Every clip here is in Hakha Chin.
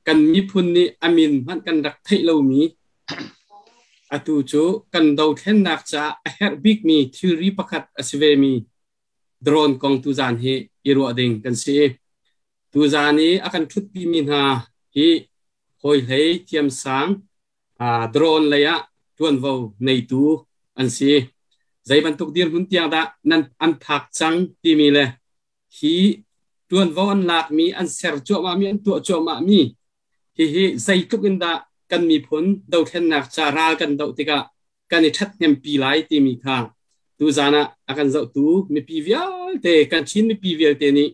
Kan miphun nih a min hmanh kan rak theih lomi atu cu kan dothlennak caah a herh bikmi thilri pakhat a si vemi drone kong tuzaan hi i ruah ding kan si. Tuzaan i a kan ṭhutpimi hna hi hawihlei thiamsang drone lei ah ṭuanvo neitu an si. Zei bantuk dirhmun tiang dah nan an phak cang timi le hi ṭuanvo an lakmi, an ser cuahmahmi, an tuah cuahmahmi hihi zeitluk in dah kan miphun dothlennak ca ral kan doh tikah kan i ṭhathnempi lai timi kha tuzaan ah a kan zohtu mipi vialte, kan Chin mipi vialte nih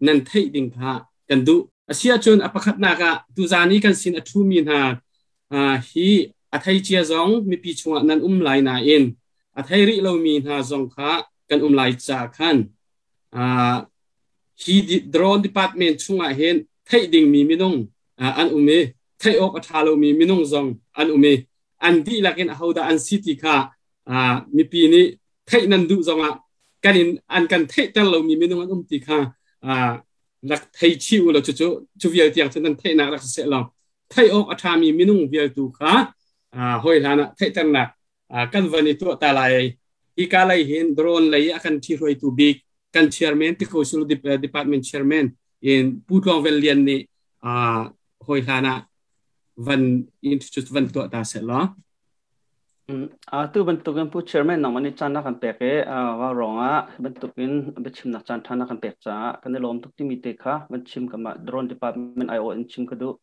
nan theih ding kha kan duh. Asiahcun a pakhatnak ah tuzaan i kan sin a ṭhumi hna hi a thei cia zong mipi chungah nan um lai nain a thei rih lomi hna zong kha kan um lai caah khan hi drone department chungah hin theih dingmi minung an um i theih awk a ṭha lomi minung zong an um i an dihlak in ahodah an si ti kha mipi nih theih nan duh zongah kan in an kan theihter lomi minung an um ti kha rak thei chih u law cucu cu vial tiang cu nan theihnak rak si seh law theih awk a ṭhami minung vialtu kha hawi hlan ah theihternak kan van i tuah ta lai. Hika lei hin drone lei a kan ṭhihruaitu bik kan chairman, Tikhosul department chairman in Pu Tluang Vel Lian nih hawi hlan ah van introduce van tuah ta seh law. Atu bantukin Pu Chairman nangmah nih caan na kan pek i wa ruangah bantukin biachimnak caan ṭha na kan pek caah kan i lawm tuk timi te kha van chim ka mah drone department aiawh in chim ka duh.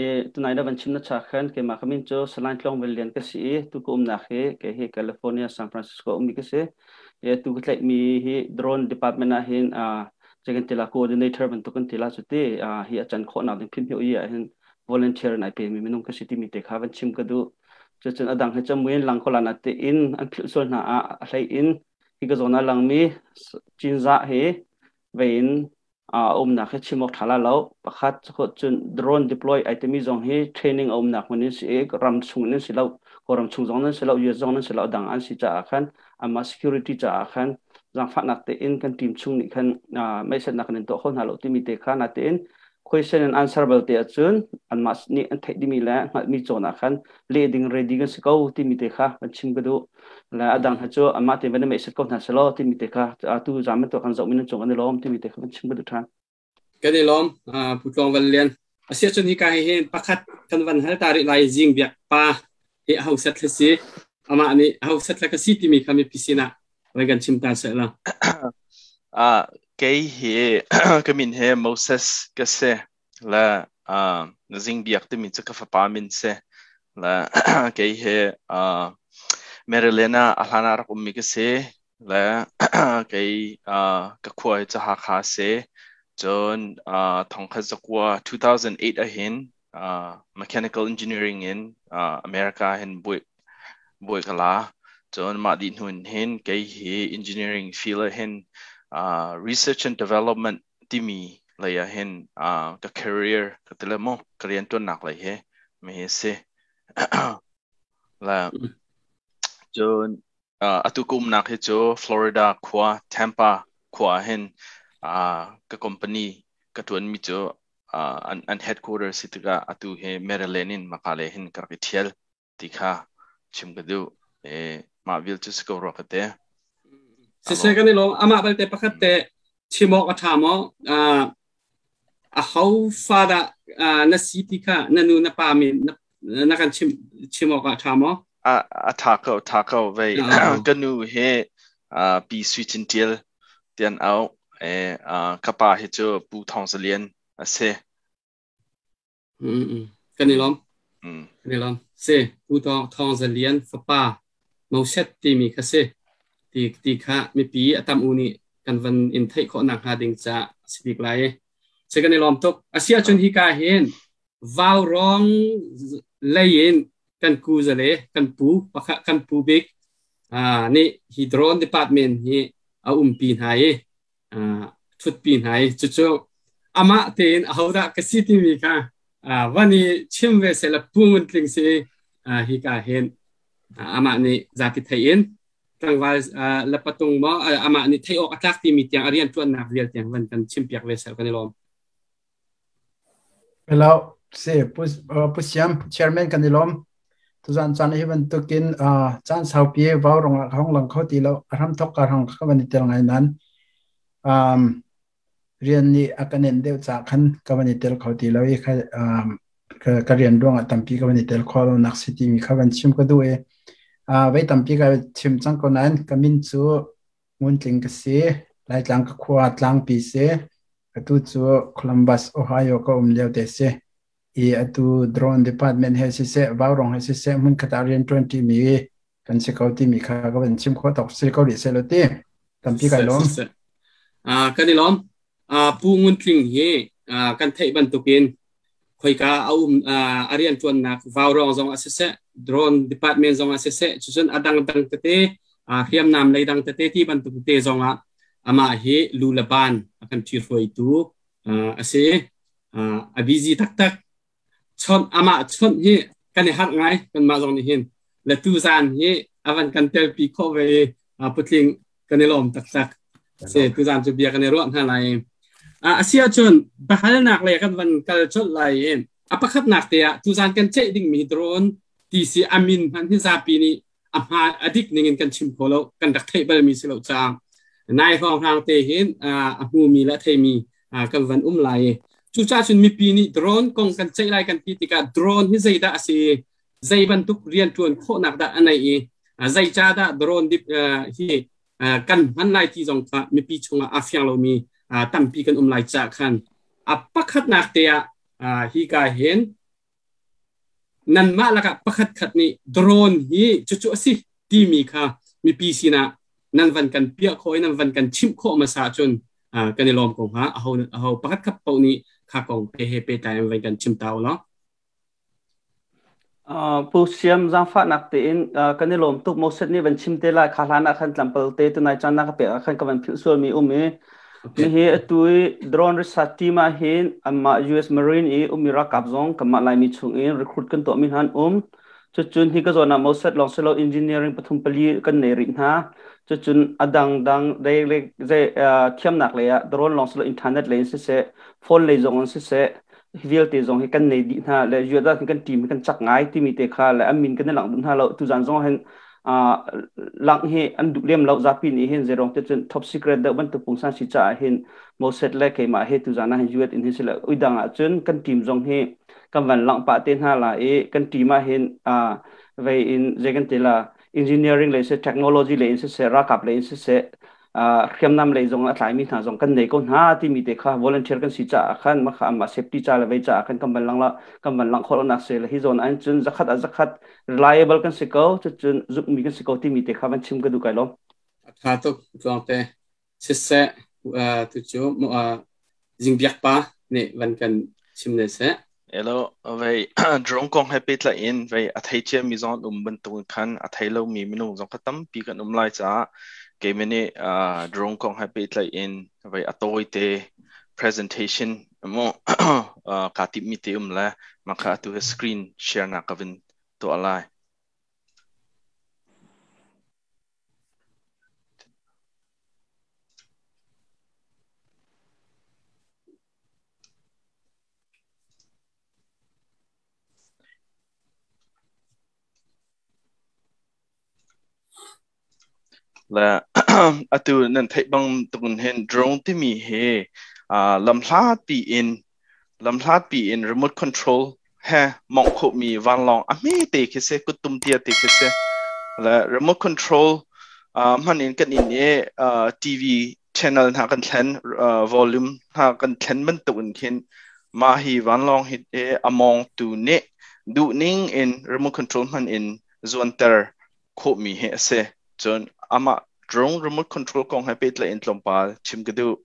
I tunai na van chim na cha khan keimah ka min cu Salai Tlawng Vel Lian ka si i tu ka umnak hi kei hi California San Francisco ummi ka si. I tu ka tlaihmi hi drone department ah hin kan tila coordinator bantuk kan tila cu ti hi a can khawhnak ding phim hi ah hin volunteer in ai pemi minung ka si timi te kha van chim ka duh. Cucun a dang hi camuin lang ko lan te in an philh sual hna ah a hlei in hi ka zawn ah langmi Cinzah hi vein a umnak hi chim awk ṭha la lo. Pakhat cun drone deploy ai timi zong hi training a umnak hmun in si i ram chung in si lo, Kawlram chung zong nan si lo, US zong nan si lo, a dang an si caah khan amah security caah khan zaangfahnak tein kan team chung nih khan meisetnak kan in tuah kho hna lo timi te kha natein question and answer belte ahcun anmah nih an theih dimi le hngalhmi cawn ah khan leh ding ready kan si ko timi te kha kan chim ka duh. Le a dang he cu amah te van i meiset ko hna selaw timi te kha tu zam bantuk kan zoh mi nan cung an i lawm timi te kha kan chim ka duh ṭhan. Kan i lawm, Pu Tluang Val Lian. Asiahcun hika hi hin pakhat kan van hal ta rih lai. Zing Biak pa hi aho set hla si? Amah nih aho set hla ka si timi kha mipi sinah van kan chim ta seh law. Kei hi ka min he Moses ka si le Zing Biak timi cu ka fapa min si le kei hi Maryland ah a hlan ah rak ummi ka si le kei ka khua hi cu Hakha a si. Cun thongkhat zakua 2008 ahhin mechanical engineering in America hin buai buai ka la. Cun mah dih hnu in hin kei hi engineering field ah hin research and development timi lei ah hin ka career ka ti le mu ka rianṭuannak lei hi mi hi si. Le cun Atu ka umnak hi cu Florida khua, Tampa khua ah hin ka company ka ṭuanmi cu an headquarter si tikah atu hi Maryland in Makale hin ka rak i ṭhial ti kha chim ka duh. Mah vial cu si ko rua ka ti. Siseh, kan i lawm. Amah balte pakhat te chim awk a ṭha maw? Aho fa dah na si ti kha na nu na pa min na kan chim chim awk ah ṭha maw? A ṭha ko, ṭha ko vei. Ka nu hi Pi Sui Cin Ṭial tian auh. Ka pa hi cu Pu Thawng Za Lian a si. Kan i lawm. Kan i lawm. Si, Pu Thawng Za Lian fapa Moses timi kha si. Ti ti kha mipi a tam u nih kan van in theih khawh nak hnga ding caah a si bik lai. Si, kan i lawm tuk. A si ahcun hika hin Vaurawng lei in kan ku zale kan pu pakhat kan pu bik nih hi drone department hi a umpi hna i thutpi hna i cucu amah tein ahodah ka si timi kha van i chim ve seh la pu ngun tling si hi ka hin amah nih zapi thei in tlangval la patung maw amah nih thei awk a tlak timi tiang a rian tuannak vial tiang van kan chim piak ve sel kan i lawm. Hello. Si Pu Siam, Chairman kan i lawm. Tuzan caan hi bantukin caan saupi vau rongah ka hong lang kho ti lo. A hram thok ka hong ka van i tel ngai nan. Rian nih a ka nenh deuh caah khan ka van i tel kho ti lo i ka rian ruangah tampi ka van i tel khawh lonak si timi kha van chim ka duh i voi tampi ka chim cang ko nain ka min cu Ngun Tling ka si. Laitlang ka khua Tlangpi si. Atu cu Columbus, Ohio ka um lio te si. I atu drone department he siseh, vaurong he siseh, hmunkhat ah rian ṭuanṭi mi kan si ko timi kha ka van chim khawh tawk si ko rih seh law ti. Tampi kai lawm. Kan i lawm. Pu Ngun Tling hi kan theih bantukin khoika a um a rian ṭuannak vaurong zong a siseh, drone department zong a siseh, cucun a dangdang tete hriamnam lei dang tete ti bantuk te zong ah amah hi lu le ban a kan ṭhihruaitu a si. A busy taktak. Chawnh amah chawnh hi kan i harh ngai kanmah zong nih hin. Le tuzaan hi a van kan telpi khawh ve i putling kan i lawm taktak. Se tuzaan cu bia kan i ruah hna lai. A si ahcun biahalnak lei kan van kal colh lai i a pakhatnak te ah tuzaan kan ceih dingmi drone ti si a min hmanh hi zapi nih a hma a dik ning in kan chim kho lo, kan rak theih balmi si lo caah nai hrawnghrang te hin a hmumi le a theimi kan van um lai i cucaah cun mipi nih drone kong kan ceih lai kan ti tikah drone hi zeidah a si, zei bantuk rianṭuan khawhnak dah a neih i zeica dah drone dip hi kan hman lai ti zong kha mipi chungah a fiang lomi tampi kan um lai caah khan a pakhatnak te ah hi ka hin nanmah lakah pakhat khat nih drone hi cucu a si timi kha mipi sinah nan van kan piah khawh i nan van kan chimh khawh hmasa ahcun kan i lawm ko hnga. Aho aho pakhat khat paoh nih kha kong pe he pehtlai in van kan chim ta u law. Pu Siam, zaangfahnak tein kan i lawm tuk. Moses nih van chim te lai. Kha hlan ah khan tlampal te tunai caan na ka pek ah khan ka van philh sualmi um i Nihi atu i drone research team ah hin anmah US Marine i ummi ralkap zong kanmah Laimi chung in recruit kan tuahmi hna an um. Cucun hi ka zawn ah Moses lawng si lo engineering pathum pali kan nei rih hna. Cucun a dangdang zei thiamnak lei ah drone lawng si lo internet lei in siseh, phone lei zong in siseh, hi vialte zong hi kan nei dih hna le US ah kan team hi kan cak ngai timi te kha le an min kan i langh duh hna lo. Tuzan zong hin langh hi an duh lem lo zapi nih hin zeirong te cun top secret deuh bantuk pungsan si caah hin Moses le keimah he tuzan ah hin US in hin sile uidang ah cun kan team zong hi kan van langh pah te hna la i kan team ah hin vei in zei kan ti la engineering lei se technology lei in siseh, ralkap lei in siseh, hriamnam lei zong a tlaimi hna zong kan nei ko hna timi te kha volunteer kan si caah khan makha amah safety ca le vei caah khan kan van lang la kan van lang khawh nak se le hi zawn an cun zakhat a zakhat reliable kan si ko, cucun zumhmi kan si ko timi te kha van chim ka duh kai lo. A tha tuk tluangte. Siseh, tu cu Zingbiak pa nih van kan chim ne seh. Hello, vei drone kong he pehtlaih in vei a thei ciami zong an um bantuk khan a thei lomi minung zong kha tampi kan um lai caah keimah nih drone kong he pehtlaih in vei a tawite presentation mu kaa timhmi te um le mah kha atu hi screen share nak ka vin tuah lai. Le atu nan theih bang tukin hin drone timi hi lamhlat pi in remote control he mongh khawhmi vanlawng a hme te khi si, kuttum tia te khi si. Le remote control hman in kan inn i TV channel hna kan thlen, volume hna kan thlen bantuk in khin mah hi vanlawng hi a mawngtu nih duhning in remote control hman in zuanter khawhmi hi a si. Cun amah drone remote control kong he pehtlaih in tlawmpal chim ka duh.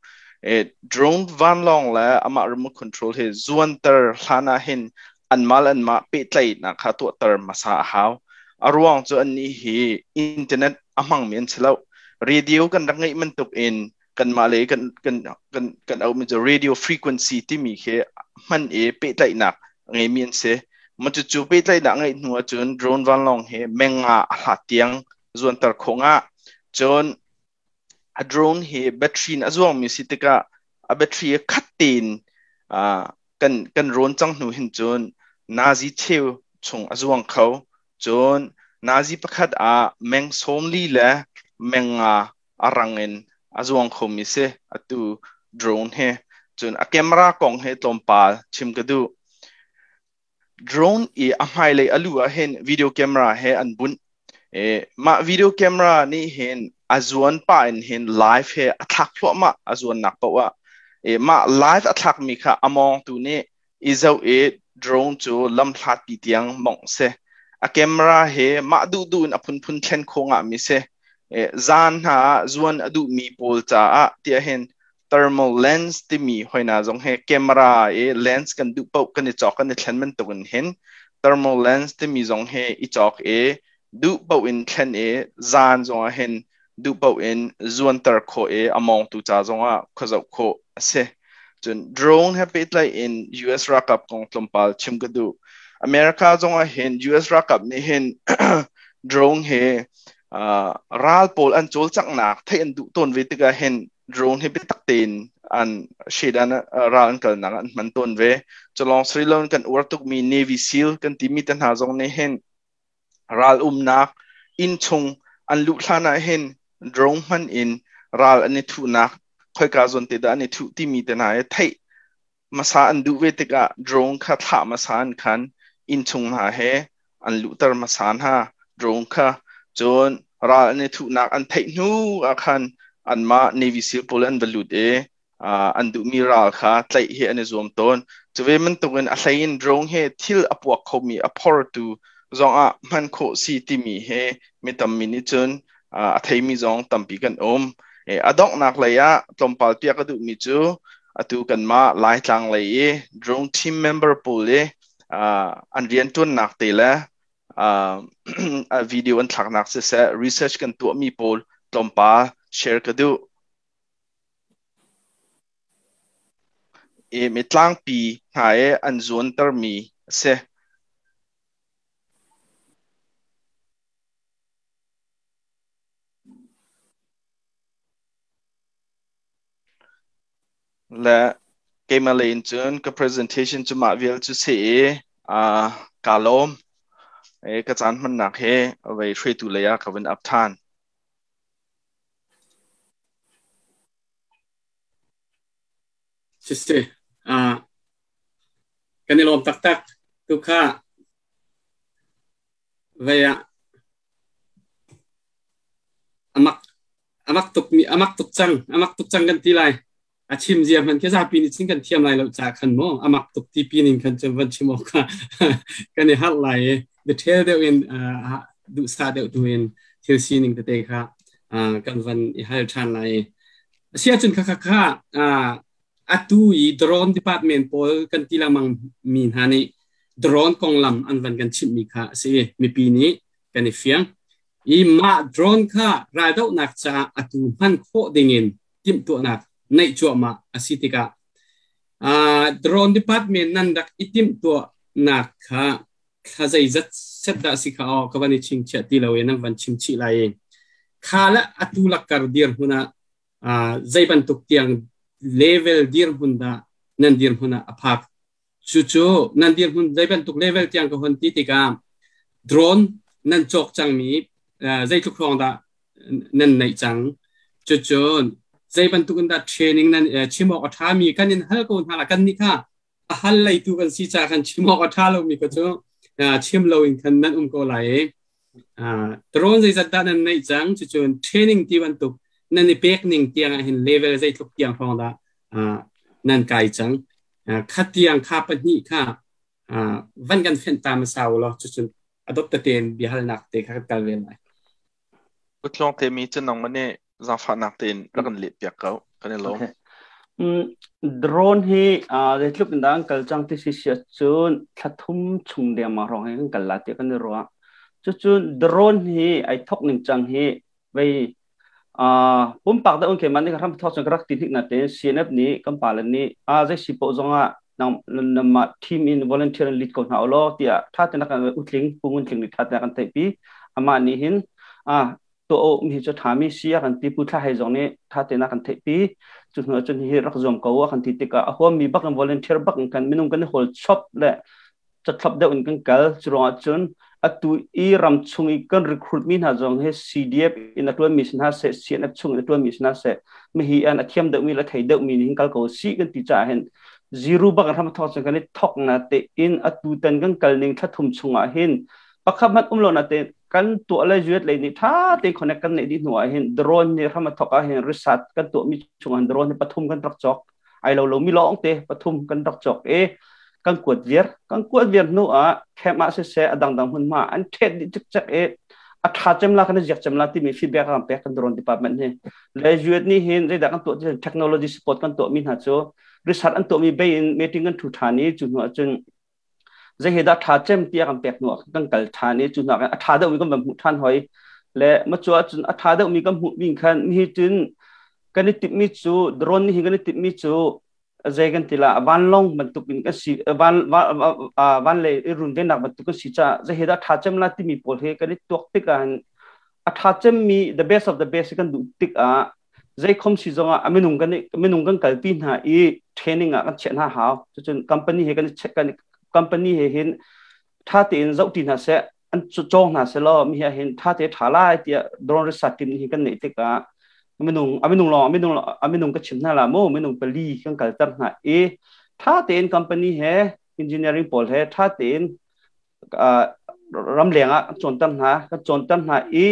Drone vanlawng le amah remote control hi zuanter hlan ah hin anmah le anmah pehtlaihnak kha tuahter hmasa a hau. A ruang cu annih hi internet a hmangmi an si lo. Radio kan rak ngeih bantuk in kanmah le kan kan kan kan auhmi cu radio frequency timi khi hman i pehtlaihnak a ngeimi an si. Mah cucu pehtlaihnak ngeih hnu ahcun drone vanlawng hi menga a hlat tiang zuanter khawh nga. Cun a drone hi battery in a zuangmi si tikah a battery khat tein Kan kan rawn cang hnu hin cun nazi cheu chung a zuang kho. Cun nazi pakhat ah meng 40 le meng 5 a rang in a zuang khomi si atu drone he. Cun a camera kong he tlawmpal chim ka duh. Drone i a hmailei a lu ah hin video camera he an bunh. Mah video camera nih hin a zuan pah in hin live he a thlak thluahmah a zuannak paoh ah. Mah live a thlakmi kha a mawngtu nih i zoh i drone cu lam hlatpi tiang mawngh si. A camera he mah duhduh in a phunphun thlen khawh ngahmi si. Zan hna ah zuan a duhmi pawl caah tiah hin thermal lens timi hoina zong he camera i lens kan duh paoh kan i cawk kan i thlen bantuk in hin thermal lens timi zong he i cawk i duh paoh in thlen i zan zong ah hin duh paoh in zuanter khawh i a mawngtu ca zong ah khuazoh khawh a si. Cun drone he pehtlaih in US ralkap kong tlawmpal chim ka duh. America zong ah hin US ralkap nih hin drone he ral pawl an cawlcanghnak theih an duh tawn ve tikah hin drone hi biatak tein an shedan ral an kalnak an hman tawn ve. Culong Sri Lanka kan uar tukmi Navy SEAL kan timi te hna zong nih hin ral umnak inn chung an luh hlan ah hin drone hman in ral an i thuhnak khoika zawn te dah an i thuh timi te hna hi theih hmasa an duh ve tikah drone kha thlah hmasa an khan inn chung hna he an luhter hmasa hna drone kha. Cun ral an i thuhnak an theih hnu ah khan anmah Navy SEAL pawl an va lut i an duhmi ral kha tlaih hi an i zuam tawn. Cu ve bantukin a hlei in drone he thil a puak khomi a phortu zong ah hman khawh si timi he mi tammi nih cun a theimi zong tampi kan um. A donghnak lei ah tlawmpal piak ka duhmi cu atu kanmah Laitlang lei i drone team member pawl i an rianṭuannak te le video an thlaknak siseh research kan tuahmi pawl tlawmpal share ka duh. I mi tlangpi hna i an zuantermi a si. Le keimah lei in cun ka presentation cu mah vial cu si i kaa lawm. Ka caan hmannak hi vei hruaitu lei ah ka vun up ṭhan. Sisi, kan i lawm taktak. Tu kha vei ah amak amak tuk mi amak tuk cang amak tuk cang kan ti lai. A chim zia hman khi zapi nih chin kan thiam lai lo ca khan mo amak tuk ti pi ning khan cun van chim awk kha kan i harh lai i detail deuh in duhsah deuh tu in thil sining tete kha kan van i hal ṭhan lai. Asi ahcun kha kha kha atu i drone department pawl kan ti lengmang mi hna nih drone konglam an van kan chimhmi kha a si. Mipi nih kan i fiang. I mah drone kha raldohnak caah atu hman khawh dingin timhtuahnak neih cuahmah a si tikah drone department nan rak i timhtuahnak kha thla zeizat set dah si kha aw ka van i chingchiah ti lo i nan van chim chih lai i kha le atu lakkar dirhmun ah zei bantuk tiang level dirhmun dah nan dirhmun ah a phak. Cucu nan dirhmun zei bantuk level tiang ka hon ti tikah drone nan cawk cangmi zeitluk hrawng dah nan neih cang, cucun zei bantuk in dah training nan chim awk a ṭhami kan in hal ko hna la. Kan nih kha a hal leitu kan si ca kan chim awk a ṭha lomi kha cu chim loin khan nan um ko lai i drone zeizat dah nan neih cang, cucun training ti bantuk nan i pek ning tiang ah hin level zeitluk tiang hrawng dah nan kai cang, kha tiang kha pahnih kha van kan fenh ta hmasa u law, cucun a dot tein biahalnak te kha kan kal ve lai. Utlawng te mi cu nangmah nih zaangfahnak tein rak kan leh piak ko. Kan i lawm. Okay. Drone hi zeitluk in dah an kal cang ti si si ahcun thla thum chung dengmang hrawng hi kan kal la tiah kan i ruah. Cucun drone hi ai thok ning cang hi vei pumpak dah un keimah nih ka hram thok cun ka rak ti hnik na tein CNF nih kan pale nih zei si poh zongah nangmah team in volunteer in lead ko hna ulaw tiah tha tein kan utling pungun tling nih tha tein kan theihpi. Amah nih hin Tuah mi hi cu ṭhami si a kan ti. Pu Thla Hei zong nih ṭha tein a kan theihpi. Cu hnu ahcun hihi rak zuam ko a kan ti tikah a huammi bak in, volunteer bak in kan minung kan i hawl chop le cathlop deuh in kan kal. Cu ruangah cun atu i ram chung i kan recruit mi hna zong hi CDF in a ṭuanmi si hna seh, CNF chung in a ṭuanmi si hna seh, mihi an a thiam deuhmi le thei deuhmi nih hin kal ko si kan ti caah hin zero bak in hram thawk cun kan i thok na te in atu tan kan kal ning thla thum chungah hin pakhat hmanh um lo na te kan tuah le zuat lei nih tha tein connect kan neih dih hnu ah hin drone nih hram a thok ah hin research kan tuah mi chung ah drone hi pathum kan rak cawk. Ai lo lo mi lawng te pathum kan rak cawk i kan kuat viar. Kan kuat viar hnu ah camp ah siseh, a dangdang hmunhma an ṭhet dih cikcek i a ṭha cem la, kan i ziak cem la timi feedback kan pek kan drone department hi. Le UAT nih hin zeidah kan tuah ti, technology support kan tuah mi hna cu research an tuah mi bei in meeting kan ṭhu ṭhan i cu hnu ah cun zei he dah ṭha cem tiah kan pek hnu ah kan kal ṭhan i cu hnu ah a ṭha deuhmi kan van hmuh ṭhan hoi le ma cu ahcun a ṭha deuhmi kan hmuh mi khan hi cun kan i timhmi cu drone nih hin kan i timhmi cu zei kan ti la, vanlawng bantuk in kan si, van van lei i runvennak bantuk kan si caah zei he dah ṭha cem la timi pawl hi kan i tuak tikah hin a ṭha cemmi, the best of the best kan duh tikah zeikhom si zongah a minung kan kalpi hna i training ah kan chiah hna hau. Cucun company he kan kan company he hin tha tein zohti hna seh, an cawng hna seh law mi he hin tha te tha lai tiah drone research team hi kan neih tikah minung a minung lawng a minung a minung ka chim hna la mu, minung pali kan kalter hna i tha tein company he engineering pawl he tha tein ramleng ah kan cawnter hna. Kan cawnter hna i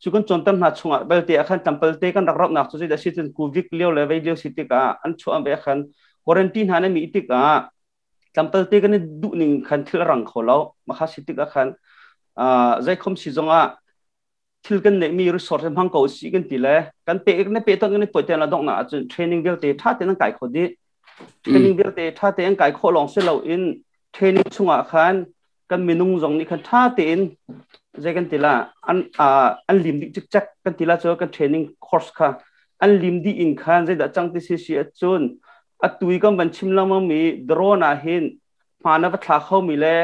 cu kan cawnter hna chungah belte ah khan tlampalte kan rak rauhnak cu zeidah si cun covid lio le vei lio si tikah an chuah ve khan quarantine hna na mi tikah tlampalte kan i duh ning khan thil a rang kho lo. Makha si tikah khan zeikhom si zongah thil kan neihmi resource hmang ko si kan ti le kan pe kan pe ton kan i poi te la dongna ahcun training vialte tha tein an kai kho dih. Training vialte tha tein an kai khawh lawng si lo in training chungah khan kan minung zong nih khan tha tein zei kan ti la, an an lim dih cikcek kan ti la. Cu kan training course kha an lim dih in khan zeidah cang ti si si ahcun atu i kan van chim lengmang mi drone ah hin hmaan a va thla khomi le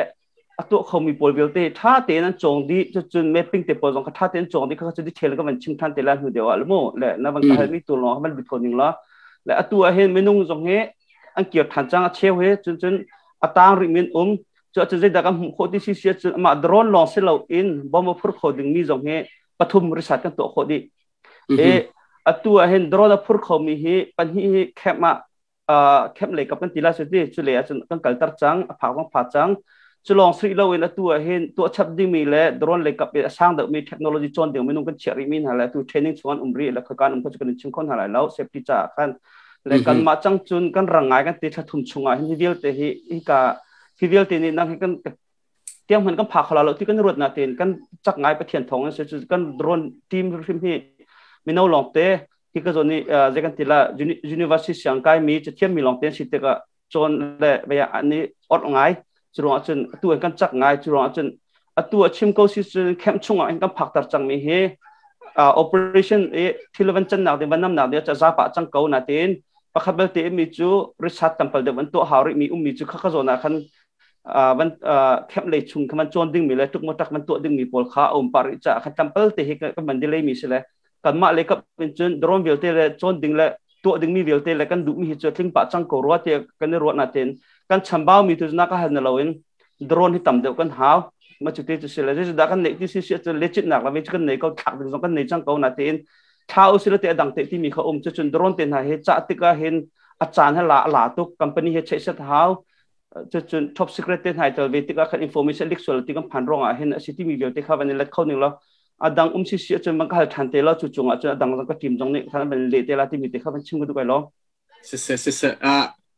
a tuah khomi pawl vialte ṭha tein an cawng dih. Cucun mapping te pawl zong kha ṭha tein cawng dih kha cu detail ka van chim ṭhan te lai hnu deuh ah mu le na van ka halmi tu lawng van lut kho ning la. Le atu ah hin minung zong hi an kir ṭhan cang a cheu he, cun cun a tang rih min um cu ahcun zeidah kan hmuh khawh ti si si ahcun amah drone lawng si lo in bomb a phur kho dingmi zong hi pathum research kan tuah khawh dih. E atu ah hin drone a phur khomi hi pahnih hi camp ah, camp lei kap kan ti la su ti cu le ahcun kan kalter cang, a phak zong pha cang. Cu lawng sui lo in atu ah hin tuah chap dingmi le drone lei kap i a sang deuhmi technology cawn ding minung kan chiah rihmi hna le tu training chung an um rih le khoikan um kho cu kan in chim kho hna lai lo safety caah khan. Le kanmah cang cun kan rang ngai kan ti. Thla thum chungah hin hi vialte hi hika hi vialte nih nang hi kan tiang hman kan pha kho lo ti kan ruat na tein kan chak ngai. Pathian thawng in cu kan drone team hrim hi mino lawng te hi ka zawn i zei kan ti la, university siang kai mi cathiam mi lawng te si tikah cawn le vaya an i orh ngai. Cu ruangah cun atu an kan chak ngai. Cu ruangah cun atu a chim ko si cun camp chungah in kan phakter cang mi hi operation i thil van cannak ding, van namnak ding ca zapa cang ko na tein. Pakhat belte mi cu research tampal deuh an tuah hau rih mi um mi cu kha ka zawn ah khan van camp lei chung kha van cawn ding mi le tuk tak van tuah ding mi pawl kha a um par rih ca khan tampal te hi kan van delay mi si le kanmah le kap in cun drone vialte le cawn ding le tuah ding mi vialte le kan duh mi hi cu tling pah cang ko rua ti kan i ruah na ten. Kan chambau mi tu na ka hal na lo in drone hi tam deuh kan hau ma chu te chu si le zei dah kan neih ti si si cu legit nak la ve chu kan nei ko, thlak ding zong kan nei cang ko na tein. Thla u si le te adang te ti mi kha um chu cun drone te hna hi cha tikah hin a caan he la la tuk, company he check set hau. Cucun top secret te hnai tel ve tikah khan information leak sual ti kan phan ruangah hin a si timi vialte kha van i let kho ning lo. A dang um si si ahcun van ka hal ṭhan te lo. Cu cungah cun a dang zong ka team zong nih khan van leh te la timi te kha van chim ka duh kai lo. Siseh, siseh,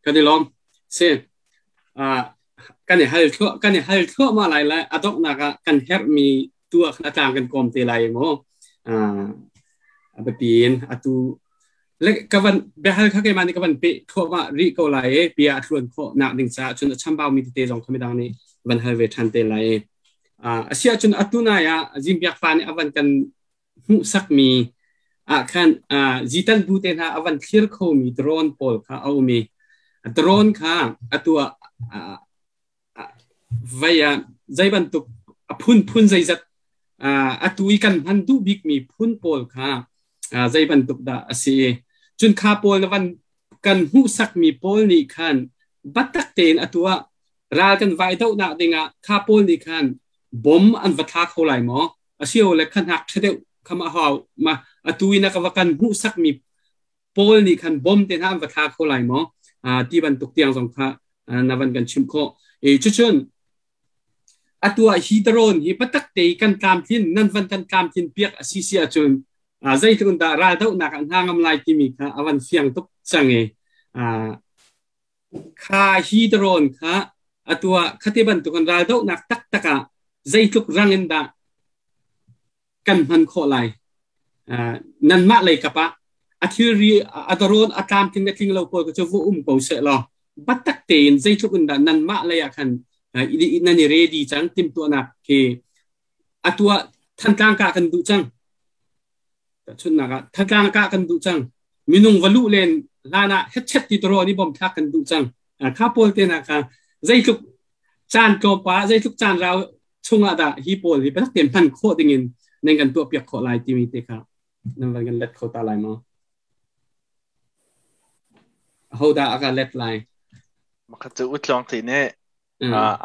kan i lawm. Si kan i hal thluah kan i hal thluahmah lai le a donghnak ah kan herhmi tu ah khan a tlang kan kawm te lai mu. A biapi in atu le ka van biahal kha keimah nih ka van peh thluahmah rih ko lai i bia a tluan khawh nak ding caah cun a chambau mi tete zong kha midang nih van hal ve ṭhan te lai. A si ahcun atu nai ah Zingbiak pa nih a van kan hmuhsakmi ah khan zitan bu te hna a van thlir khomi drone pawl kha a um i drone kha atu ah vei ah zei bantuk a phunphun zeizat Atu i kan hman duh bikmi phun pawl kha zei bantuk dah a si? Cun kha pawl na van kan hmuhsakmi pawl nih khan biatak tein atu ah ral kan vai dohnak dingah kha pawl nih khan bom an va thla kho lai maw? Asilole kha hnak ṭha deuh kha ma hau ma atu i na ka va kan hmuhsakmi pawl nih khan bom te hna an va thla kho lai maw? Ti bantuk tiang zong kha na van kan chimh khawh. Cucun atu ah hi drone hi biatak te kan tlamtlin nan van kan tlamtlin piak a si si ahcun zeitluk in dah raldohnak ah hna ngam lai timi kha a van fiang tuk cang i kha hi drone kha atu ah khati bantukin raldohnak taktak ah zeitluk rang in dah kan hman khawh lai? Nanmah lei kap ah a thilri a drone a tlamtling le tling lo pawl cu vu um ko seh law biatak tein zeitluk in dah nanmah lei ah khan nan i ready cang, timhtuahnak khi atu ah Thantlang kah kan duh cang, tahchunhnak ah Thantlang kah kan duh cang, minung va luh len hlan ah hetchet ti drone i bom thlak kan duh cang, kha pawl te na kha zeitluk caan tlawmpa, zeitluk caan rau chungah dah hi pawl hi biatak tein hman khawh dingin nan kan tuah piak khawh lai timi te kha nan van kan let kho ta lai maw? Aho dah a ka let lai? Makhat cu utlong te ne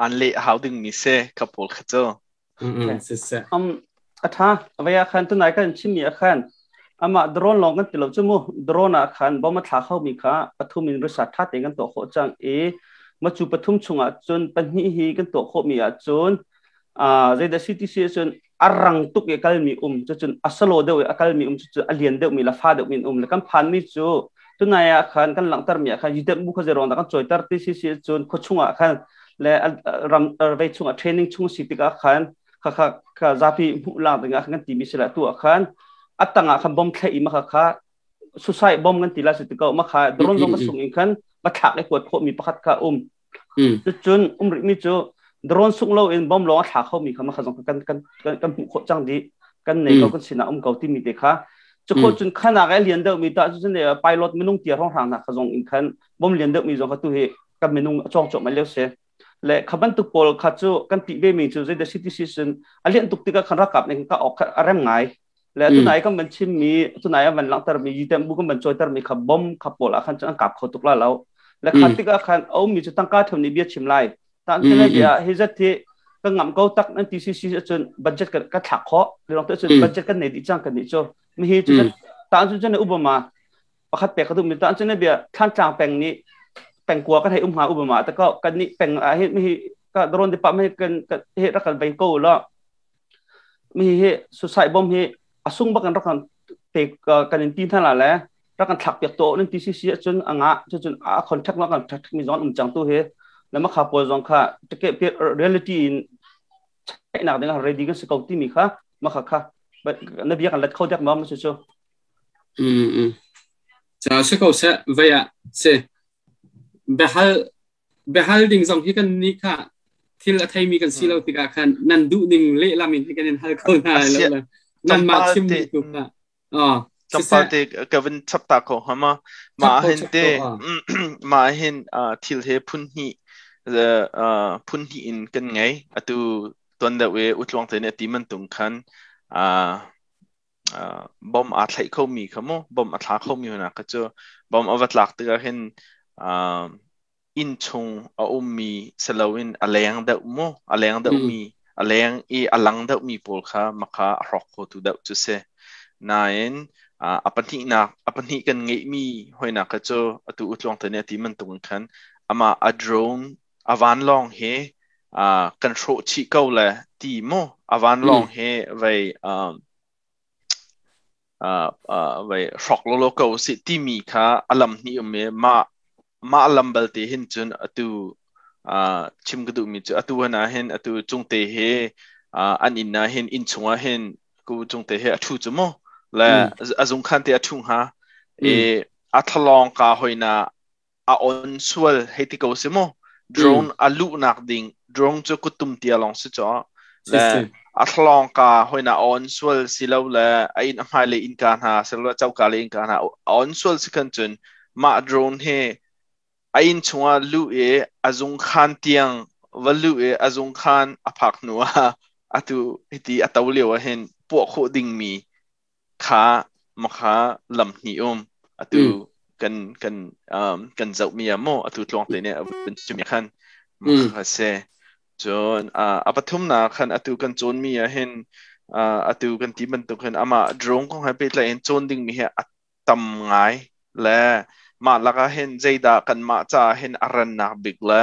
an le hau ding mi se ka pawl kha cu. A tha avaya khan tunai kan chimmi a khan ama drone long kan tilo chu mu. Drone ah khan bom a thla kho mi kha pathum in research tha te kan to kho chang i ma chu pathum chungah cun pahnih hi kan to kho mi ah cun zeida CTC cun arang tuk i kalmi um cu cun asalo deuh i akal mi um cu a lian deuh mi la fa deuh mi um le kan phan mi cu tunai ah khan kan langhter mi ah khan yidep bu kha zerong da kan choiter ti si si cun kho chungah khan le ram vei chungah training chung si tikah khan kha kha kha zapi hmuh lang dingah kan ti mi sila tu ah khan atangah khan bom thlai i ma kha kha suicide bomb kan ti la si tiko ma kha drone zong sung in khan ma thlak i kuat khawh mi pakhat kha um. Cucun um rih mi cu drone sung lo in bom lawng a thla kho mi kha ma kha zong kan kan kan hmuh khawh cang di kan nei ko, kan sinah um ko ti mi te kha cu kho cun khanak e lian deuh mi ta cu cun pilot minung tia rong hrang na kha zong in khan bom lian deuh mi zong kha tu hi kan minung a chong chok mai leo se le kha bantuk pawl kha cu kan ti ve mi cu zei da city season a lian tuk tikah khan rakap ning ka ok a rem ngai le tunai kan van chim mi, tunai an van langhter mi yitem bu kan van choiter mi kha bom kha pawl ah khan cun an kap kho tuk la lo le kha tikah khan a um mi cu tangka theu nih bia chim lai tan chile bia hi zat hi kan ngam ko tak nan TCC cun budget ka thlak kho lirong te cun budget kan nei di chang kan ni chu mi hi cu tan cun cun ubama pakhat pek ka duh mi tan cun bia Thantlang peng nih peng kua kan hei um ha ubama ta ko kan ni peng a hi mi hi ka drone department kan he rak kan vei ko lo mi hi suicide bomb hi asung bak kan rak kan te kan in ti hna la le rak kan thlak piak to nan TCC cun anga cu cun a contact ma kan thlak mi zong um chang tu hi le ma kha pawl zong kha take reality in check nak ding ready kan si ko ti mi kha ma kha kha na bia kan let kho dek ma ma chu chu. Cha se ko se vaya se behal behal ding zong hi kan ni kha thil a theimi kan si lo tikah khan nan duh ning lehlam in kan in hal ko hna lo le nan mah chim mi tu kha. Tlawmpal te ka van chap ta ko hama ma hin te ma hin thil he phun hnih phun hnih in kan ngei. Atu tuan deuh i utluang te nih ti man tung khan bom aa thlaih khomi kha mu, bom a thla khomi hna kha cu bom a va tlak tikah hin inn chung a ummi siloin a leng deuh mu, a leng deuhmi, a leng i a lang deuhmi pawl kha makha a hrawk khotu deuh cu si. Nain a pahnihnak, a pahnih kan ngeihmi hoinak kha cu atu utluang te nih a ti bantuk in khan amah a drone a vanlawng hi kan hrawh chih ko le ti mu, a vanlawng hi vei vai hrawk lolo ko si timi kha a lam hnih um i mah mah lam balte hin cun atu chim ka duhmi cu atu han ah hin atu cungte he an inn ah hin inn chungah hin ku cungte he a thu cu mu le a zung khan te a thu hnga i a thalawng ka hoina a on sual hei ti ko si mu, drone a luhnak ding drone cu kuttum tia lawng si chaw le a thlawng ka hoina on sual si lo le a in a hmai le innka hna si lo choka le innka hna on sual si khan cun mah drone he a inn chungah luh i a zung khan tiang va luh i a zung khan a phak hnu ah Atu hiti a to lio ah hin puah khawh dingmi kha makha lam hnih um. Atu kan kan kan zoh mi ah mu atu tluang te nih a vun chim khan makha se. Cun a pathumnak khan atu kan cawn mi ah hin atu kan ti bantuk hin amah drone kong he pehtlai in cawn ding mi hi a tam ngai le mah lakah hin zeidah kanmah caah hin a rannak bik le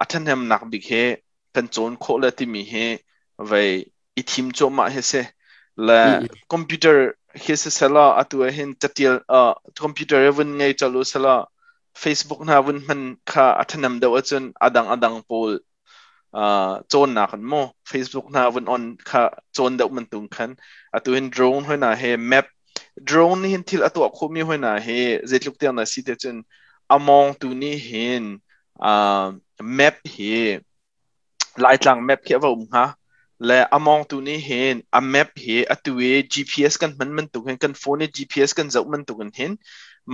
a ṭhahnemnak bik hi kan cawn khawh le timi hi vei i thim cuahmah hi si. Le computer hi siselaw atu ah hin catial computer hi vun ngei colh u selaw Facebook hna vun hman kha a ṭhahnem deuh ahcun a dang pawl cawnnak in mu Facebook hna vun on kha cawn deuh bantuk khan atu hin drone hoi na he map drone nih hin thil a tuah khawhmi hoi na hi zeitluk tiang na si te cun a mawng tu nih hin map hi Laitlang map khi a va um hnga le a mawng tu nih hin a map hi atu i GPS kan hman bantuk hin kan phone i GPS kan zoh bantuk in hin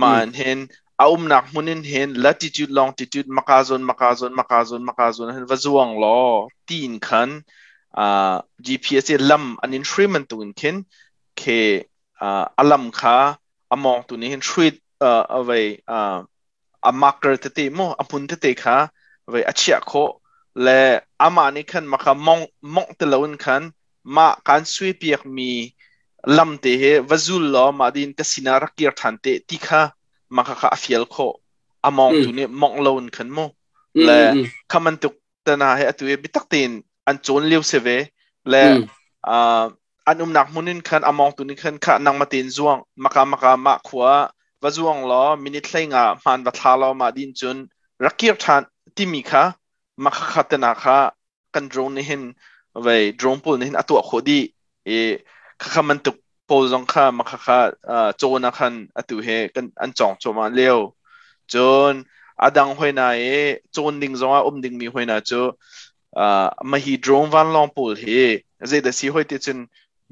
mah hin a umnak hmun in hin latitude longitude maka zawn maka zawn maka zawn maka zawn hin va zuang law tiin khan GPS i lam an in hrui bantuk in khin khi a lam kha a mawng tu nih hin hrui vei a marker tete mu a hmun tete kha vei a chiah khawh le amah nih khan maka mong mongh te loin khan mah kan sui piak mi lam te he va zul law mah din ka sinah rak kir than te ti kha maka kha a fial khawh a mong tu nih mongh loin khan mu le khaman tuk tana he atu i bitak tein an cawn lio si ve le an umnak hmun in khan among tu nih khan kha nangmah tein zuang maka maka mah khua va zuang law minute hlei nga hmaan va thla law mah din cun rak kir ṭhan timi kha maka kha tana kha kan drone nih hin vei drone pawl nih hin a tuah khawh dih i khakha mantuk pawl zong kha maka kha cawn ah khan atu he kan an cawng cuahmah lio. Cun adang hoina i cawn ding zong ah um ding mi hoina cu mahi drone vanlawng pawl hi zeidah si hoi ti cun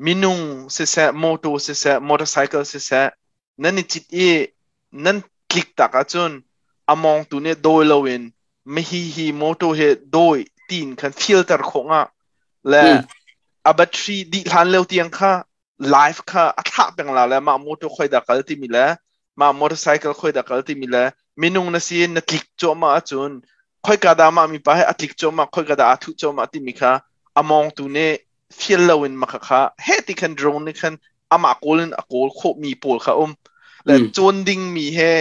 minung siseh motor siseh motorcycle siseh nan i cit i nan tlik tak ahcun a mawngtu nih dawi loin mahi hi motor hi dawi tiin khan filter khawh nga le a battery dih hlan lio tiang kha live kha a thlah peng la le mah motor khoi dah kal timi le mah motorcycle khoi dah kal timi le minung na si na tlik cuahmah ahcun khoika dah mah mipa he a tlik cuahmah khoika dah aa thuh cuahmah timi kha a mawngtu nih fial loin maka kha he ti khan drone nih khan amah kawl in a kawl khawhmi pawl kha um le cawn dingmi he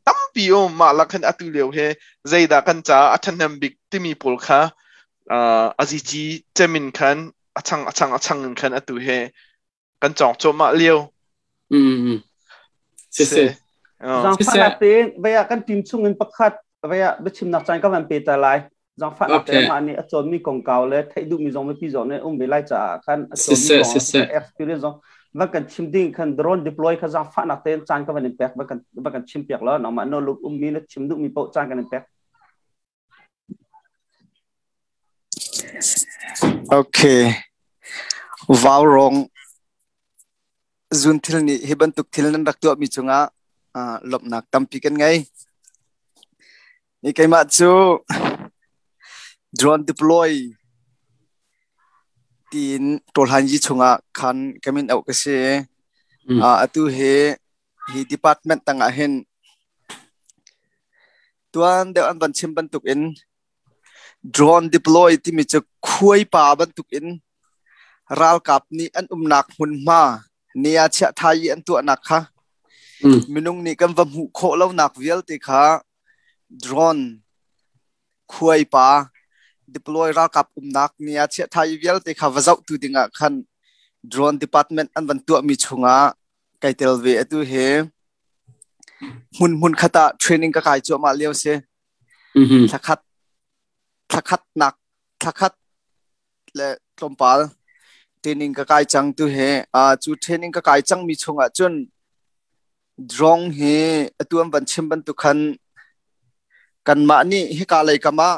tampi um mah lak khan atu lio he zeidah kan caah a ṭhahnem bik timi pawl kha azici cemin khan a chang a chang a chang in khan atu he kan cawng cuahmah lio. Si si. Zangfahnak tein vaya kan team chung in pakhat vaya biachimnak caan ka van pe ta lai. Zangfahnak tein mah nih a cawnmi kongkau le theih duhmi zong mipi zong nih um ve lai caah khan a cawnmi kong experience zong van kan chim ding khan drone deploy kha zangfahnak tein caan ka van in pek van kan chim piak lo nangmah no luk ummi na chim duhmi paoh caan kan in pek. Okay. Vaurawng zun thil nih hi bantuk thil nan rak tuahmi cungah lawmhnak tampi kan ngei. Ni keimah cu drone deploy tiin Tawlhanyi chungah khan ka min auh ka si. Atu hi hi department tangah hin Tuan deuh an van chim bantukin drone deploy timi cu khuaipa bantukin ralkap nih an umnak hmunhma ni ah chiah thai i an tuahnak kha minung nih kan va hmuh khawh lonak vialte kha drone khuaipa deploy ralkap umnak ni ah chiah thai vialte kha va zohtu dingah khan drone department an van tuahmi chungah kai tel ve. Atu hi hmun hmun khat ah training ka kai cuahmah lio si. Thlakhat thlakhat nak thlakhat le tlawmpal training ka kai cang tu he. Cu training ka kai cang mi chungah cun drone hi atu an van chim bantuk khan kanmah nih hika lei kam ah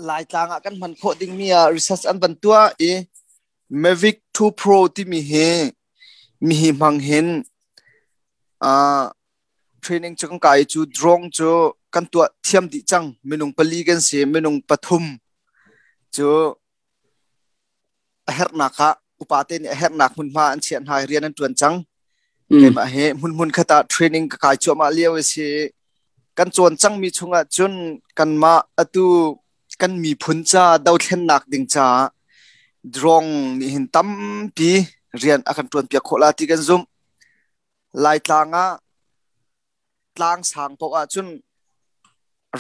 Laitlang ah kan hman khawh dingmi ah research an van tuah i Mavic 2 Pro timi hi mihi hmang hin training cu kan kai. Cu drone cu kan tuah thiam dih cang. Minung pali kan si, minung pathum cu A herhnak ah upate nih a herhnak hmunhma an chiah hna i rian an ṭuan cang. Keimah hi hmunhmun khat ah training ka kai cuahmah lio a si. Kan cawn cangmi chungah cun kanmah atu kan miphun ca dothlennak ding caah drone nih hin tampi rian a kan ṭuanpiak khawh la ti kan zumh. Laitlang ah tlang sang paoh ahcun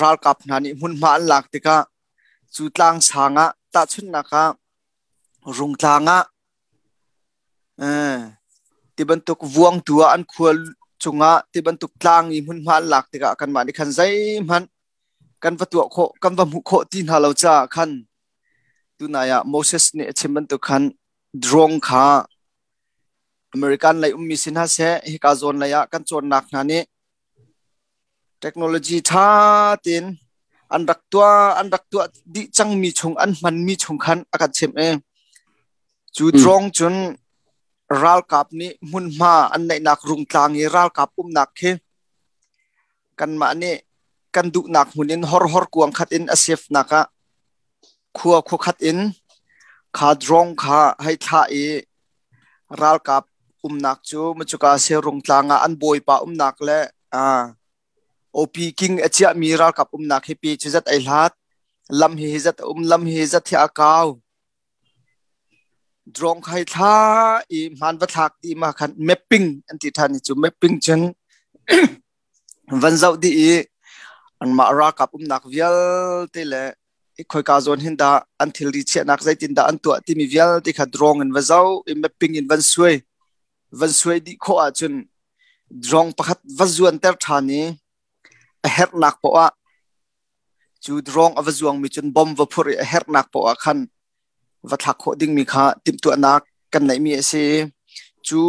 ralkap hna nih hmunhma an lak tikah cu tlang sang ah tahchunhnak ah Rungtlang ah ti bantuk vuangtu ah an khua cungah ti bantuk tlang i hmunhma an lak tikah kanmah nih khan zeihmanh kan va tuah khawh kan va hmuh khawh ti hna lo caah khan tunai ah Moses nih a chim bantuk khan drone kha American lei ummi si hna seh hika zawn lei ah kan cawnnak hna nih Technology ṭha tein an rak tuah dih cangmi chung, an hmanmi chung khan a kan chimh i cu drone cun ralkap nih hmunhma an neihnak rungtlang i ralkap umnak khi kanmah nih kan duhnak hmun in horhor kuang khat in a safe nak ah khua khua khat in kha drone kha hei thlah i ralkap umnak cu macuka se rungtlang ah an bawipa umnak le OP King a chiahmi ralkap umnak hi pi cu zat ai hlat, lam hi hi zat a um, lam hi zat hi a kau. Drone khai thla i hmaan va thlak ti ma khan mapping an ti ṭhan i cu mapping cun van zoh dih i anmah ralkap umnak vialte le khoika zawn hin dah an thilri chiahnak zeitin dah an tuah timi vialte kha drone in va zoh i mapping in van suai dih khawh ahcun drone pakhat va zuanter ṭhan i a herhnak poah ah cu drone a va zuangmi cun bomb va phurh i a herhnak poah ah khan va thlak khawh dingmi kha timhtuahnak kan neihmi a si. Cu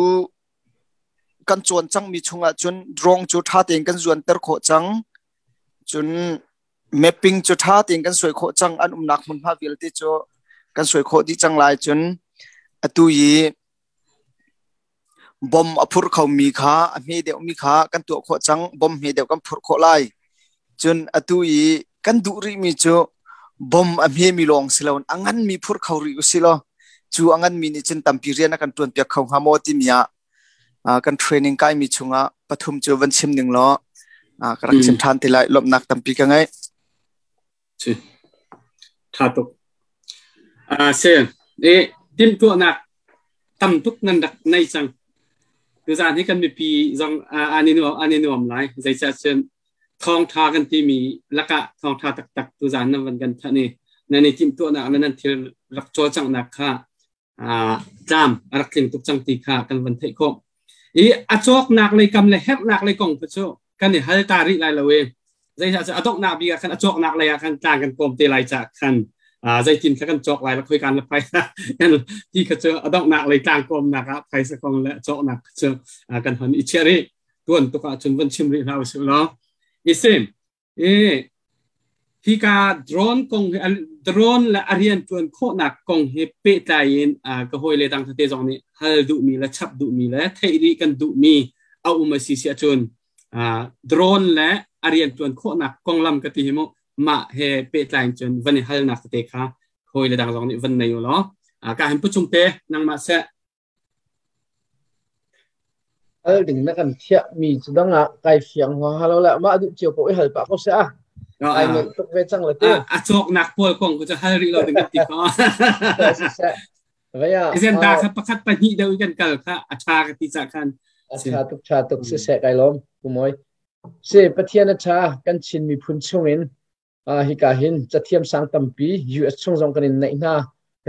kan cawn cangmi chungah cun drone cu ṭha tein kan zuanter khawh cang. Cun mapping cu ṭha tein kan suai khawh cang. An umnak hmunhma vialte cu kan suai khawh dih cang lai. Cun atu i bom a phur khomi kha, a hme deuhmi kha kan tuah khawh cang. Bom hme deuh kan phurh khawh lai. Cun atu i kan duh rihmi cu bom a hmemi lawng si loin a nganmi phur kho rih usih law cu a nganmi nih cun tampi rian a kan ṭuanpiak kho hnga maw timi ah kan training kaimi chungah pathum cu van chim ning law ka rak chim ṭhan te lai. Lawmhnak tampi ka ngei. Si. Ṭha tuk. Se, e timhtuahnak tam tuk nan rak nei cang. Tuzaan hi kan mipi zong an i nuam lai. Zeicah cun thawngṭha kan timi lakah thawngṭha taktak tuzaan nan van kan thanh i nan i timhtuahnak le nan thil rak cawlcanghnak kha tlam a rak tling tuk cang ti kha kan van theih khawh. I a cawknak lei kam le herhnak lei kong cu kan i hal ta rih lai lo i zeicah cu a donghnak bik ah khan a cawknak lei ah khan tlang kan kawm te lai caah khan zeitin kha kan cawk lai la khoi kan la phaisa kan ti kha cu a donghnak lei tlang kawmnak ah phaisa kong le cawknak cu kan hon i chiah rih. Tuan tuk ah cun van chim rih hlah usih law. Isim e hika drone kong hi, drone le a rian tuan khawhnak kong hi pehtlai in ka hawi le dang tete zong nih hal duhmi le chap duhmi le theih rih kan duhmi a um a si si ahcun drone le a rian tuan khawhnak konglam ka ti hi mu, mah he pehtlai in cun van i halnak tete kha hawi le dang zong nih van nei u law. Ka hin puchung te nangmah seh. Hal ding na kan thiah mi cu dang ah kai fiang hua halo le mah duh cio ko i hal pah ko seh a. Ai ngeih tuk ve cang le te. A cawknak pawl kong cu hal rih lo ding kan ti ko. Vaya. Izen da kha pakhat pahnih deuh kan kal kha a tha ka ti ca khan. A tha tuk, tha tuk si seh, kai lawm kumoi. Si Pathian a tha. Kan Chin miphun chungin hika hin cathiam sang tampi US chung zong kan in neih hna,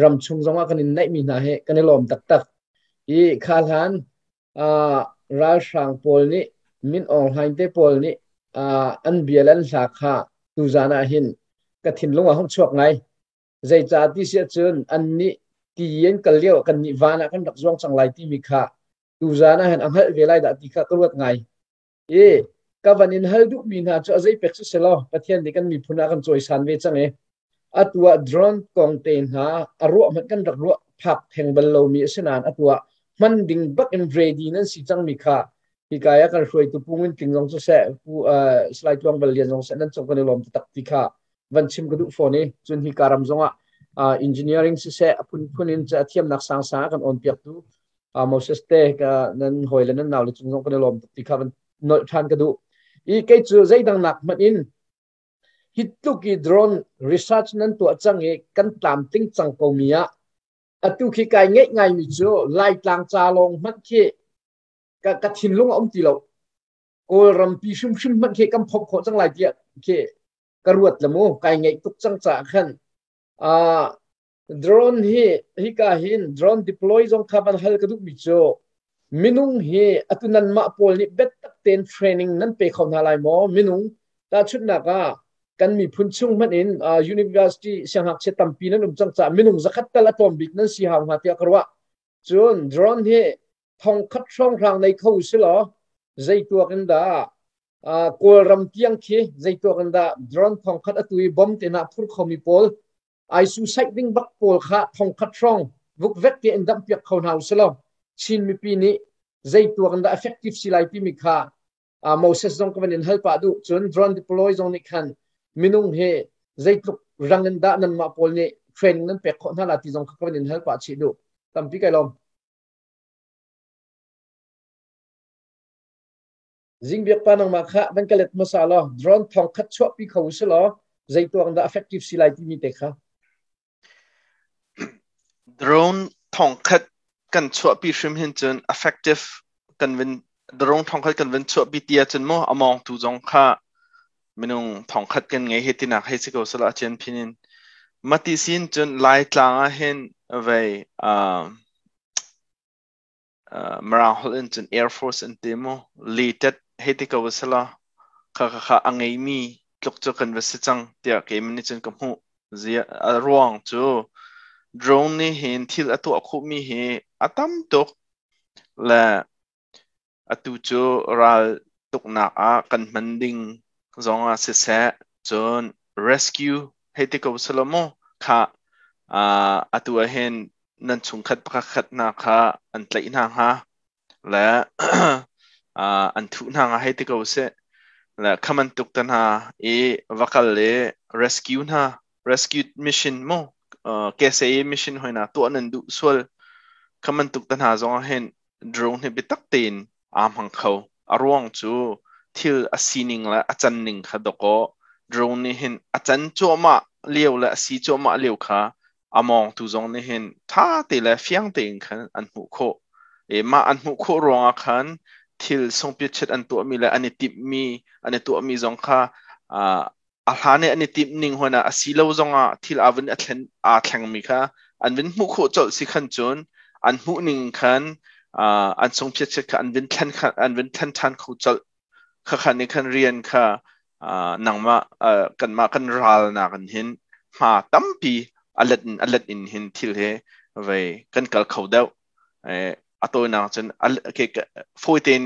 ram chung zong ah kan in neih mi hna he kan i lawm taktak i kha hlan ralhrang pawl nih, Min Aung Hlaing te pawl nih an bia le an hla kha tuzan ah hin ka thinlung ah hung chuak ngai. Zeicah ti si ahcun an nih ti in kal lio kan nih van ah kan rak zuang cang lai timi kha tuzan ah hin a hngalh ve lai dah ti kha ka ruat ngai. I ka van in hal duhmi hna cu a zei pek si selaw Pathian nih kan miphun ah kan cawisan ve cang i atu ah drone kong te hna a ruah hmanh kan rak ruah phak theng bal lomi a si nain atu ah hman ding bak in ready nan si cangmi kha hika ah kan hruaitu Pu Ngun Tling zong cu seh, Pu Salai Tluang Bal Lian zong seh, nan cung kan i lawm taktak ti kha van chim ka duh fawn i cun hika ram zong ah Engineering siseh a phunphun in thiamnak sangsang a kan awnpiaktu Moses te ka nan hawi le nan nau le cung zong kan i lawm tuk ti kha van nolh ṭhan ka duh. I kei cu zeidang nak hmanh in hi tluk i drone research nan tuah cang i kan tlamtling cang ko mi ah atu khi kai ngeih ngaimi cu Laitlang ca lawng hmanh khi ka thinlung a um ti lo. Kawlrampi hrimhrim hmanh khi kan phomh khawh cang lai tiah khi ka ruat le mu kai ngeih tuk cang caah khan drone hi hika hin drone deploy zong kha van hal ka duhmi cu minung hi atu nanmah pawl nih biatak tein training nan pe kho hna lai maw? Minung tahchunhnak ah kan miphun chung hmanh in university siangngakchia tampi nan um cang caah minung zakhat tal a tlawm bik nan si hau hnga tiah ka ruah. Cun drone hi 1000 hrawnghrang nei kho si law zeituak in dah Kawlram tiang khi zeituak in dah drone 1000 atu i bom te na phur khomi pawl ai suicide ding bak pawl kha 1000 hrawng vukvek te in damh piak kho hna usilo Chin mipi nih zeituak in dah effective si lai timi kha Moses zong ka van in hal pah duh. Cun drone deploy zong nih khan minung hi zeitluk rang in dah nanmah pawl nih training nan pek khawh hna la ti zong kha ka van in hal pah chih duh. Tampi kai lawm. Zingbiak pa, nangmah kha van ka let hmasa law drone 1000 chuahpi kho u si law zeituang dah effective si lai timi te kha. Drone 1000 kan chuahpi hrim hin cun effective kan vin drone 1000 kan vin chuahpi ti ahcun mu amawng tu zong kha minung 1000 kan ngei he tinak hei si ko sala achian phin in mati sin cun Laitlang ah hin vei Mirang holh in cun Air Force an ti mu. Letet hei ti ko sila kha kha kha a ngeimi tluk cu kan va si cang tiah keimah nih cun ka hmuh. Zia a ruang cu drone nih hin thil a tuah khawhmi hi a tam tuk le atu cu ral tuknak ah kan hman ding zong ah siseh, cun rescue hei ti ko selaw mu kha atu ah hin nan chungkhat pakhat hna kha an tlaih hna hnga le an thuh hna hnga hei ti ko sih le kha bantuk te hna i va kal i rescue hna, rescue mission mu, KSA mission hoi na tuah nan duh sual kha bantuk te hna zong ah hin drone hi biatak tein aa hmang kho. A ruang cu thil a sining le a can ning kha dawkaw drone nih hin a can cuahmah lio le a si cuahmah lio kha a mawngtu zong nih hin ṭha te le fiang tein khan an hmuh khawh. E mah an hmuh khawh ruangah khan thil sungpiatchet an tuahmi le an i timhmi an i tuahmi zong kha a hlan i an i timh ning hon ah a si lo zongah thil aa vun a thlen aa thlengmi kha an vun hmuh khawh colh si khan cun an hmuh ning khan an sungphiatchet kha an vun thlen kha an vun thlen ṭhan kho colh. Kha kha nih khan rian kha nangmah kanmah kan ral nak in hin hma tampi a let in hin thil he vei kan kal kho deuh. A tawinak cun fawi tein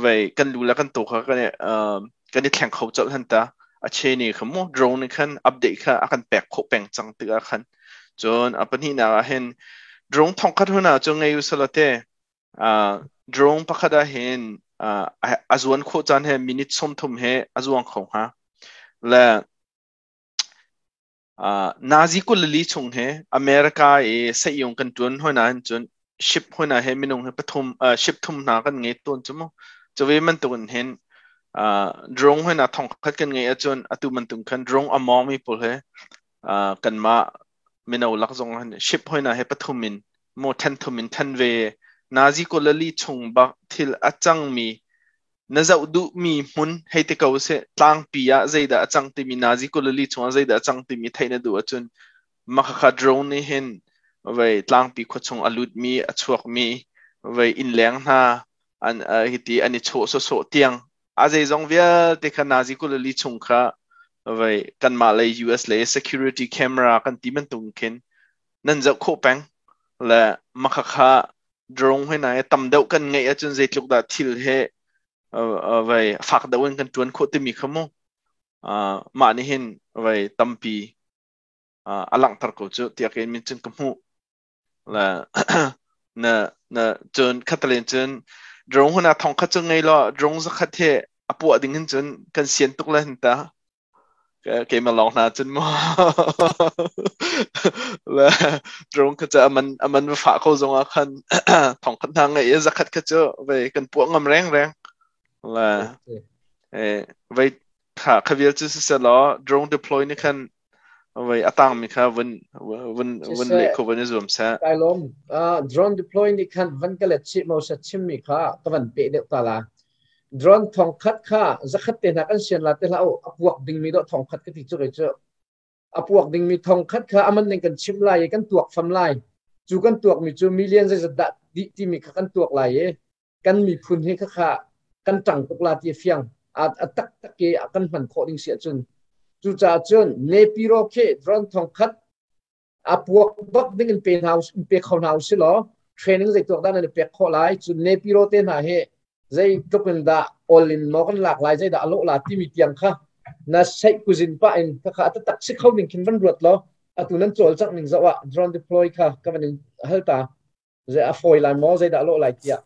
vei kan lu le kan taw kha kan i thleng kho colh han ta. A che ni kha mu drone nih khan update kha a kan pek khawh peng cang tikah khan. Cun a pahnihnak ah hin drone 1000 hun ah cun ngei u selaw te drone pakhat ah hin a zuan khawh caan he minute 30 he a zuang kho hnga le Nazi 24 chung hi America i seh-ung kan ṭuan hoi nain cun ship hoi hna he minung hi pathum ship thum hna kan ngei tawn cu mu. Cuve bantuk in hin drone hoi hna 1000 kan ngeih ahcun atu bantuk khan drone a mawngmi pawl he kanmah mino lak zong hin ship hoi hna he pathum in maw ṭhen thum in ṭhen ve. Nazi 24 chung bak thil a cangmi na zoh duhmi hmun hei ti ko seh, tlangpi ah zeidah a cang timi, Nazi 24 chungah zeidah a cang timi theih na duh ahcun makhakha drone nih hin vei tlangpi khuachung a lutmi a chuakmi vei innleng hna an hiti an i chawh sawsawh tiang a zeizong vialte kha Nazi 24 chung kha vei kanmah lei US lei security camera kan ti bantuk khin nan zoh khawh peng le makhakha drone he nai tam deuh kan ngeih ahcun zeitluk dah thil he vai fak deuh in kan ṭuan khawh timi kha mu mah nih hin vai tampi a langhter ko cu tiah kei min cun ka hmuh le na na cun khatalen cun drone huna 1000 cu ngei law drone 100 he a puah ding hin cun kan sian tuk le hin ta. Keimah lawng hna cun maw le drone kha cu aman va fah ko zong ah khan thong khat hna ngeih i zakhat kha cu vei kan puah ngam reng reng le vei kha kha vial cu siseh law drone deploy nih khan vei a tangmi kha vun vun vun leh kho vun i zuam seh. Kai lawm. Drone deploy nih khan van ka let chih mo sa chimmi kha ka van pe deuh ta la. Drone thong khat kha zakhat te hna kan sian la te hlah u, a puak dingmi dawh thong khat ka ti cu kei cu. A puak dingmi thong khat kha aman ning kan chim lai i kan tuak fam lai. Cu kan tuakmi cu million zeizat dah dih timi kha kan tuak lai i kan miphun hi khakha kan ṭang tuk la ti a fiang. A taktak i a kan hman khawh ding si ahcun. Cucaah cun Nepiro khi drone thong khat a puak bak ding in pe hna pe kho hna usih law training zei tuak dah nan i pek khawh lai. Cun Nepiro te hna hi zei tluk in dah all in maw kan lak lai, zei dah a lawh la timi tiang kha na seih kuzin pah in khakha a taktak si kho ning khin van ruat law atu nan cawlcangh ning zoh ah drone deploy kha ka van in hal ta. Zei a fawi lai maw, zei dah a lawh lai tiah.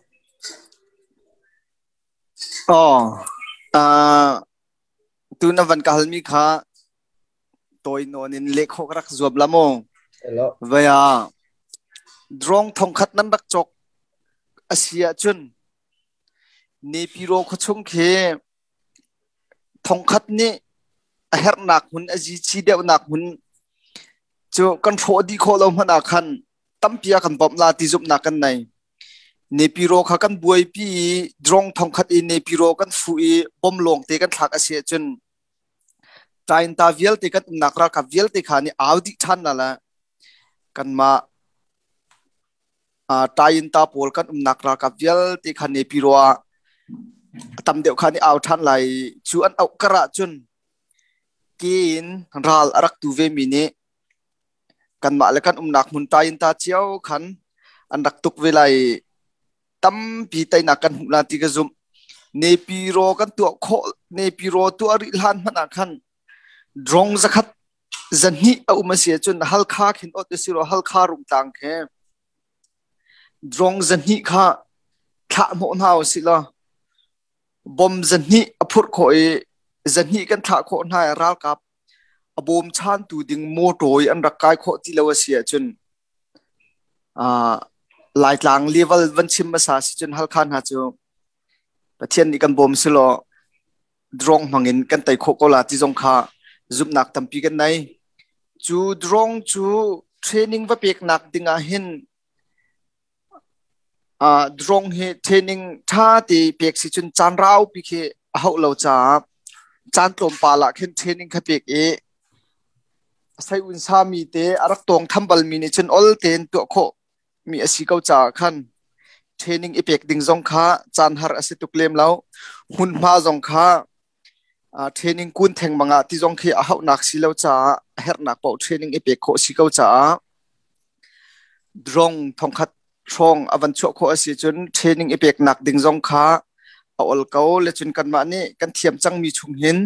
Oh, tu na van ka halmi kha tawi nawn in leh khawh ka rak zuam la mu. Hello. Vaya drone thongkhat nan rak cawk a si ahcun Nepiro khuachung khi thongkhat nih a herhnak hmun a zici deuhnak hmun cu kan hrawh dih khawh lo hmanh ah khan tampi a kan bawmh la ti zumhnak kan nei. Nepiro kha kan buaipi i drone thongkhat i Nepiro kan fuh i bom lawng te kan thlak a si ahcun Tainta vialte kan umnak ralkap vialte kha nih au dih ṭhan la le kanmah Tainta pawl kan umnak ralkap vialte kha Nepiro ah a tam deuh kha nih au ṭhan lai. Cu an auh kar ahcun ke in ral a rak tu vemi nih kanmah le kan umnak hmun Tainta cio khan an rak tuk ve lai. Tampi teinak kan hmuh la ti ka zumh. Nepiro kan tuah khawh, Nepiro tuah rih hlan hmanh ah khan drone zakhat zahnih a um a si ahcun Halkha khin ot si ro Halkha rungtlang khi drone zahnih kha thlah hnawh hna usih law bom zahnih a phurh khawh i zahnih kan thlah khawh hna i ralkap a bawm chantu ding motor i an rak kai khawh ti lo a si ahcun Laitlang level van chim hmasa si cun Halkha hna cu Pathian nih kan bawm silaw drone hmangin kan tei khawh ko la ti zong kha zumhnak tampi kan nei. Cu drone cu training va peknak ding ah hin drone hi training ṭha te pek si cun caan raupi khi a hauh lo caah caan tlawmpal ah khin training kha pek i sai un sami te a rak tawng tham balmi nih cun ol tein tuah khawh mi a si ko caah khan training i pek ding zong kha caan har a si tuk lem lo. Hmunhma zong kha training kun theng bang ah ti zong khi a hauhnak si lo caah a herhnak paoh training i pek khawh si ko caah drone thongkhat hrawng a van chuah khawh a si cun training i peknak ding zong kha a ol ko le cun kanmah nih kan thiam cangmi chung hin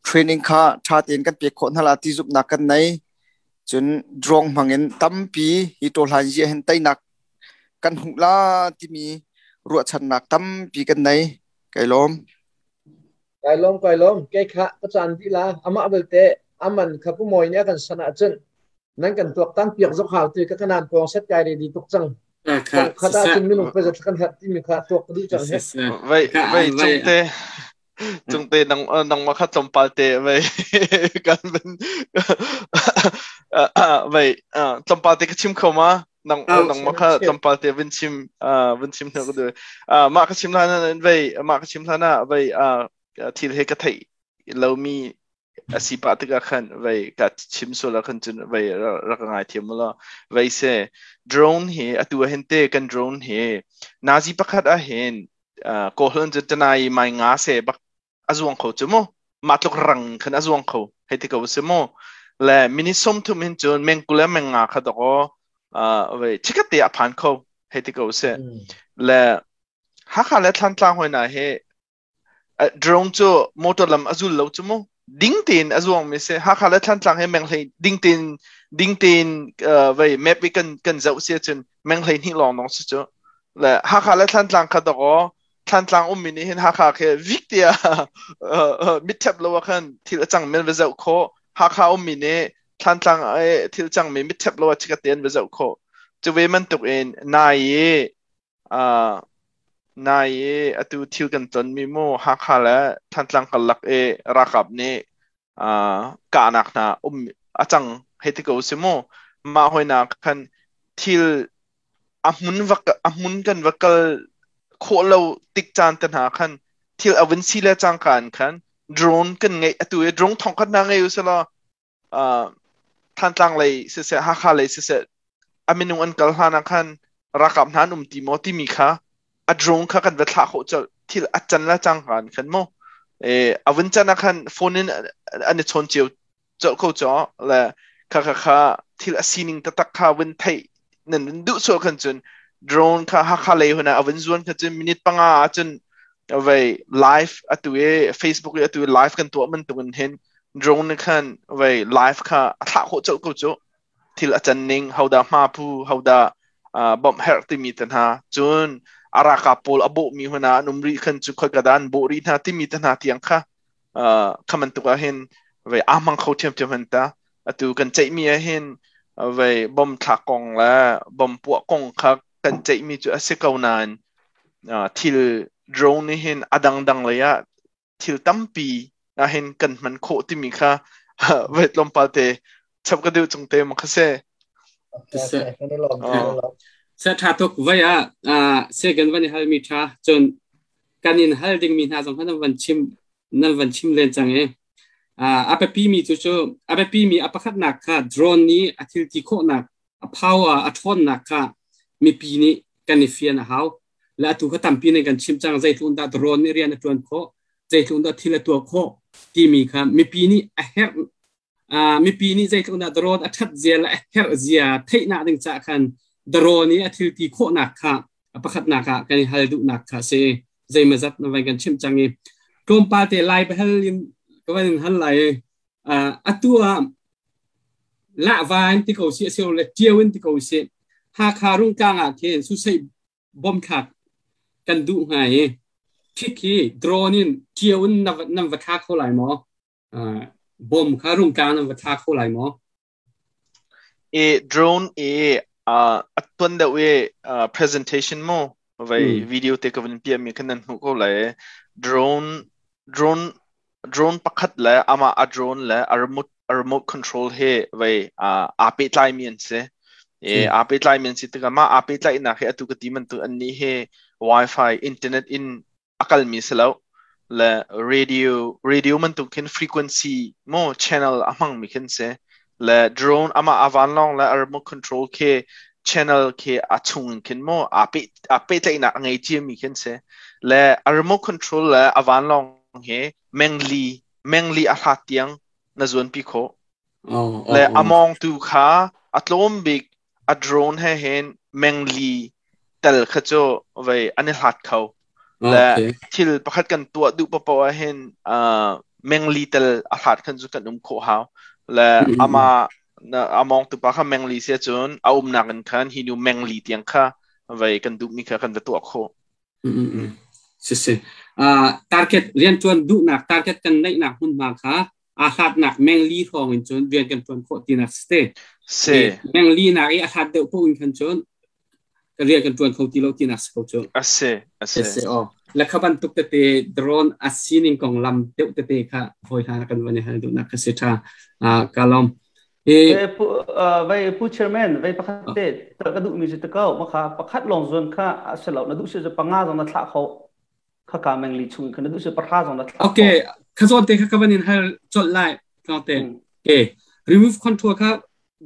training kha ṭha tein kan pek khawh hna la ti zumhnak kan nei. Cun drone hmangin tampi hi tawhlan yi hin teinak kan hmuh la timi ruahchannak tampi kan nei. Kai lawm. Kai lawm, kai lawm. Kei kha ka caan dih la. Amah belte aman kha pu Mawi nih a kan san ahcun nan kan tuaktan piak zok hau ti ka kanan pawng set kai ready tuk cang. Khat ahcun minung pezat kan herh timi kha tuak ka duh cang he. Vei vei cungte cungte nang nangmah kha tlawmpal te vei kan van vei tlawmpal te ka chim kho ma? Nang nangmah kha tlawmpal te van chim van chim hna ka duh. Mah ka chim hlan vei mah ka chim hlan ah vei thil he ka theih lomi a si pah tikah khan vei ka chim sual ah khan cun vei rak ngai thiam mu law. Vei se drone hi atu ah hin te kan drone hi nazi pakhat ah hin kawhlan cu tanai mai nga se bak a zuang kho cu mu, mah tluk rang khan a zuang kho hei ti ko si mu. Le minute 30 hin cun meng 20 le meng 5 kha dok vei chikat te a phan kho hei ti ko si. Le Hakha le Thlantlang hoi na hi drone cu motor lam a zul lo cu mu, ding tein a zuang mi si. Hakha le Thlantlang hi meng hlei ding tein ding tein vei map i kan zoh si ahcun meng 12 lawng dong si cu. Le Hakha le Thlantlang kha dok aw Thantlang ummi nih hin Hakha khi vik tiah mitthep lo ah khan thil a cang men va zoh khawh. Hakha ummi nih Thantlang thil cangmi mitthep lo ah chikat te an va zoh khawh. Cu ve bantuk in nai i nai i atu thil kan tonmi mu Hakha le Thantlang karlak i ralkap nih kahnak hna um a cang hei ti ko si mu. Mah hoina khan thil a hmun va a hmun kan va kal khawh lo tik caan te hna khan thil a vun si le cangka in khan drone kan ngeih atu i drone thong khat hna ngei usih law Thantlang lei siseh Hakha lei siseh a minung an kal hlan ah khan ralkap hna an um ti maw timi kha a drone kha kan va thlah khawh colh thil a can la cangka in khan mu a vun can ah khan phone in an i chawn cio colh ko caw le kha kha kha thil a sining taktak kha vun theih nan vun duh sual khan cun drone kha Hakha lei huna a vun zuan kha cun minute 5 ah cun vei live atu i Facebook i atu i live kan tuah bantuk in hin drone khan vei live kha a thlah khawh colh ko cu thil a can ning hoda hma phu hoda bawmh herh timi te hna cun a ralkap pawl a bawhmi huna an um rih khan cu khoi ka dah an bawh rih hna timi te hna tiang kha kha bantuk ah hin vei aa hmang kho ṭhiamṭhiam han ta atu kan ceihmi ah hin vei bom thlak kong le bom puah kong kha kan ceihmi cu a si ko nain thil drone nih hin a dangdang lei ah thil tampi ah hin kan hman khawh timi kha vei tlawmpal te chap ka duh cung te ma kha se. Se tha tuk vai ah se kan van i hal mi tha cun kan in hal dingmi hna zong kha nan van chim nan van chim len cang i a biapi mi cu cu a biapi mi a pakhatnak kha drone nih a thil ti khawhnak a power a ṭhawnnak kha mipi nih kan i fian a hau le atu kha tampi nih kan chim cang zeitluk dah drone nih rian a ṭuan khawh zeitluk dah thil a tuah khawh timi kha mipi nih a herh mipi nih zeitluk dah drone a ṭhat zia le a herh zia theihnak ding caah khan drone i a thil ti khawhnak kha a pakhatnak ah kan i hal duhnak kha si zeimazat na vai kan chimh cang i tlawmpal te lai bahal in ka van in hal lai atu ah lahva in ti ko si asilo le ṭio in ti ko si Hakha Rungtlang ah khin susei bom thlak kan duh hnga i khik hi drone in ṭio in nan va thla kho lai maw? Bom kha Rungtlang nan va thla kho lai maw? I drone i a tuan deuh i presentation mu vai video te ka van piah mi khan nan hmuh ko lai drone drone drone pakhat le amah a drone le a remote a remote control he vai aa pehtlai mi an si e aa pehtlai mi an si tikah mah aa pehtlaihnak hi atu ka ti bantuk an nih hi wifi internet in a kalmi si lo le radio radio bantuk khin frequency mo channel a hmangmi khin si le drone amah a vanlawng le a remote control khi channel khi a chung in khin mo aa pe aa pehtlaihnak a ngei ciami khin si le a remote control le a vanlawng he mengli mengli a hlat tiang na zuanpi khawh le a mawngtu kha a tlawm bik a drone he hin mengli tel kha cu vei an i hlat kho le thil pakhat kan tuah duh paoh ah hin mengli tel a hlat khan cu kan um khawh hau le ama a mawngtu pa kha mengli sia cun a umnak in khan hi nu mengli tiang kha vei kan duhmi kha kan va tuah khawh. Si si. Target riantuan duhnak target kan neihnak hmunhma kha aa hlatnak mengli hrawng in cun rian kan ṭuan khawh tinak si te. Si. Mengli nak i a hlat deuh paoh in khan cun ka rian kan ṭuan kho ti lo tinak si ko cu. A si, a si. Si aw. Le kha bantuk tete drone a sining kong lam deuh tete kha hawi hna kan van i hal duhnak ka si ṭha. Ka lawm. Vai pu chairman vai pakhat te ka duh mi si te ko ma kha pakhat lawng zon kha a si lo na duh si panga zong na thlah kho kha ka meng li chung kha na duh si pahra zong na thlah Okay kha zawn te kha ka van in hal colh lai tlawng te okay remove control kha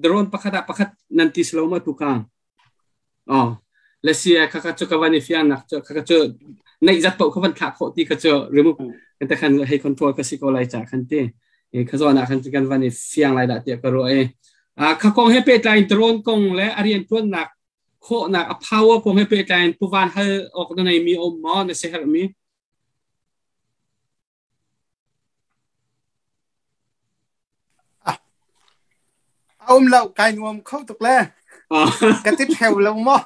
drone pakhat ah pakhat nan ti slo ma tu ka oh le si kha kha chu ka van i fiang nak chu kha kha chu neih zat paoh kha van thlah khawh ti kha chu remove kan te khan hei control ka si ko lai cha khan ti e kha zawn ah khan kan van i fiang lai dah tiah ka ruah e a kha kong he pehtlai drone kong le a rian tuannak khawhnak a power kong he pehtlai in puvan hal awk na nei mi um maw na si herh mi? A um lo kai nuam kho tuk le ka ti theu lo maw?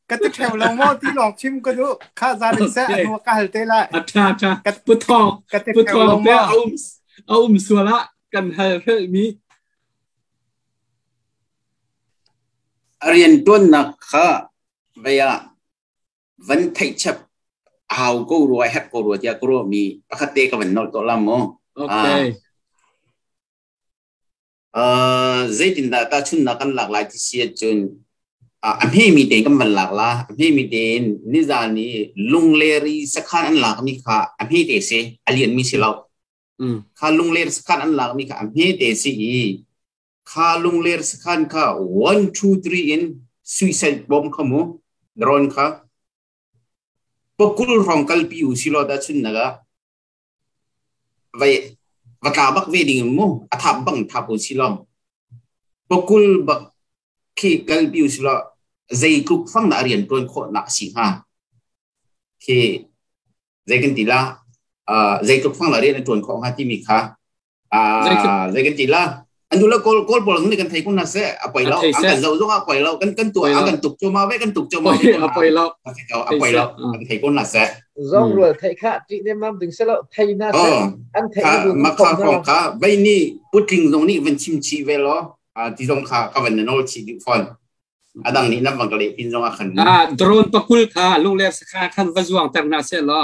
Ka ti theu lo maw ti lawng chim ka duh. Kha za rin seh a hnu ka hal te lai. A tha tha. Pu Thawng Ka ti Pu theu lo Thawng te maw? a um sual ah kan hal hrelh mi. A rian tuannak kha vei ah van theih chap hau ko rua herh ko rua tiah ka ruah mi pakhat te ka van nolh to la mu. Okay. Zeitindah tahchunhnak kan lak lai ti si ahcun a hmemi tein kan van lak la. A hmemi tein nizan i Lungler i sakhan an lakmi kha a hmete si, a lianmi si lo. Kha Lungler sakhan an lakmi kha a hmete si i kha Lungler sakhan kha 1 2 3 in suicide bomb kha mu drone kha pakul hrawng kalpi u si law tahchunhnak ah vai va tla bak ve ding mu a thap bang thap u si law pakul bak khi kalpi u si law zeitluk fang dah rian tuan khawh nak si hnga khi zei kan ti la zeitluk fang dah rian tuan khawh hnga timi kha zei kan ti la an du la kawl kawl pawl nih kan thei kun na se a poi lo an kan zo zong a poi lo kan kan tu an kan tuk choma ve kan tuk choma ve a poi lo a poi lo kan thei kun na se zong rual thei kha ti ne mam ding se lo thei na se an thei bu ma kha phong kha vai ni putling zong nih van chim chi ve lo ti zong kha ka van nol chi du fon adang nih nam bang ka le pin zong a khan drone pakul kha lungler sakha khan va zuang ter na se lo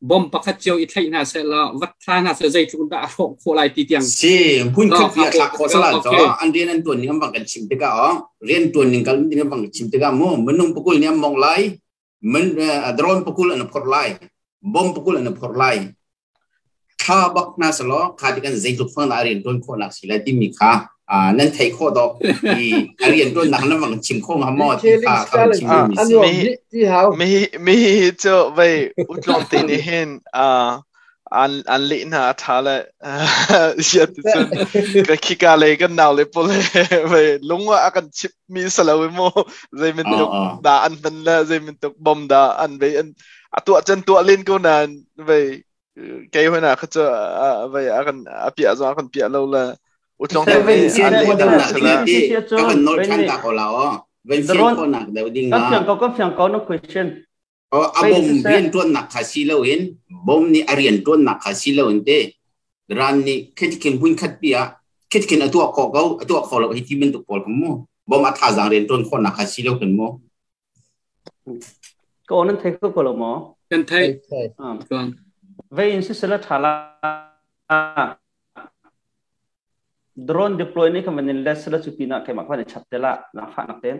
bom pakhat cio i thlaih hna seh law vat thla hna seh zeitluk dah a hrawh khawh lai ti tiang si phun khat bi a thlak khawh sala cho an rian an tuan ning an bang kan chim tikah o rian tuan ning kal ding an bang chim tikah mu minung pakul ni an mong lai min drone pakul an phor lai bom pakul an phor lai thla bak na salo kha ti kan zeitluk fang na rian tuan khawh nak si lai timi kha nan thei khawh dok i a rian tuan nak nan bang chim kho nga maw ti kha ka chim mi si mi mi cu vei utlawm te ni hin an an leh hna a tha le siat cun ka khika le kan nau le pol vei lung a kan chip mi salo mo zei min tuk da an hman le zei min tuk bom da an vei an atuah chan tuah len ko nan vei kei hoi na kha cu vai a kan a piah zong a kan piah lo le utlong te ven sian ko ding nak ding ti ka van nol than ta ko la o ven sian ko nak deuh ding kan fiang ko kan fiang ko no question o a bom rian tuan nak kha si lo in bom ni a rian tuan nak kha si lo in te ran ni khit khin hun khat pi a khit khin a tua kho ko a tua kho lo hi ti min tuk pol kan mu bom a tha zang rian tuan kho nak kha si lo kan mu Ko nan thei kho ko lo maw? Kan thei. Vei in sisela tha la drone deploy ni kan in les la chu pina keimah khan chat te la na fa nak ten.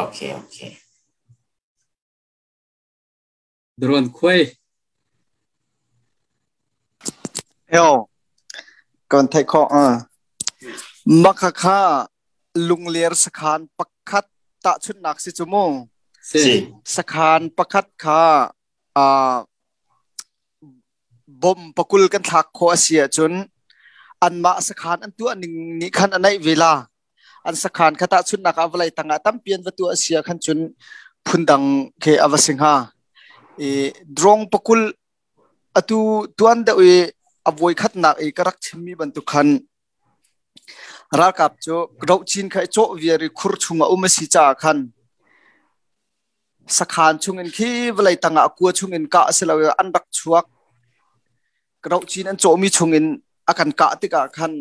Okay, okay. Drone khuai. Yo, kan thei kho a. Makha kha lungler sakhan pakhat tahchunhnak si cu mu. Si. Sakhan pakhat kha bom pakul kan thlak khawh a si ahcun anmah sakhan an tuah ning nih khan a naih ve la. An sakhan kha tahchunhnak ah vawlei tangah tampi an va tuah a si ah khan cun phundang khi a va si hnga. I drone pakul atu tuan deuh i a voikhatnak i ka rak chimmi bantuk khan Ralkap cu rohcin kha i cawh viar i khur chungah um a si caah khan sakhan chungin khi vawlei tangah a kua chungin kah a si lo i an rak chuak. Rohcin an cawhmi chungin a kan kah tikah khan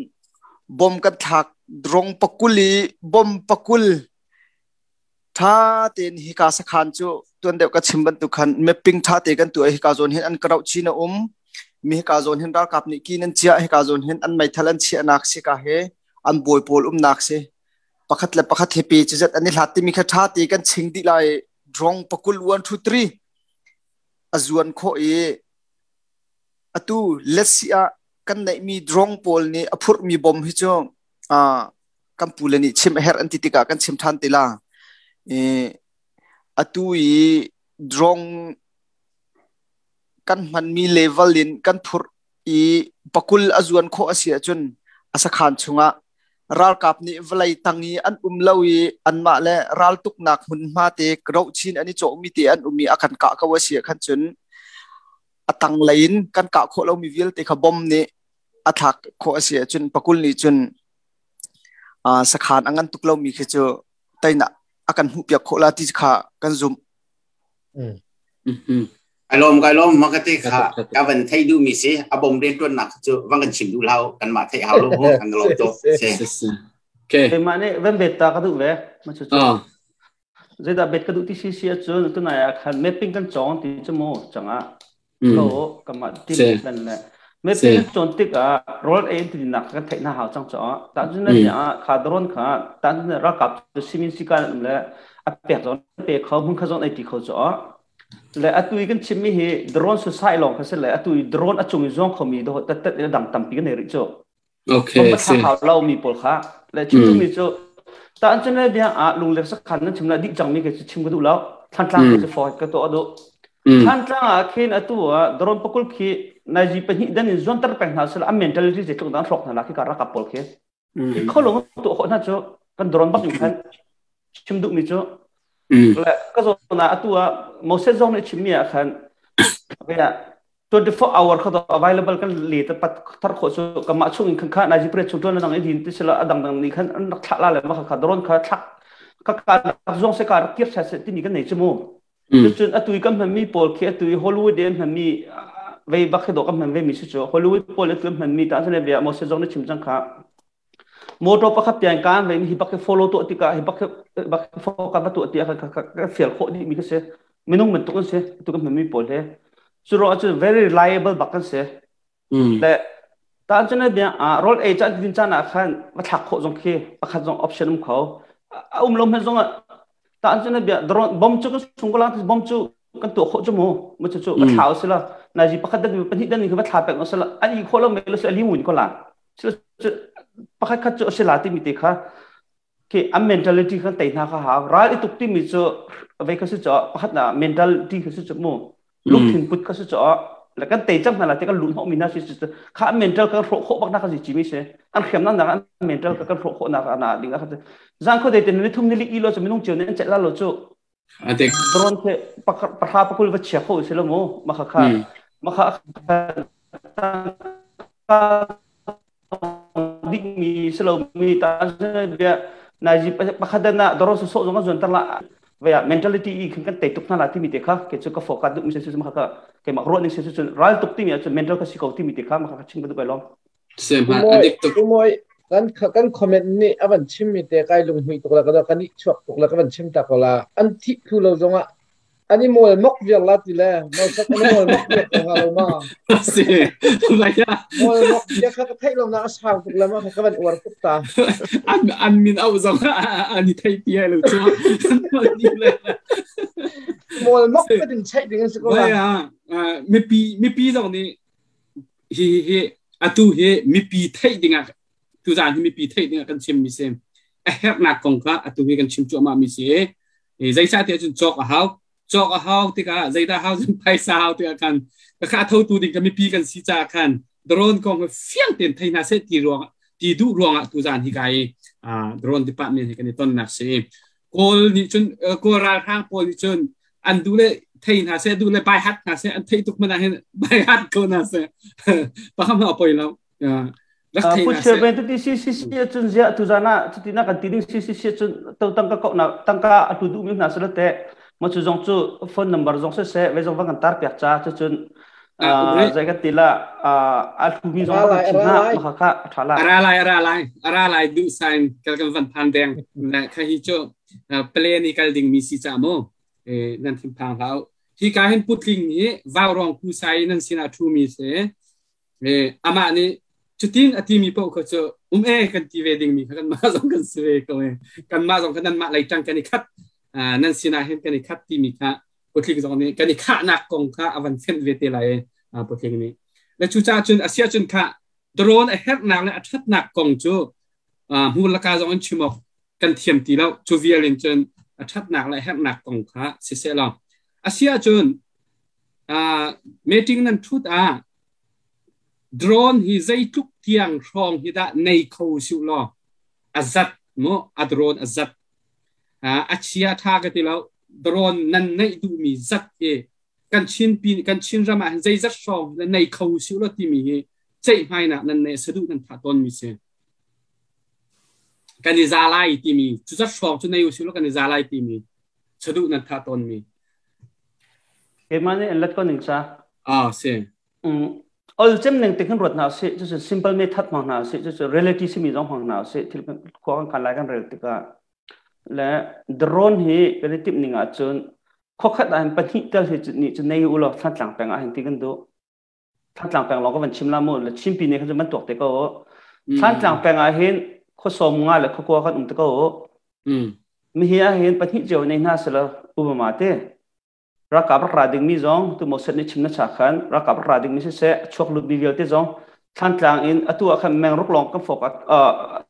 bom kan thlak rong pakul i bom pakul ṭha tein hika sakhan cu tuan deuh ka chim bantuk khan mapping ṭha te kan tuah i hika zawn hin an ka rohchin a um mi hika zawn hin ralkap nih kin an chiah hika zawn hin an meithal an chiahnak si ka he an bawi pawl umnak si pakhat le pakhat he pe ci zat an i hlat timi kha ṭha te kan ching dih lai drong pakul 1 2 3 a zuan khawh i atu let's see ah kan neihmi drong pawl nih a phurhmi bom hi cu kan pule nih chim a herh an ti tikah kan chim ṭhan ti la. I atu i drone kan hmanmi level in kan phurh i pakul a zuan khawh a si ahcun a sakhan chungah ralkap nih vawlei tang i an um lo i anmah le raltuknak hmunhma te rohchin an i cawhmi te an um i a kan kah ko a si ah khan cun a tanglei in kan kah khawh lomi vialte kha bom nih a thlak khawh a si ahcun pakul nih cun sakhan a ngan tuk lomi khi cu teinak a kan hmuhpiak khawh la ti kha kan zumh. Kai lawm, kai lawm. Ma ka te kha ka van thei du mi si a bom rian tuan nak cu van kan chim du hlau kan mah thei hau lo mu kan lawm to si. Okay. Keimah nih van bet ta ka duh ve. Ma cu cu. Zeidah bet ka duh ti si si ahcun tunai ah khan mapping kan cawng ti cu mu changah lo kamah team plan le mapping kan cawn tikah role A in ti nak kan theih na hau cang caah ta cun na ah kha drone kha ta cun ralkap cu simin sikan um le a pek zon pe kho hmun kha zon ai ti kho caah le atu i kan chimmi hi drone su sai lawng kha si le atu i drone a cung i zuang khomi do tat tat dang tampi kan nei rih cu. Okay. Thla hau lo mi pawl kha le chim mi cu ta an chun le bia ah lunglek sakhan nan chim la dih cang mi ke chim ka duh lo. Thantlang ke chu ka to adu Thantlang ah khin atu ah drone pakul khi naiji pahnih dan in zuanter peng hna sel a mentality je tluk dan hrok hna la khi ka rakap pawl khi kho long tu ho na chu kan drone bak in khan chim duh mi cu le ka zo na atu ah Moses zong nih chim mi ah khan 24 hour kha available kan le ta pat thar kho chu kama chung in khan kha naji pre chung tuan nang i din ti sila adang dang ni khan an rak thla la le ma kha drone kha thlak ka ka zong se ka rak kir sa se ti ni kan nei chu mu. Cun atu i kan hmanmi pawl khi atu i Hollywood i an hmanmi vei bak khi dawh kan hman ve mi si cu. Hollywood pawl atu an hmanmi ta cun bia Moses zong na chim cang kha. Motor pakhat tiang kaan ve mi hi bak hi follow tuah tikah hi bak hi bak hi focus va tuah tiah ka ka fial khawh dih mi ka si. Minung bantuk an si atu kan hmanmi pawl hi. Cu ruang ahcun very reliable bak kan si. Le ta cun bia ah rol ei caan din caan ah khan va thlak khawh zong khi pakhat zong option um kho. A um lo hmanh zong ah ta cun bia drone bom cu kan sung ko la bom cu kan tuah khawh cu mu mu cu cu va thlau sila nazi pakhat dan pahnih dan va thla pek sila an i khawh lo me lo si ali mun ko la sila pakhat khat cu sila ti mi te kha khi an mentality kan tei hna kha ha ral i tuk ti mi cu vei kha si cho pakhat na mentality kha si chu mu lungthin put kha si cho le kan tei cang hna la te kan luh hnawh mi na si kha mental kan hrawh khawh bak na kha si chi mi si an hriam na na mental ka kan hrawh khawh na na ding kha zan kho de te ni thum ni li i lo chu minung chiu ne an chet la lo chu Adik. Drone ke pahra pakul va chia kho si lo mu makha kha makha dik mi silo mi ta bia naji pakhat na drone so so zong zon tar la vaya mentality i khan kan te tuk na la ti mi te kha ke chu ka focus du mi se su ma kha ke mak ro ning se su ral tuk ti mi chu mental ka si ko ti mi te kha ma kha ching bu kai long. Sem ha adik tuk. Umoi kan kan comment nih avan chim mi te kai lung hui tuk la ka kan i chuak tuk la ka van chim ta ko la an thi thu lo zong ah animal mok viar la ti le Moses animal mok viar ko nga lo ma. Si baya mol mok viar kha ka theih lo na a sang tuk la ma ka van uar tuk ta. An min au zong an i thei ti lo chu. Mol mok ka din cheih ding si ko la. Baya mipi mipi zong nih hi hi atu hi mipi theih dingah tuzaan hi mipi theih dingah kan chim mi si. A herhnak kong kha atu hi kan chim cuahmah mi si. Zeicah tiah cun cawk a hau, cawk a hau tikah zeidah hau cun phaisa hau tikah khan ka kha tho tu ding ka mipi kan si caah khan drone kong hi fiang tein thei hna seh ti ruang ti duh ruangah tuzaan hi kai drone department hi kan i tonnak si. Kawl nih cun Kawl ralhrang pawl nih cun an duh le thei hna seh, duh le bai hat hna seh, an theih tuk hmanh ah hin bai hat ko hna seh, pakhat hmanh a poi lo. Rak thei hna seh. Pu ti CCC cun zia tu zan ah cuti na kan ti ding CCC cun to tangka ko na tangka a tu duh mi hna sala te mo chu zong cu phone number zong se se ve zong va kan tar piak cha cu cun zai ka ti la a hlu mi zong kan chim na ma kha tha la. Ara lai, ara lai, ara lai du sign kal kan van phan deng na kha hi chu plan i kal ding mi si cha mo nan thin phang hlau. Hi ka hin putling nih vau rong ku sai nan sinah thu mi se amah nih cutin a timi paoh kha cu um e kan ti ve ding mi kha kan mah zong kan si ve ko e. Kan mah zong kha nan mah lei tang kan i khat, nan sinah hin kan i khat timi kha putling zong nih kan i khahnak kong kha a van fenh ve te lai putling nih. Le cucaah cun asia cun kha drone a herhnak le a thatnak kong cu hmur laka zong in chim awk kan thiam ti lo. Cu vial in cun a thatnak le herhnak kong kha siseh law asia cun meeting nan thut ah drone hi zeitluk tiang hrawng hi dah nei kho siu law a zat mu a drone a zat a chia tha ka ti lo. Drone nan neih duhmi zat hi kan Chin pi kan Chin ram ah hin zeizat hrawng hi nei kho siu law timi hi ceihmainak nan nei saduh nan thah tawn mi si. Kan i za lai timi cu zat hrawng cu nei u siu law kan i za lai timi saduh nan thah tawn mi. Keimah nih an let ko ning ca. Ah, si. Ol cem ning te khin ruat hna usih. Cucu simple method hmang hna usih. Cucu reality simi zong hmang hna usih. Thil khua kan kan lai kan rel tikah. Le drone hi kan i timh ning ahcun khuakhat ah hin pahnih tel hi nih cu nei u law Thantlang peng ah hin ti kan duh. Thantlang peng lawng ka van chim la mu le Chinpi nih khan cu man tuak te ko. Thantlang peng ah hin khua sawm nga le khua kua kan um te ko. Mihi ah hin pahnih cio nei hna selaw Obama te ralkap rak ra dingmi zong tu Moses nih chim na cha khan ralkap rak ra dingmi siseh a chuak lutmi vialte zong Thlantlang in atu ah khan mengruk lawng kan fok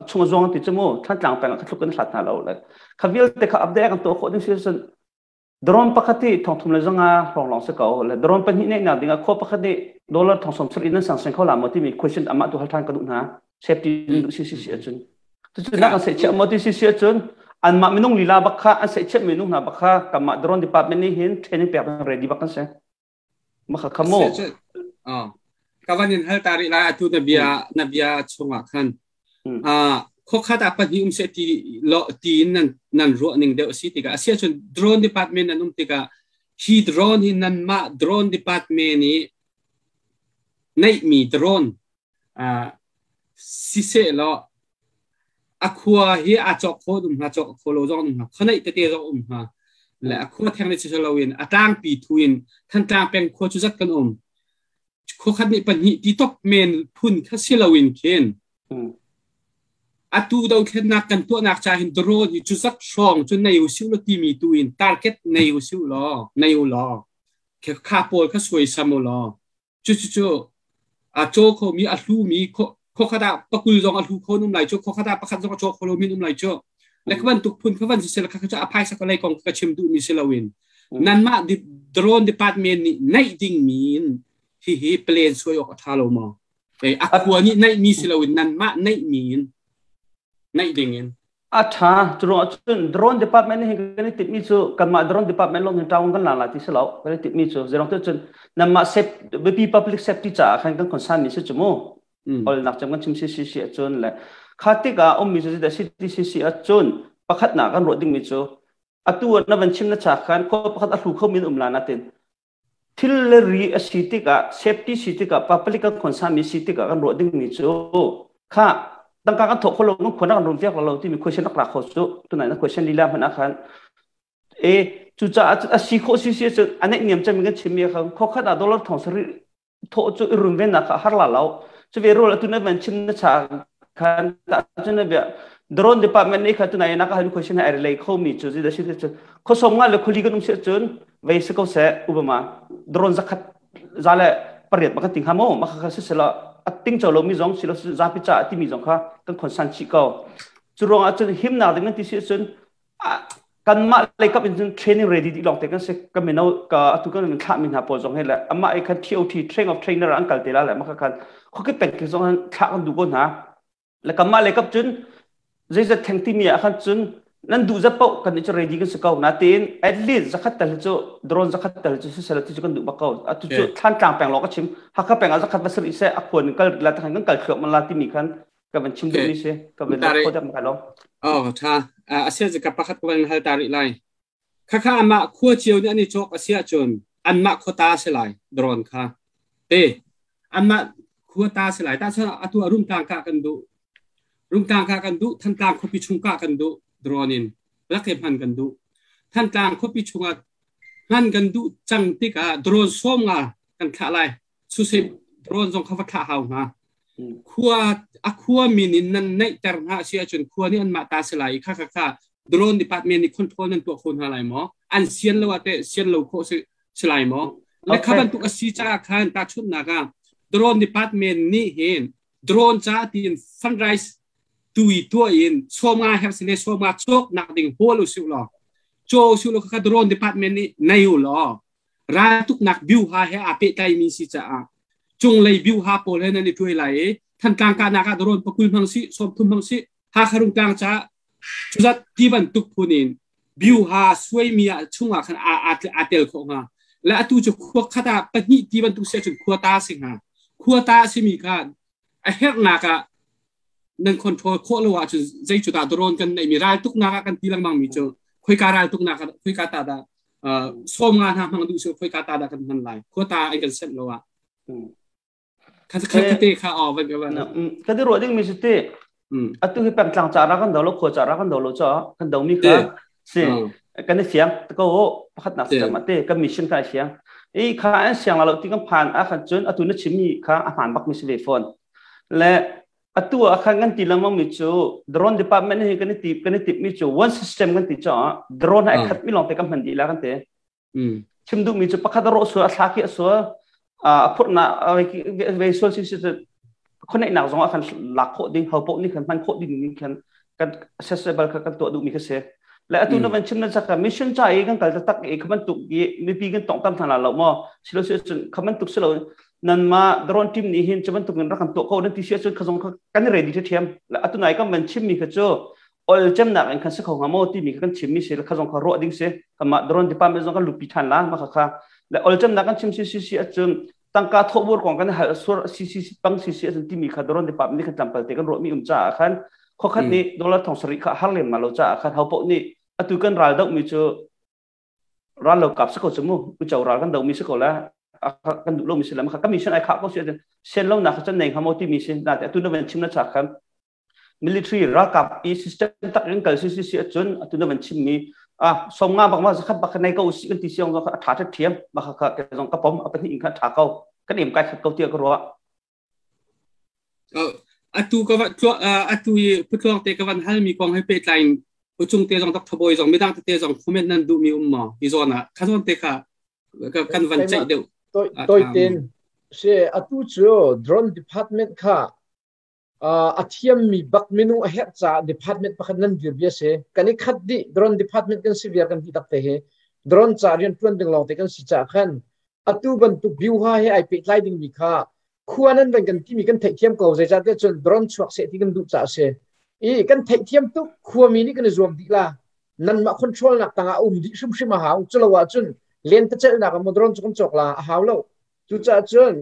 chung a zuang ti cu mu Thlantlang peng ah kha thluk kan hlat hna lo le kha vialte kha update kan tuah khawh ding si cun drone pakhat hi thong thum le zanga hrawng lawng si ko le drone pahnih neih nak ding ah khua pakhat nih dollar thong som sarih nan sang seng kho la maw timi question amah tu hal than ka duh hna safety duh si si si ahcun cucu nak an seihchiah maw ti si si ahcun anmah minung lila bak kha an seihchiah minung hna bak kha kanmah drone department nih hin training pek ready bak kan si maka kha mu. Ka van in hal ta rih lai atu na bia na bia chungah khan khokhat ah pahnih um se ti lo ti in nan nan ruah ning deuh si tikah asia cun drone department nan um tikah hi drone hi nan mah drone department i neih mi drone siseh law a khua hi a cawk kho um hnga cawk kho lo zong um hnga khuaneih tete zong um hnga le a khua theng le si loin a tlangpi thu in Thantlang peng khua cu zat kan um khua khat nih pahnih ti top men phun kha si loin khin atu dothlennak kan tuahnak cha hin drone hi cu zat hrawng cu nei u siu lo timi tu in target nei u siu law nei u law kha pawl kha suai sam u law Cucu a caw khomi a hlumi khuakhat ah pakul zong a hlu kho um lai cu khuakhat ah pakhat zong a caw kho lomi um lai cu le kha bantuk phun kha van si kha cu a phaisa ka lei kong ka chim duhmi si loin nanmah drone department nih naih dingmi in hihi plan suai awk a ṭha lo maw a khua nih naihmi si loin nanmah naihmi in naih ding in A ṭha. Curuang ahcun drone department nih hin kan i timhmi cu kanmah drone department lawng hin ṭaung kan la lai ti si lo. Kan i timhmi cu zeirong tu cun nanmah saf biapi public safety caah khan kan concern mi si cu mu. Olnak cem kan chim si si si ahcun le kha tikah ummi cu zeidah si ti si si ahcun pakhatnak kan ruah dingmi cu atu na van chim na cha khan khua pakhat a hlu kho min um la natin thil le ri a si tikah safety si tikah public kan concern mi si tikah kan ruah dingmi cu kha tangka kan thawh kho lo kan khuan kan rum piak lo timi question rak ra kho cu tunai na question lila hmanh ah khan e cucaah a si khawh si si cu a neih niam cem kan chimmi kha khokhat ah dollar thong sarih thawh cu i runvennak kha har la lo cu ve rul atu na van chim na cha khan ta cu na bia drone department nih kha tunai na ka hal question ai relay kho mi cu zida si cu khosom nga le khuli kan um se cun vei se ko se ubama drone zakhat za le pariat ma kan ting ha mo ma kha se sela ating cholo mi zong silo zapi cha ti mi zong kha kan khon san chi ko cu ruang ah cun himnak ding nan ti si cun kanmah lei kap in cun training ready dih lawng te kan si ka mino ka atu kan thlah mi hna pawl zong he le amah i khan TOT train of trainer an kal te la le maka khan khokit peng ki zong han thlah kan duh ko hna le kanmah lei kap cun zeizat theng ti mi ah khan cun nan duh zat paoh kan i cu ready kan si ko na tiin at least zakhat tal cu drone zakhat tal cu sisela ti cu kan duh bak ko atu cu thlan tlang peng lawng ka chim Hakha peng ah zakhat va sir ise a khuan kal la ta kan kal thluak man la ti mi khan ka van chim duhmi si ka van kho deuh ma lo. Oh tha asia ka pakhat ka van hal ta rih lai khakha amah khua cio nih an i cawk asia cun anmah khuata si lai drone kha te anmah khuata si lai ta cun atu rungtlang ka kan duh rungtlang ka kan duh thantlang khuapi chung ka kan duh drone in lak hman kan duh thantlang khuapi chungah hman kan duh cang tikah drone som nga kan thlah lai susip drone zong kha va thlah hau hnga khua a khua min in nan neihter hna si ahcun khua nih anmah ta si lai i kha kha kha drone department nih control nan tuah kho hna lai maw an sian lo ate sian lo khawh si si lai maw le kha bantuk a si caah khan tahchunhnak ah drone department nih hin drone ca tiin fundraise tui tuah in sawmnga her sile sawmnga cawk nak ding hawl u siu law chaw u siu law kha drone department nih nei u law Raltuknak biuha he aa pehtlaimi si caah cunglei biuha pawl he nan i ṭuai lai i Thantlang kahnak ah drone pakul hmang sih, sawmthum hmang sih, Hakha Rungtlang caah cuzat ti bantuk phun in biuha suaimi ah chungah khan aa tel khawh hnga. Le atu cu khua khat ah pahnih ti bantuk si ahcun khua ta si hnga. Khua ta a simi kha a herhnak ah nan control khawh lo ahcun zei cu dah drone kan neihmi raltuknak ah kan ti lengmang mi cu khoika raltuknak ah khoika ta dah. Som nga hna hmang duh su khoi ka ta dah kan hman lai khua ta ai kan set lo ah kha kha te kha o van ka van ka di ro ding mi si te atu hi peng tlang cha ra kan do lo khua cha ra kan do lo cha kan do mi kha si kan i siang ko pakhat nak si ma te kan mission kha siang i kha an siang la lo ti kan phan a khan chun atu na chim mi kha a hman bak mi si ve phone le atu ah khan kan ti lengmang mi cu drone department hi kan i ti kan i tip mi cu one system kan ti cha drone ai khat mi lawng te kan hman dih la kan te chim duh mi cu pakhat a rawh sual a thla khi a sual a phurh na ve sual si si khonei nak zong ah khan lak khawh ding ho poh nih khan hman khawh ding ning khan kan accessible kha kan tuah duh mi kha si le atu na van chim na chaka mission cha i kan kal tak i khaman tuk i mipi kan tong tam thana lo mo silo si chun khaman tuk silo nan ma drone team nih hin chuban tuk in rak kan tuah ko nan ti si chun khazong kan ready thiam le atu nai kan van chim mi kha chu ol cem nak in khan si kho nga mo ti mi kan chim mi si kha zong kha ruah ding si kama drone department zong kan lupi than la ma kha kha le ol cem nak kan chim si si si achun tangka thobur kong kan hal sur si si pang si si achun ti mi kha drone department kan tlampal te kan ruah mi um cha khan khokhat ni dollar thong sari kha har lem ma lo cha khan ho po ni atu kan ral dau mi chu ral lo kap si ko chu mu u chau ral kan do mi si ko la kan duh lo mi si la ma kha commission ai kha ko si sen lo na kha chan nei kha mo ti mi si na te atu na van chim na cha khan military ralkap i system tak in kal si si si achun atu na van chim mi a som nga bak ma zakhat bak nei ko si kan ti siong zong a tha tha thiam ma kha kha ke zong ka pom a pahnih in kha tha ko kan em kai khat ko tia ka ruwa. Atu ka va atu i putluang te ka van hal mi kong he pe tlain uchung te zong Dr. Boy zong midang te zong comment nan duh mi um ma hi zon ah kha zon te kha kan van ceih deuh. Toi tin se atu cu drone department kha a thiammi bak minung a herh caah department pakhat nan dir bia si. Kan i khat dih, drone department kan si viar kan ti tak te hi drone ca rian tuan ding lawng te kan si caah khan atu bantuk biuha he ai pehtlai ding mi kha khua nan van kan timi kan theihthiam ko. Zeicahtiah cun drone chuak seh ti kan duh caah si i kan theihthiam tuk. Khuami nih kan i zuam dih la, nanmah control nak tangah um dih hrimhrim a hau. Culo ahcun lentecelhnak ah drone cu kan cawk la a hau lo. Cucaah cun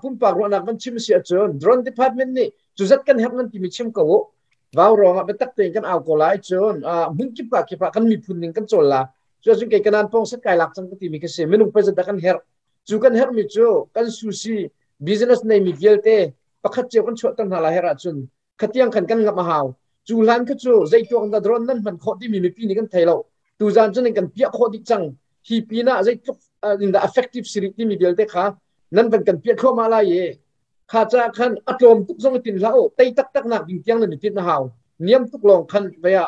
pumpak ruahnak van chim si ahcun drone department nih cu zat kan herh nan timi chim ko u. Vau rong ah biatak tein kan au ko lai. Cun hmun kip ka kip ah kan miphun ning kan cawl la. Cuacun kei kanan pong set kai lak cang ka timi ka si. Minung pei zat kan herh. Cu kan herh mi cu kan susi business nei mi vialte pakhat cio kan chuahter hna la herh ahcun khatiang khan kan ngam a hau. Cu hlan kha cu zeituak da drone nan hman khawh timi mipi nih kan thei lo. Tuzan cun kan piah khawh dih cang. Hi pinah zeitluk in dah effective siri timi vialte kha nan van kan piah thluahmah lai i kha ca khan a tlawm tuk zong tin hlah u, tei taktak nak ding tiang nan i tinh a hau. Niam tuk lawng khan vaya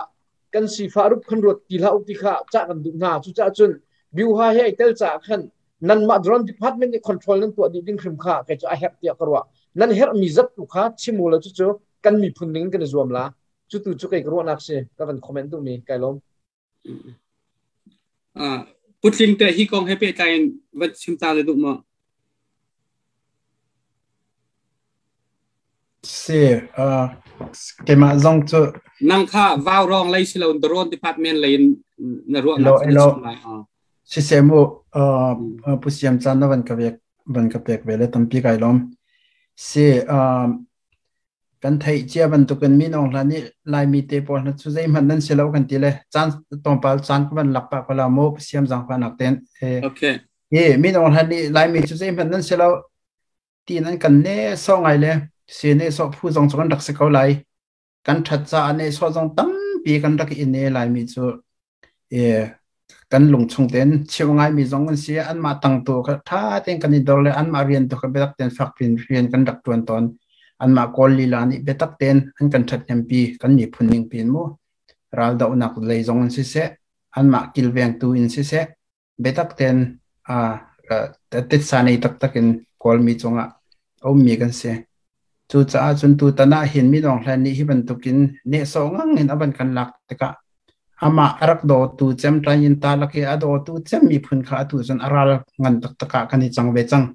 kan sifa rup khan ruat ti hlah u ti kha ca kan duh hna. Cucaah cun biuha he ai tel caah khan nanmah drone department nih control nan tuah dih ding hrim kha kei cu a herh tiah ka ruah. Nan herh mi zat tu kha chim u law cucu kan miphun ning kan i zuam la. Cu tu cu kei ka ruahnak si, ka van comment duh mi. Kai lawm. Putling te hi kong he pehtlai in van chim ta le duh maw? Si, keimah zong cu Nang kha vau rong lei si lo, drone department lei in na ruahnak cu na chim lai. Siseh mu, pu Siam caan na van ka pek van ka pek ve le tampi kai lawm. Si, kan theih cia bantukin Min Aung Hlaing nih Laimi te pawl hna cu zeihmanh nan si lo kan ti le caan tlawmpal caan ka van lak pah ko la mu, pu Siam zaangfahnak tein. Okay. Hi Min Aung Hlaing nih Laimi cu zeihmanh nan si lo ti nan kan ne sawh ngai le si ne sawh phu zong cu kan rak si ko lai. Kan ṭhat caah ne sawh zong tampi kan rak i ne. Laimi cu kan lungchung tein cheu ngaimi zong an si. Anmah tang tu kha ṭha tein kan i dor le anmah rian tu kha biatak tein fak piin rian kan rak ṭuan tawn. Anmah Kawl lila nih biatak tein an kan ṭhathnempi kan miphun ning piin mu raldohnak lei zong in siseh, anmah kilvengtu in siseh, biatak tein titsa nei taktak in Kawlmi cungah a ummi kan si. Cucaah cun tutan ah hin Min Aung Hlaing nih hi bantukin nehsawh ngang in a van kan lak tikah amah a rak dawtu cem ṭain ta lak i a dawtu cem miphun kha atu cun a ral ngan taktak ah kan i cang ve cang.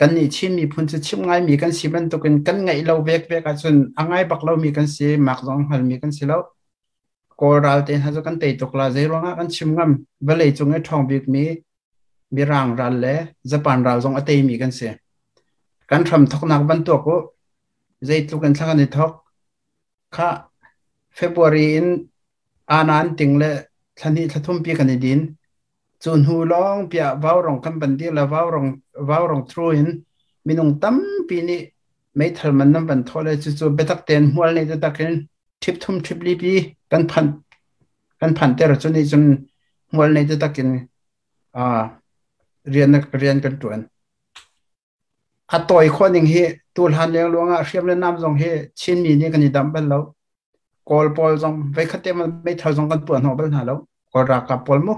Kannih Chin miphun cu chim ngaimi kan si bantukin kan ngaih lo vekvek ahcun a ngai bak lomi kan si, mak zong hngalmi kan si lo. Kawl ral te hna cu kan tei tuk la, zei ruangah kan chim ngam? Vawlei cung i ṭhawng bikmi Mirang ral le Japan ral zong a teimi kan si. Kan hram thoknak van tuak u. Zeitluk in thla kan i thok. Kha February in ana an ting le thla hnih thla thum pi kan i din. Cu hnu lawng piah Vaurong kan van dir le Vaurong through in minung tampi nih meithal man nan van thawh le cucu biatak tein hmual nei taktak in ṭhip thum ṭhip li pi kan phanh kan phanh ter cu nih cun hmual nei taktak in rian kan ṭuan. A tawi khawh ning hi tuhlan lengluang ah hriam le nam zong hi Chinmi nih kan i damh bal lo. Kawl pawl zong voikhat te meithal zong kan puah hnawh bal hna lo. Kawl ralkap pawl mu.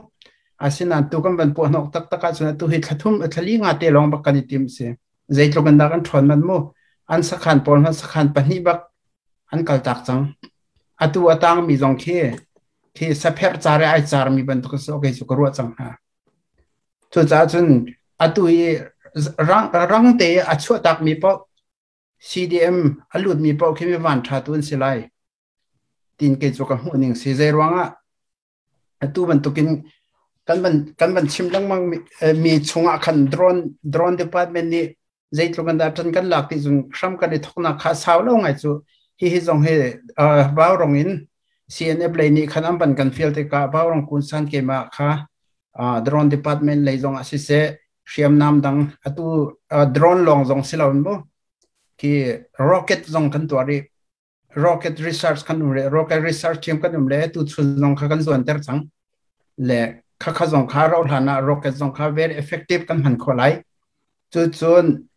Asinain tu kan van puah hnawh taktak ahcun atu hi thlathum thlali nga te lawng bak kan i tim si. Zeitluk in dah kan ṭhawn manh mu. An sakhan pawl hmanh sakhan pahnih bak an kaltak cang. Atu a tangmi zong khi khi sapherh car i ai carmi bantuk si okay cu ka ruah cang hna. Cucaah cun atu i rang te a chuahtakmi paoh CDM a lutmi paoh khi mi vanṭha tu an si lai tiin kei cu ka hmuh ning si. Zei ruangah atu bantukin kan van chim lengmang mi chungah khan drone department nih zeitluk in dah ṭan kan lak ti cun hram kan i thoknak kha sau lo ngai cu. Hihi zong hi Vaurong in CNF lei nih khan an van kan fial tikah Vaurong Kunsan keimah kha drone department lei zong ah siseh hriamnam dang atu drone lawng zong si lo in mu khi rocket zong kan tuah rih. Rocket research kan um le rocket research team kan um le tu chun zong kha kan zuanter cang le kha kha zong kha ro hlan ah rocket zong kha very effective kan hman kho lai. Cu cun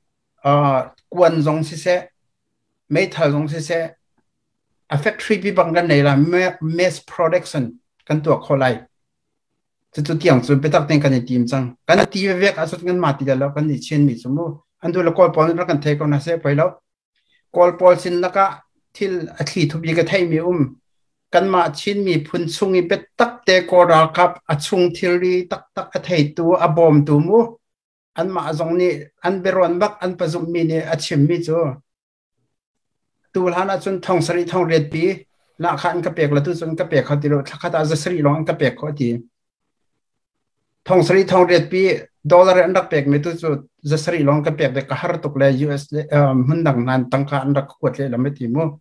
kuan zong siseh meithal zong siseh a factory pi bang kan nei la, mass production kan tuah kho lai. Cucu tiang cu biatak tein kan i tim cang. Kan ti vek ahcun kan ma ti lo kan i Chin mi cu mu an du le Kawl pawl rak kan thei ko na se poi lo. Kawl pawl sin lakah thil a thli thupi ka theimi um. Kanmah Chin miphun chung i biatak te Kawl ralkap a chung thilri taktak a theitu a bawmtu mu anmah zong nih an biaruan bak an pazumhmi nih a chimmi cu tu hlan ahcun thong sarih thong riat pi lahkhah an ka pek la tu cun ka pek kho ti lo, thla khat ah za sarih lawng an ka pek kho ti. Thong sarih thong riat pi dollar an rak pek mi tu cu za sarih lawng ka pek de ka har tuk le US le hmun dang nan tangka an rak kuat le lam ti mu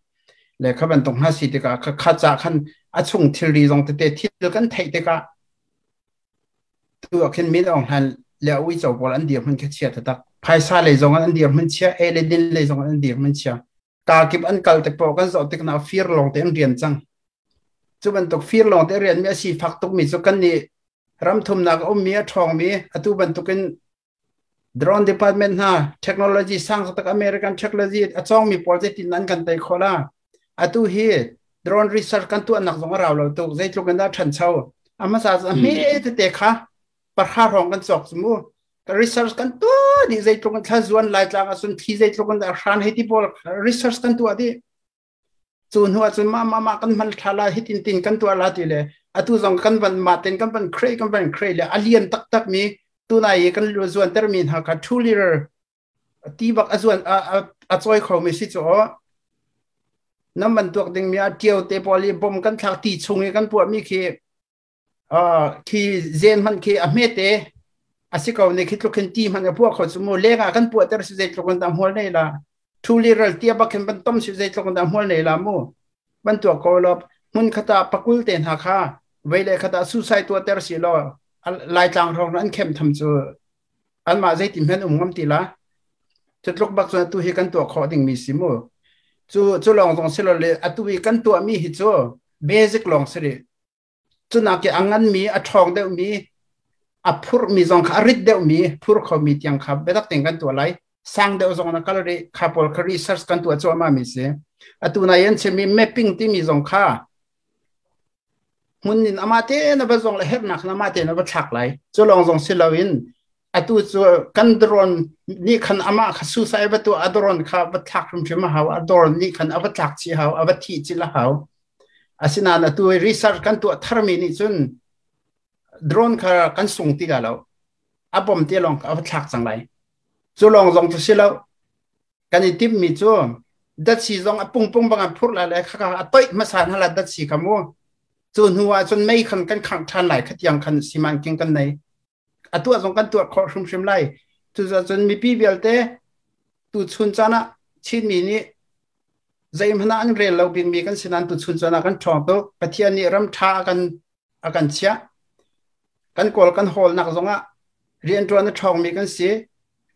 le kha bantuk hna si tikah kha kha cha khan a chung thilri zong tete thil kan theih tikah tu ah khin Min Aung Hlaing le ui cho pawl an dir hmun kha chia tak phaisa lei zong an dir hmun chia e le din lei zong an dir hmun chia. Ka kip an kal tik po kan zoh tik na fir long te an rian cang. Cu bantuk fir lawng te rian mi a si fak tuk mi cu kan nih ram thumnak a ummi a ṭhawng mi atu bantukin drone department hna technology sang tak American technology a cawng mi pawl zeitin an kan tei kho la. Atu hi drone research kan tuahnak zong a rau lo tuk. Zeitluk in dah ṭhancho a hmasa cu a hme tete kha pahra hrawng kan cawk cu mu research kan tuah dih. Zeitluk in thla zuan lai tlang ahcun thli zeitluk in dah hran hei ti pawl research kan tuah dih. Cu hnu ahcun mah mah mah kan hman thla la hitin tin kan tuah la ti le atu zong kan van mah ten kan van create kan van create le a lian taktak mi tunai i kan zuan ter mi hna kha 2 liter ti bak a zuan a cawi kho mi si cu nam man tuak ding mi a tiau te pawl i bom kan thlak ti chung i kan puah mi khi khi zen hman khi a hmete a si ko ne khi tluk hin ti hman a puah kho cu mu leng ah kan puah ter si zeitluk in dah hmual nei la thu liral tia bak hin ban tom si zeitluk in dah hmual nei la mu ban tuah ko lo. Hmun khata pakul te hna kha veile khata suicide tuah ter si lo Laitlang hrawng an khem tham cu an mah zeitin hman um ngam ti la. Cu tluk bak cu atu hi kan tuah khawh ding mi si mu. Cu cu lawng zong si lo le atu hi kan tuah mi hi cu basic lawng si rih. Cunak i a nganmi, a ṭhawng deuhmi, a phurhmi zong kha a rit deuhmi, phur khomi tiang kha biatak tein kan tuah lai. Sang deuh zong na kal rih. Kha pawl kha research kan tuah cuahmah mi si. Atu nai an chimmi mapping timi zong kha hmun in amah te na va zong le hernak na amah te na va thlak lai. Cu lawng zong si loin atu cu kan drone nih khan amah kha suicide va tuah a drone kha va thlak hrimhrim a hau. A drone nih khan a va tlak chih hau, a va thih chih a hau. Asinain atu i research kan tuah tharmi nih cun drone kha kan sung ti la lo. A bom te lawng a va thlak cang lai. Cu lawng zong cu si lo. Kan i timhmi cu datsi zong a pungpung bang an phurh lai le khaka a toih hmasa hna la datsi kha mu. Cu hnu ah cun mei khan kan khangh ṭhan lai kha tiang khan simanking kan nei. A tuah zong kan tuah khawh hrimhrim lai. Cucaah mipi vialte tu chun caan ah Chinmi nih zeihmanh ah an rel lo bikmi kan si nain tu chun caan ah kan ṭhawng tuk. Pathian nih ram ṭha a kan chiah. Kan kawl kan hawl nak zongah rianṭuan a ṭhawngmi kan si.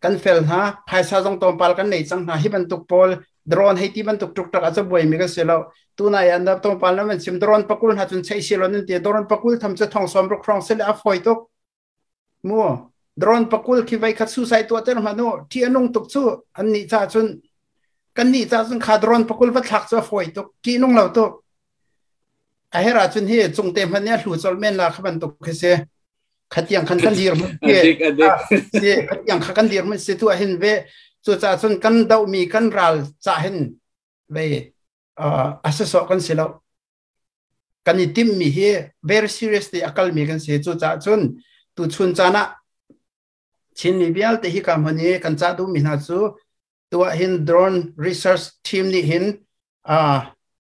Kan fel hna, phaisa zong tlawmpal kan nei cang hna. Hi bantuk pawl drone hei ti bantuk ṭukṭak a cabuaimi kan si lo. Tunai ah tlawmpal na van chim drone pakul hna cun cheih si lo nan ti. Drone pakul tham cu thong sawm ruk hrawng si le a fawi tuk. Mu drone pakul khi vai khat suicide tuah ter hmanh u ṭih a nung tuk cu an nih ca cun kan nih ca cun kha drone pakul va thlak cu a fawi tuk ṭih nung lo tuk. A her ahcun hi cungte hmanh nih a hlu colh men la kha bantuk khi si. Khatiang khan kan dir mun si khatiang kha kan dir mun si tu hin ve cucaah cun kan dohmi kan ral ca hin ve a sasawh kan si lo. Kan i timmi hi very seriously a kalmi kan si. Cucaah cun tu chun caan ah Chinmi vialte hi ka hmun i kan cah duhmi hna cu tuah hin drone research team nih hin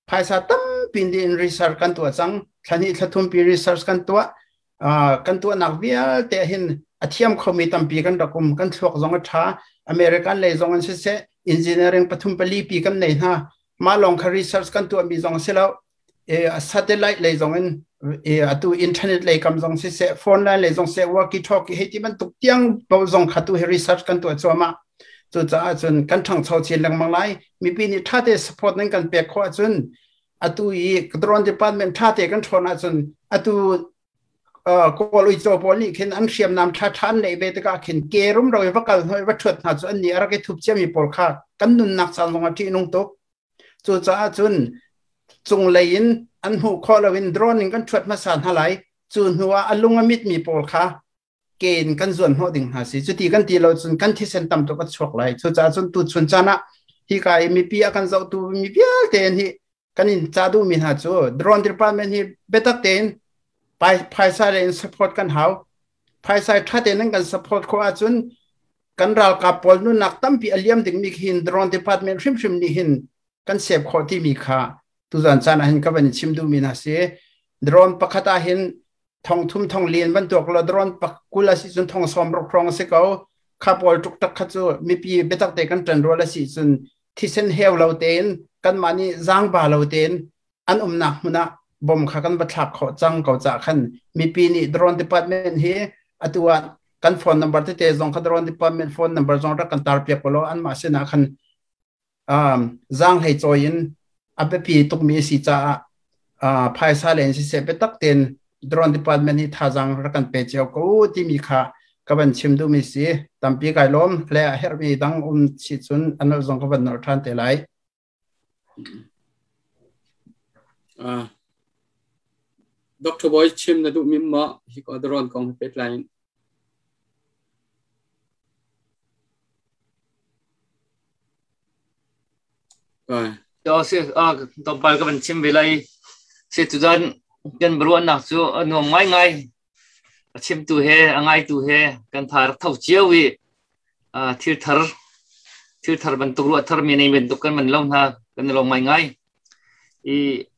phaisa tampi in research kan tuah cang. Thlahnih thlathum pi research kan tuah. Kan tuahnak vialte hin a thiam khomi tampi kan rak um. Kan thluak zong a ṭha. American lei zong an siseh engineering pathum pali pi kan nei hna. Mah lawng kha research kan tuahmi zong si lo. Satellite lei zong in atu internet lei kam zong siseh phone line lei zong siseh walkie talkie hei ti bantuk tiang bo zong kha tu hi research kan tuah cuahmah. Cucaah cun kan ṭhangcho chin lengmang lai. Mipi nih ṭha te support nan kan pek khawh ahcun atu i drone department ṭha te kan ṭhawn ahcun atu Kawl uico pawl nih khin an hriamnam ṭha ṭha an neih ve tikah khin ke rumro i va kal hnawh i va ṭhuat hna cu an nih a rak i thup ciami pawl kha kan nunnak caan zong ah ṭihnung tuk. Cucaah cun cunglei in an hmuh khawh loin drone in kan ṭhuat hmasa hna lai. Cu hnu ah a lung a mitmi pawl kha ke in kan zuan hnawh ding hna si. Cuti kan ti lo cun kan thisen tam tuk a chuak lai. Cucaah cun tuchun caan ah hika i mipi a kan zohtu mi vialte hi kan in ca duhmi hna cu drone department hi biatak tein phaisa in support kan hau. Phaisa ṭha tein an kan support khawh ahcun kan ralkap pawl nunnak tampi a liam dingmi hin drone department hrimhrim nih hin kan save khawh timi kha tuzan caan ah hin ka van chim duhmi hna si. Drone pakhat ah hin thong thum thong lian bantuk lo drone pakul a si cun thong sawm ruk hrawng a si ko. Kha pawl ṭukṭak kha cu mipi biatak te kan ṭan rual a si cun thisen heu lo tein kanmah nih zaangba lo tein an umnak hmun ah bom kha kan va thlak khawh cang ko cah khan mipi nih drone department hi atu ah kan phone number tete zong kha drone department phone number zong rak kan tar piak law anmah sinah khan zaang hlei cawi in a biapi tukmi a si caah phaisa len siseh biatak tein drone department hi thazaang rak kan pe cio ko timi kha ka van chim duhmi si. Tampi kai lawm le a herhmi dang um si cun a nolh zong ka van nolh ṭhan te lai. Dr. Boy chim na duh mi ma hi ko drone kong pehtlai in? Cho si tlawmpal ka van chim ve lai. Si tuzan kan biaruahnak cu a nuam ngaingai. A chimtu he a ngaitu he kan tha rak tho cio i thil thar thil thar bantuk ruah thar mi nei bantuk kan man lo hna kan i lawm ngaingai. I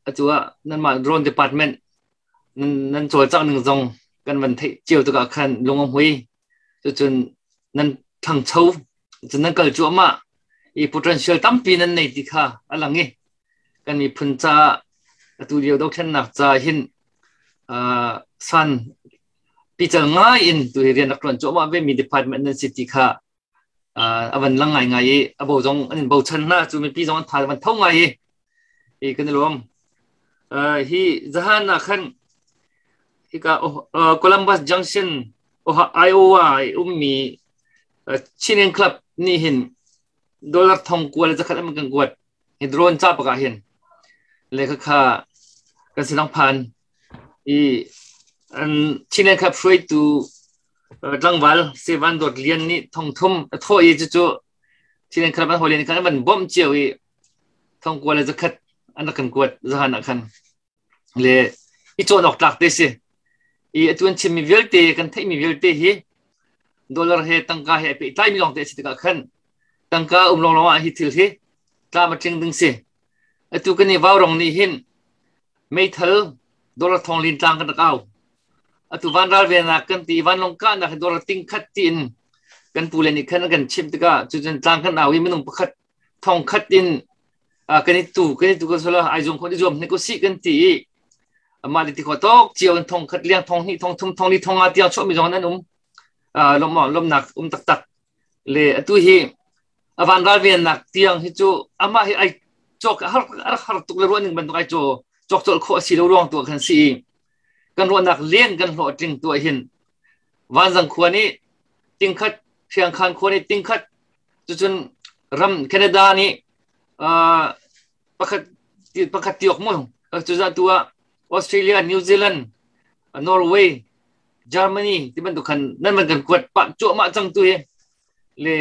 atu ah nanmah drone department nan cawlcangh ning zong kan van theih cio tikah khan lung a hmui. Cucun nan ṭhangcho, cun nan kal cuahmah i potential tampi nan nei ti kha a lang i kan miphun caah atu lio dothlennak ca hin san pical ngai in tu hi rian rak ṭuan cuahmah ve mi department nan si ti kha a van lang ngaingai i a bo zong an in bochan hna cu mipi zong an tha van tho ngai i kan i lawm. Hi zahan ah khan hika Columbus Junction Iowa i ummi Chin Club nih hin dollar thong kua le zakhat an kan kuat hi drone ca pakah hin le kha kan sinang phan i an Chin Club hruaitu tlangval Sevan Dawt Lian nih thong thum a thawh i cucu Chin Club an hawi len khan an van bawmh cio i thong kua le zakhat an rak kan kuat zahan ah khan le i cawn awk tlak te si i atu an chimmi vialte kan theihmi vialte hi dollar he tangka he a pehtlaimi lawng te a si tikah khan tangka um lawnglawng ah hi thil hi tlam a tling ding si. Atu kan i vaurong nih hin meithal dollar thong lin tlang kan rak au. Atu vanral venak kan ti vanlawng kahnak hi dollar ting khat tiin kan pu le nih khan an kan chimh tikah cucun tlang kan au i minung pakhat thong khat in kan i tu kan i tu kan sola ai zuam khon i zuam hnik usih kan ti i. Amah le ti kho tok cio in thong khat liang thong hnih thong thum thong li thong nga tiang chuahmi zong an um. Lom lomnak um taktak. Le atu hi avan ralvennak tiang hi cu amah hi ai cawk har har tuk le ruah ning bantuk ai caw cawk cawlh khawh a si lo ruang tu khan si. Kan ruahnak len kan hlawh tling tu hin Vanzang khua nih tingkhat, Hriangkhan khua nih tingkhat, cucun ram Canada nih pakhat pakhat tiok mu cuzah tu ah Australia, New Zealand, Norway, Germany ti bantuk khan nan man kan kuat pah cuahmah cang tu hi le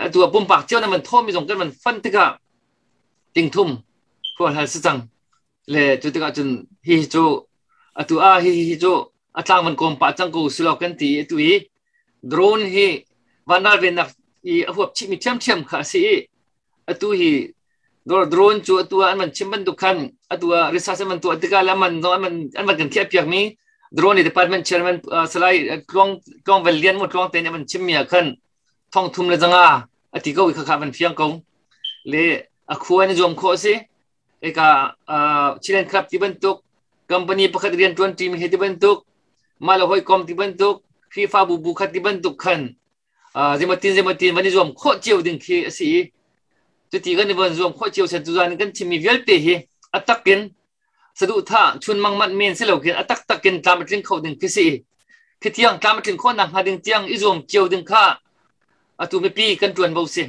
atu ah pumpak cio nan man thawmi zong kan man fan tikah tingthum khual hal si cang le cu tikah cun hi cu atu ah hi hi cu a tlang van kawm pah cang ko silo kan ti atu i drone hi vanral vennak i a huap chihmi ṭhiamṭhiam kha a si i atu hi drone cu atu ah an van chim bantuk khan atu ah research an van tuah tikah le man zong an van kan khiah piakmi drone department chairman Salai Tluang Tluang Vel Lian mu Tluang te nih an van chimmi ah khan thong thum le zanga a ti ko i khakha van fiang ko le a khua in zuam khawh a si eka Chilen Club ti bantuk company pakhat rian tuan team he ti bantuk mah le hawikom ti bantuk Khrihfabu bu khat ti bantuk khan zeimatin zeimatin van i zuam khawh cio ding khi a si i cuti kan i van zuam khawh cio sen tuzan kan chimmi vialte hi a takin saduhthah chun mang manh men si lo khin a taktak in tlam a tling kho ding khi si khi tiang tlam a tling khawh nak hnga ding tiang i zuam cio ding kha atu mipi kan tuan bo si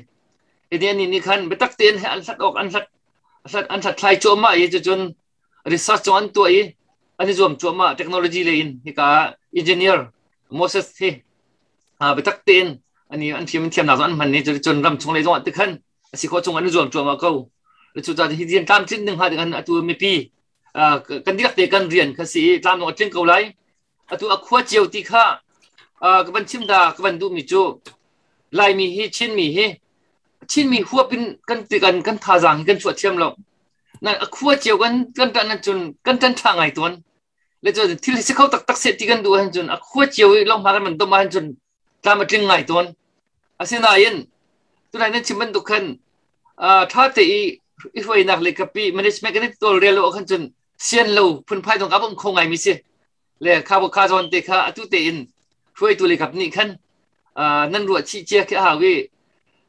ini ani ni khan biatak tein he an hlat awk an hlat an hlat thlai cuahmah i cucun research zong an tuah i an i zuam cuahmah technology lei in hika engineer Moses hi biatak tein ani an thiam thiamnak zong an hman ni cun ram chung lei zong ah tikhan a si khawh chung an i zuam cuahmah ko. Cu caah hi rian tlamtlinh ding hnga ding an atu mipi kan dihlak te kan rian kha si i tlam a tling ko lai. Atu a khua cio ti kha ka van chim da ka van duhmi cu Laimi hi Chinmi hi Chinmi huap in kan kan kan thazaang hi kan chuah thiam lo. Na a khua cio kan kan tan cun kan tan tha ngai tuan. Le cu thil si kho taktak se ti kan duh ahcun cun a khua cio i long hma kan man dom ahcun tlam a tling ngai tawn. Asinain tunai nan chim bantuk khan ṭha te i i hruainak le kapi management kan i tawlrel lo khan cun sian lo phunphai zong a bawm kho ngaimi si. Le kha kha zawn te kha atu tein hruaitu le kap nih khan nan ruah chih cia khi a hau i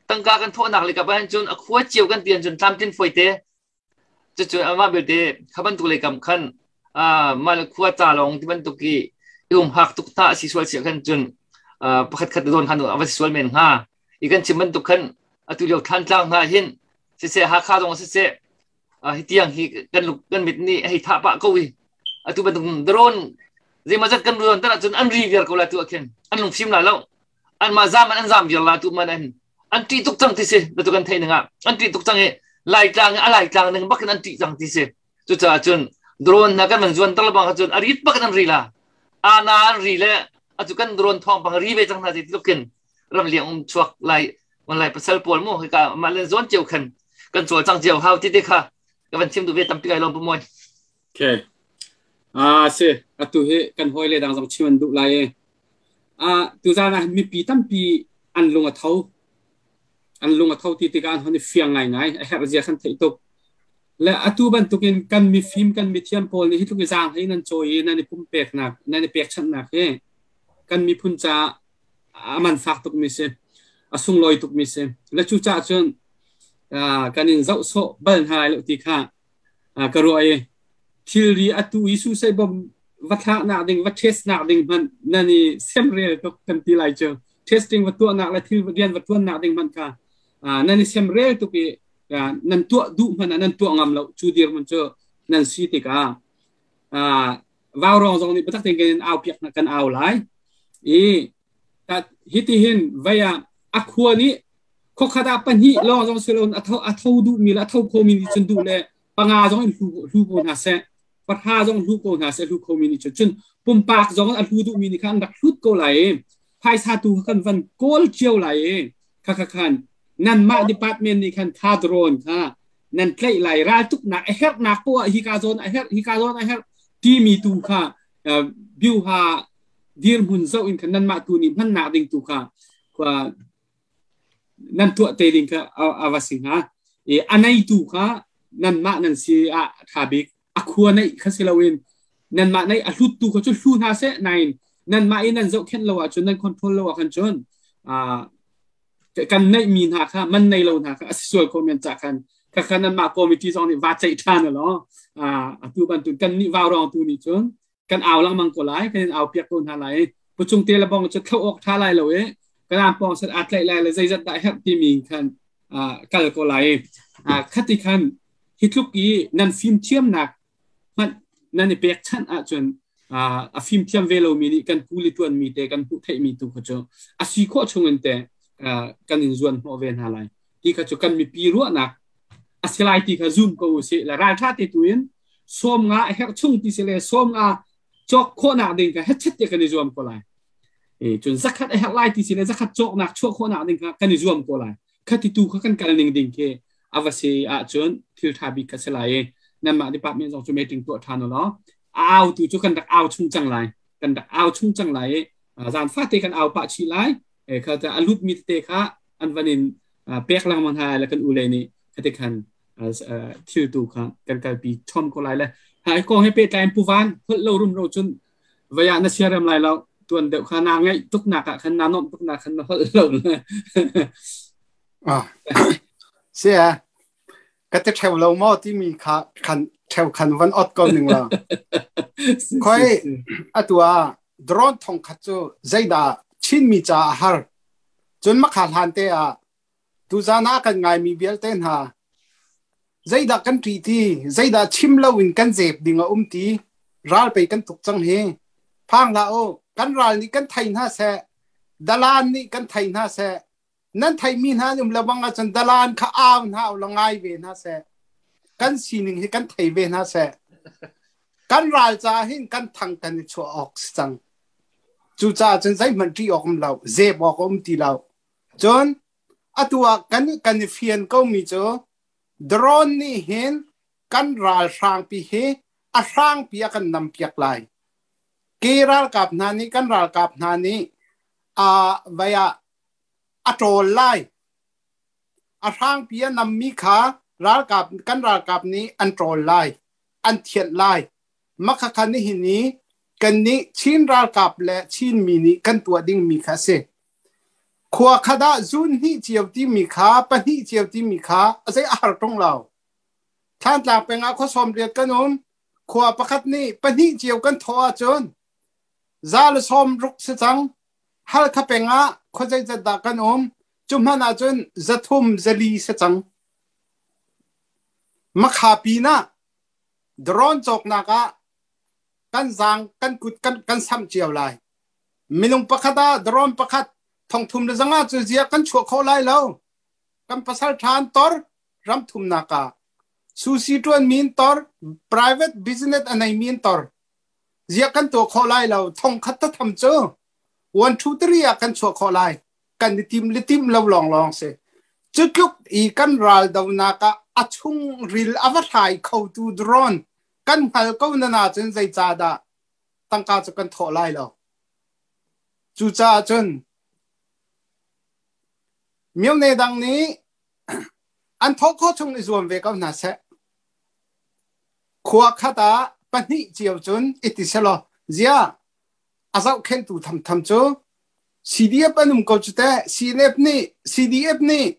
tangka kan thawhnak le kap ahhin cun a khua cio kan ti cun tlamtlin foi te. Cucu amah belte kha bantuk lei kam khan mah le khua ca lawng ti bantuk i i umhak tuk hna a si sual si khan cun pakhat khat zawn khan a va si sual men hnga. I kan chim bantuk khan atu lio Thlantlang hna hin siseh Hakha zong siseh hi tiang hi kan luk kan mit nih hei thah pah ko i atu bantuk drone zeimawzat kan ruan tan ahcun an ri viar ko la tu ah khin an lungfim la lo an mah zam an zam viar la tu man an an ṭih tuk cang ti si tu kan theih ning ah an ṭih tuk cang i laitlang a laitlang ning bak in an ṭih cang ti si. Cucaah cun drone na kan van zuan tar bang cun a rit bak in an ri la ana an ri le atu kan drone thawng pang ri ve cang hna ti tlukin ram liang um chuak lai on lai pasal pawl mu hika mah le zawn cio khan kan cawl cang cio hau ti te kha ka van chim du ve tampi kai lom pu moi. Okay. Ah si atu hi kan hoi le dang zong chim an duh lai e. Ah tuzan ah mipi tampi an lung a tho. An lung a tho ti tikah an hon i fiang ngaingai a herh zia kan theih tuk. Le atu bantukin kan mifim kan mithiam pawl nih hi tluk i zaang hlei nan cawi i nan i pumpeknak nan i pekchanhnak hi kan miphun caah a man fak tukmi si. A sunglawi tukmi si. Le cucaah cun kan in zoh sawh bal hna lai lo ti kha ka ruah i thilri atu i suicide bomb va thlaknak ding va test nak ding hmanh nan i semrel tuk kan ti lai cu testing va tuahnak le thil rian va tuannak ding hmanh kha nan i semrel tuk i nan tuah duh hmanh ah nan tuah ngam lo cu dirhmun cu nan si tikah vaurong zong nih biatak tein kan au piak kan au lai i hiti hin vei ah a khua nih khuakhat ah pahnih lawng zong si loin a tho duhmi le a tho khomi nih cun duh le panga zong in hlu ko hna seh, pahra zong hlu ko hna seh, hlu khomi nih cun. Cun pumpak zong a hlu duhmi nih khan an rak hlut ko lai i phaisa tu kha kan van kawl cio lai i kha kha khan nanmah department nih khan kha drone kha nan tlaih lai. Raltuknak a herhnak poah hi ka zawn a herh, hi ka zawn a herh timi tu kha biuha dirhmun zoh in khan nanmah tu nih hmannak ding tu kha nan tuah te ding kha a va si hnga. I a neitu kha nanmah nan si ah tha bik. A khua nei kha si loin nanmah nei a hlut tu kha cu hlu hna seh nain nanmah in nan zohkhenh lo ahcun, nan control lo ah khan cun kan neih mi hna kha man nei lo hna kha a si sual ko men ca khan kha kha nanmah committee zong nih va ceih ṭhan law atu bantuk kan nih vau rong tu nih cun kan au lengmang ko lai, kan in au piak ko hna lai. Puchung te le bong cu thlo awk ṭha lai lo i kan pong set aa tlaih lai le zeizat dah herh timi khan kal ko lai. Khati khan hi tluk i nan fimthiamnak hmanh nan i pekchanh ahcun, a fimthiam ve lomi nih kan kuli ṭuanmi te, kan hmuh theihmi tu kha cu a si khawh chungin te kan in zuan hnawh ve hna lai ti kha cu kan mipi ruahnak a si lai ti kha zum ko usih. Le ralṭha te tu in 50 a herh chung ti si le 50 cawk khawhnak ding kha hetchet te kan i zuam ko lai. E cun 100 a herh lai ti si le 100 cawknak chuah khawhnak ding kha kan i zuam ko lai. Khati tu kha kan kal ning ding khi ava si ahcun thil ṭha bik kha si lai i nanmah department zong cu meeting tuah ṭhan law au tu cu kan rak au chung cang lai, kan rak au chung cang lai i zan fate kan au pah chih lai. E kha a lut mi tete kha an van in pek lengmang hna le kan ule nih khati khan thil tu kha kan kalpi chom ko lai. Le hai kong he pehtlai in puvan holh lo rum ro cun vaya na siarem lai lo, tuan deuh kha na ngaih tuk nak ah khan na nomh tuk nak khan na holh lo. Ah sia ka te theu lo mo ti mi kha khan theu khan van ot ko ning la khoi atua drone thong khat chu zaida Chin mi cha a har cun makha hlan te ah tuzan ah kan ngai mi vialte hna, zeidah kan ṭih ti, zeidah chim loin kan zep ding a um ti? Ral pei kan tuk cang hi. Phang hlah u, kan ral nih kan thei hna seh, dalan nih kan thei hna seh, nan theimi hna an um lo bang ahcun dalan kha au hna u law ngai ve hna seh, kan sining hi kan thei ve hna seh. Kan ral caah hin kan thang kan i chuah awk si cang. Cucaah cun zeihmanh ṭih awk um lo, zep awk a um ti lo. Cun atu ah kan i fian komi cu drone nih hin kan ralhrangpi hi a hrangpi a kan nampiak lai. Ke ralkap hna nih, kan ralkap hna nih a vai ah a ṭawl lai. A hrangpi a nammi kha ralkap, kan ralkap nih an ṭawl lai, an thianh lai. Makhakha nihin i kannih Chin ralkap le Chinmi nih kan tuah dingmi kha a si. Khua khat ah zun hnih cio timi kha, pahnih cio timi kha a zei a har ṭung lo. Thlantlang peng ah khua 80 kan um. Khua pakhat nih pahnih cio kan thawh ahcun 160 si cang. Halkha peng ah khua zeizat dah kan um? Cu hmanh ahcun 300, 400 si cang. Makha pinah drone cawknak ah kan zaang, kan kut kan samh cio lai. Minung pakhat ah drone pakhat 3,300 cu zia kan chuah khawh lai lo. Kan pasal ṭhan tor ram thumnak ah sushi ṭuan min tor, private business a nei min tor, zia kan tuah khawh lai lo. 1,000 ta tham cu one two three ah kan chuah khawh lai. Kan i tim le tim lo lawng lawng si. Cu tluk i kan ral donak ah a chung ril a va hlai kho tu drone kan hngal ko na na cun zeicahdah tangka cu kan thawh lai lo? Cucaah cun myone dang nih an thawh khawh chung i zuam ve ko hna seh. Khua khat ah pahnih cio cun iti selaw zia a zohkhenhtu thamtham cu CDF an um ko cu teh. CNF nih, CDF nih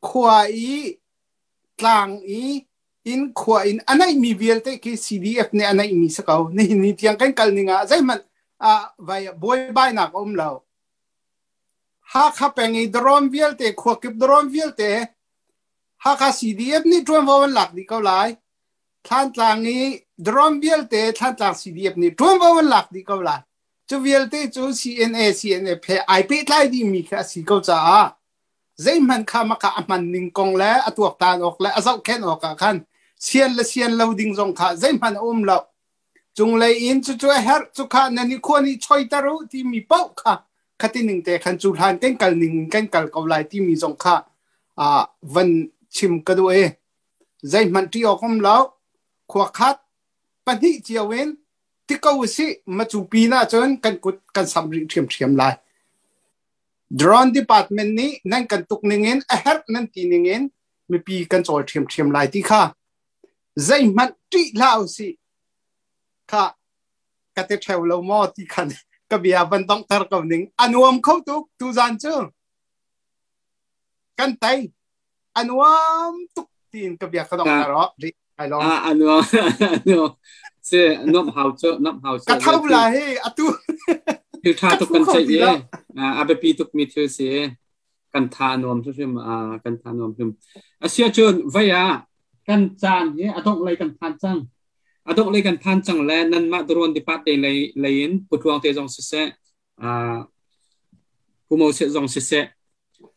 khua i tlang i in khua in a neihmi vialte khi CDF nih a neihmi si ko. Nihin ni tiang kan kal ning ah zeihmanh vai buaibainak a um lo. Hakha peng i drone vialte, khua kip drone vialte Hakha CDF nih ṭuanvo an lak dih ko lai. Thlantlang i drone vialte Thlantlang CDF nih ṭuanvo an lak dih ko lai. Cu vialte cu CNA, CNF he ai pehtlai dihmi khi a si ko caah zeihmanh kha maka a hman ning kong le a tuaktan awk le a zohkhenh awk ah khan sian le sian lo ding zong kha zeihmanh a um lo. Cunglei in cucu a herh, cu kha nan i khua nih choiter u timi paoh kha khati ning te khan cu hlan kan kal ning kan kal ko lai timi zong kha van chim ka duh i zeihmanh ṭih awk um lo. Khua khat pahnih cio in ti ko usih, macu pin ahcun kan kut kan samh rih ṭhiamṭhiam lai. Drone department nih nan kan tuk ning in, a herh nan ti ning in mipi kan cawl ṭhiamṭhiam lai ti kha. Zeihmanh ṭih hlah usih. Kha ka ti ṭheo lo maw ti khan ka bia van donghter ko ning. A nuam kho tuk tuzan cu. Kan tei. A nuam tuk tiin ka bia ka donghter aw. Ai lawm. A nuam nuam. Si nuam hau cu nuam hau cu. Ka tho la hi atu. Thil ṭha tuk kan ceih i a biapi tuk mi thil si. Kan tha nuam hrim kan tha nuam hrim. Asia cun vei ah kan caan hi a dongh lei kan phan cang. A dongh lei kan phan cang le nanmah drone department lei lei in putluang te zong siseh Pu Moses zong siseh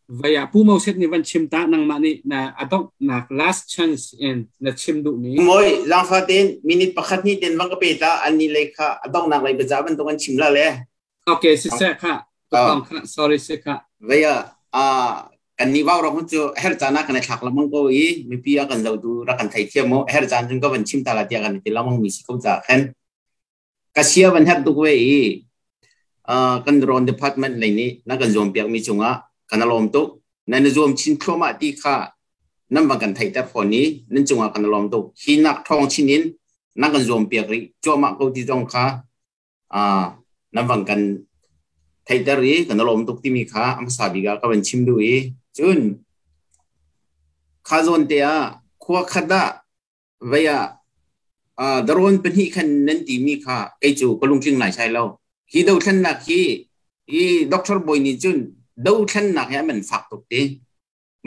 vei ah Pu Moses nih van chim ta nangmah nih na a donghnak last chance in na chim duhmi. Moi langfa ten minute pakhat ni ten bang ka pe ta an ni lei kha a donghnak lei baza bantuk an chim la le. Okay siseh kha kha sorry si kha. Vei ah kan ni vau rong cu her caan ah kan i thlak lamang ko i mipi a kan zotu rak kan thei thiam mu her caan cun ka van chim ta la tiah kan ti lamang mi si ko ca khan ka sia van her tuk ve i kan drone department lei nih na kan zuam piak mi cungah kan alawm tuk nan zuam chin thluahmah ti kha nan van kan theihter fawn i nan cungah kan alawm tuk hi nak thawng chin in na kan zuam piak rih cuahmah ko ti zong kha nan van kan theihter i kan lawm tuk timi kha a hmasa bik ah ka van chim duh i cun kha zawn te ah khua khat ah vei ah darawn pahnih khan nan timi kha kei cu ka lungtling lai sai lo. Hi dothlennak hi hi Doctor Bawi nih cun dothlennak hi a man fak tuk ti.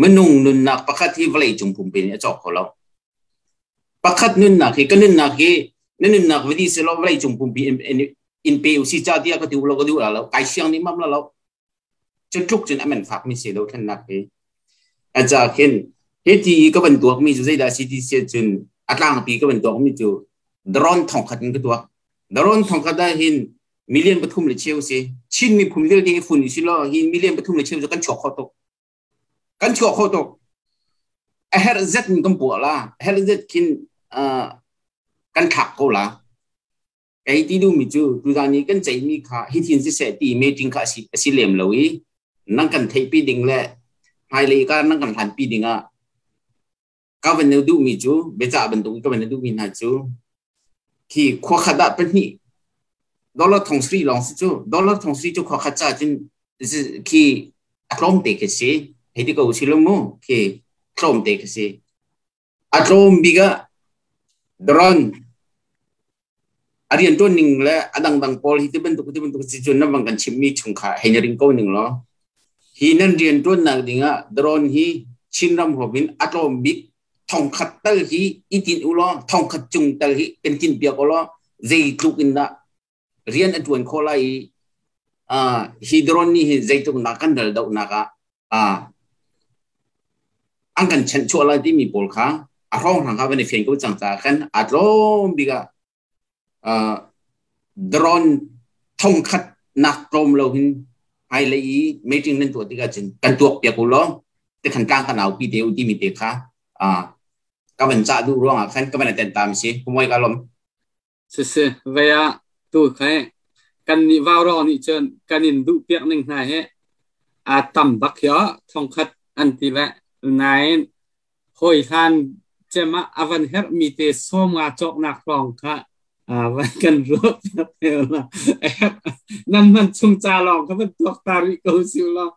Minung nunnak pakhat hi vawlei cung pumpi nih a cawk kho lo. Pakhat nunnak hi ka nunnak hi na nunnak va di selaw vawlei cung pumpi in pe usi ca tiah ka ti lo ka duh la lo kai siang nih mam la lo. Cu tluk cun a man fak mi si dothlennak hi. A ca khin hi ti i ka van tuak mi cu zeidah si ti si cun a tlangpi ka van tuak mi cu drone thong khat in ka tuak. Drone thong khat ah hin million pathum le cheu si. Chin miphun vialte hi fun si law hi million pathum le cheu cu kan chuak kho tuk. Kan chuak kho tuk. A herh zet in kan puah la. A herh zet khin kan thlak ko la. Kei ti duhmi cu tuzan i kan ceihmi kha hithin siseh ti meeting kha a si lem lo i nang kan theihpi ding le hmailei ka nang kan hlanpi ding ah ka van duhmi cu biacah bantuk ka van duhmi hna cu khi khua khat ah pahnih dollar thong sri lawng si cu dollar thong sri cu khua khat ca cun khi a tlawm te khi si hei ti ko si lo mu khi tlawm te khi si a tlawm bik ah drone a rian tuan ning le a dangdang pawl hi ti bantuk ti bantuk si cun nan bang kan chimmi chung kha hei na ring ko ning law hi nan rian tuannak ding ah drone hi Chinram huap in a tlawm bik thongkhat tal hi i tin u law thongkhat cung tal hi kan tin piak u law zeitluk in dah rian a tuan khawh lai i hi drone nih hin zeitluk nak kan dal dohnak ah an kan chanhchuah lai timi pawl kha a hrawnghrang kha van i fian ko cang caah khan aa tlawm bik ah drone thongkhat nak tlawm lo hin hmailei i meeting nan tuah tikah cun kan tuak piak u law te khan tlang kan aupi te u timi te kha ka van cah duh ruangah khan ka van aten ta mi si kumoi ka lom. Sisi vei ah tu khe kan nih vau nih cun kan in duh piak ning hna hi a tam bak hi thongkhat an ti le nain hawi hlan cem ah a van herh mi te sawm nga cawknak lawng kha van kan ruah piak la nan man chung ca lawng kha van tuak ta rih ko si law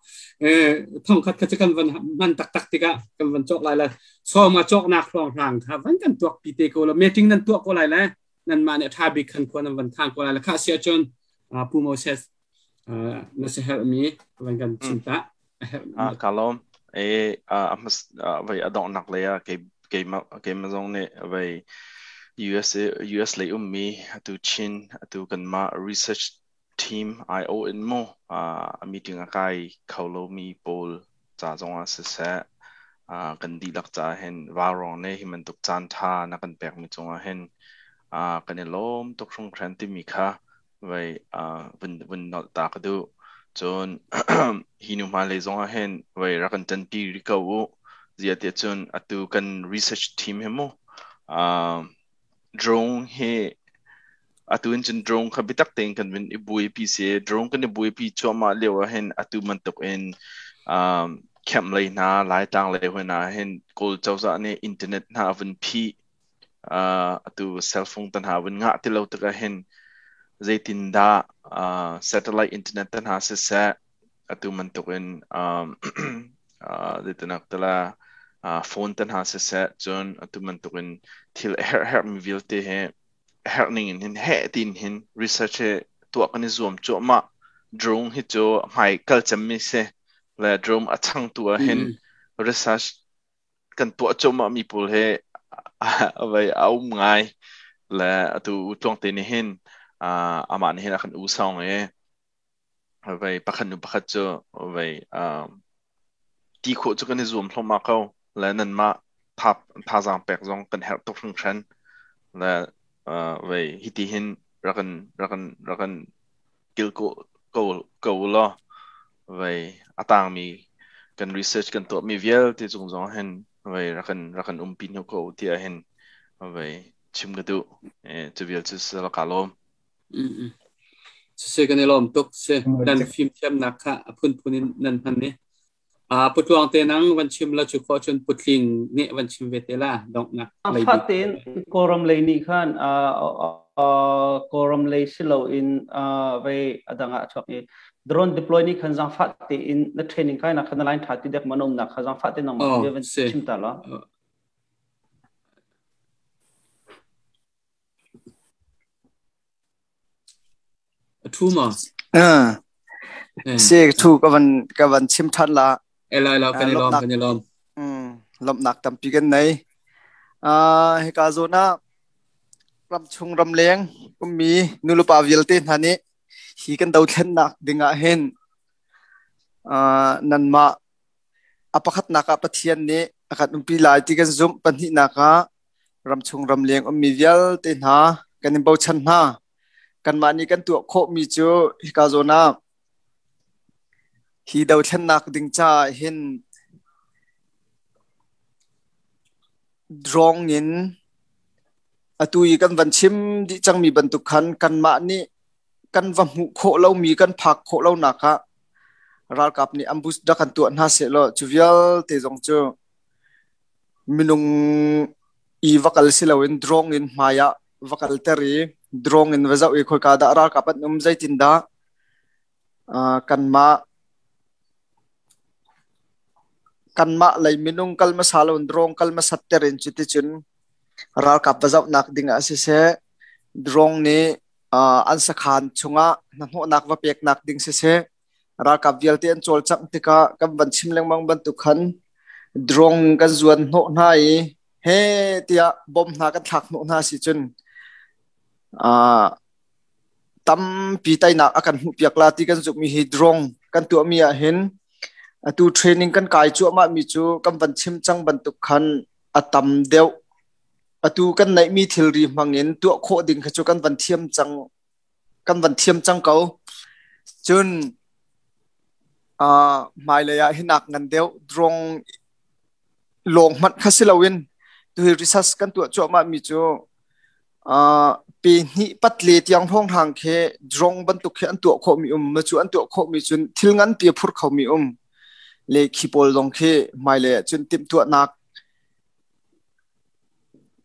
thongkhat kha cu kan van hman taktak tikah kan van cawk lai la sawm nga cawknak lawng hlang kha van kan tuak pi te ko la meeting nan tuah ko lai le nan mah nih tha bik khan khua nan van thang ko lai la kha sia cun Pu Moses na si herh mi van kan chim ta. Ka lawm e vai adongnak le ah ke keimah zong nih vai USA US lei ummi atu Chin atu kanmah research team IO in mu a meeting a kai kho lomi pawl ca zongah siseh kan dihlak caah hin vaurawng nih hi bantuk caan ṭha na kan pekmi cungah hin kan i lawm tuk hringhran timi kha vai vun nolh ta ka duh. Cun hi nu hmailei zongah hin vai rak kan ṭanpi rih ko u. Ziah tiah cun atu kan research team hi mu drone hi atu in cun drone kha biatak tein kan vun i buaipi si. Drone kan i buaipi cuahmah lio ah hin atu bantuk in camp lei hna, Laitlang lei hoi hna hin Kawl cozah nih internet hna a vun phih. Atu cell phone tan ha vun ngah ti lo tikah hin zeitindah satellite internet tan ha siseh, atu bantukin zeitinak tala phone tan ha siseh, cun atu bantukin thil a herh herhmi vialte he herh ning in hin heh tin hin research he tuah kan i zuam cuahmah. Drone hi cu hmai kal cemmi si le drone a changtu ah hin research kan tuah cuahmah mi pawl he vai a um ngai le atu tluangte nih hin amah nih hin a kan u sawng i vai pakhat nu pakhat cu vai ti khawh cu kan i zuam hlawmah ko le nanmah thazaang pek zong kan herh tuk hringhran le vai hiti hin rakan rakan rakan kil ko ko ko law vai atangmi kan research kan tuahmi vialte cung zong hin vai rakan rakan umpi hnu ko tiah hin vai chim ka duh. Cu vial cu ka lawm. Si kan i lawm tuk. Si nan fim thiamnak kha a phunphun in nan hman ni. Putluang te nang van chim la, chu kho chun putling nih van chim ve te la donghnak lei. Fatin Kawlram lei nih khan Kawlram lei silo in ve adang ah chuak i drone deploy nih khan zang fat te in na training kai na khan na line tha ti dek manom na kha zang fat te nang ma van chim ta la. Thu ma? Si, thu ka van chim than la. Elai la, kan i lawm, kan i lawm. Lawmhnak tampi kan nei. Hika zawn ah ram chung ram leng ummi nulepa vialte hna nih hi kan dothlennak ding ah hin nanmah a pakhatnak ah Pathian nih a kan umpi lai ti kan zumh, pahnihnak ah ramchung ramleng ummi vialte hna kan in bochan hna. Kanmah nih kan tuah khawhmi cu hika zawn ah hi dothlennak ding caah hin drone in atu i kan van chim dih cangmi bantuk khan kanmah nih kan va hmuh khawh lomi, kan phak khawh lonak ah ralkap nih ambush rak kan tuah hna sehlaw, cu vialte zong cu minung i va kal si loin drone in hmai ah va kalter i drone in va zoh i khoika dah ralkap an um, zeitindah kanmah lei minung kal hmasa loin drone kal hmasat ter in cuticun ralkap va zohnak ding ah siseh, drone nih an sakhan chungah hnahnawhnak va peknak ding siseh, ralkap vialte an cawlcangh tikah kan van chim lengmang bantuk khan drone kan zuan hnawh hna i he tiah bom hna kan thlak hnawh hna si cun tampi teinak a kan hmuhpiak la ti kan zumhmi hi drone kan tuahmi ah hin atu training kan kai cuahmah mi cu kan van chim cang bantuk khan a tam deuh atu kan neihmi thilri hmangin tuah khawh ding kha cu kan van thiam cang, kan van thiam cang ko. Cun hmailei ah hinak ngan deuh drone lawng hmanh kha si loin tuhi research kan tuah cuahmah mi cu pe hnih patle tiang hrawng hang khi drone bantuk khi an tuah khawh mi um ma, cu an tuah khawh mi cun thil ngan pi phur kho mi um le khi pawl zong khi hmailei ah cun timhtuahnak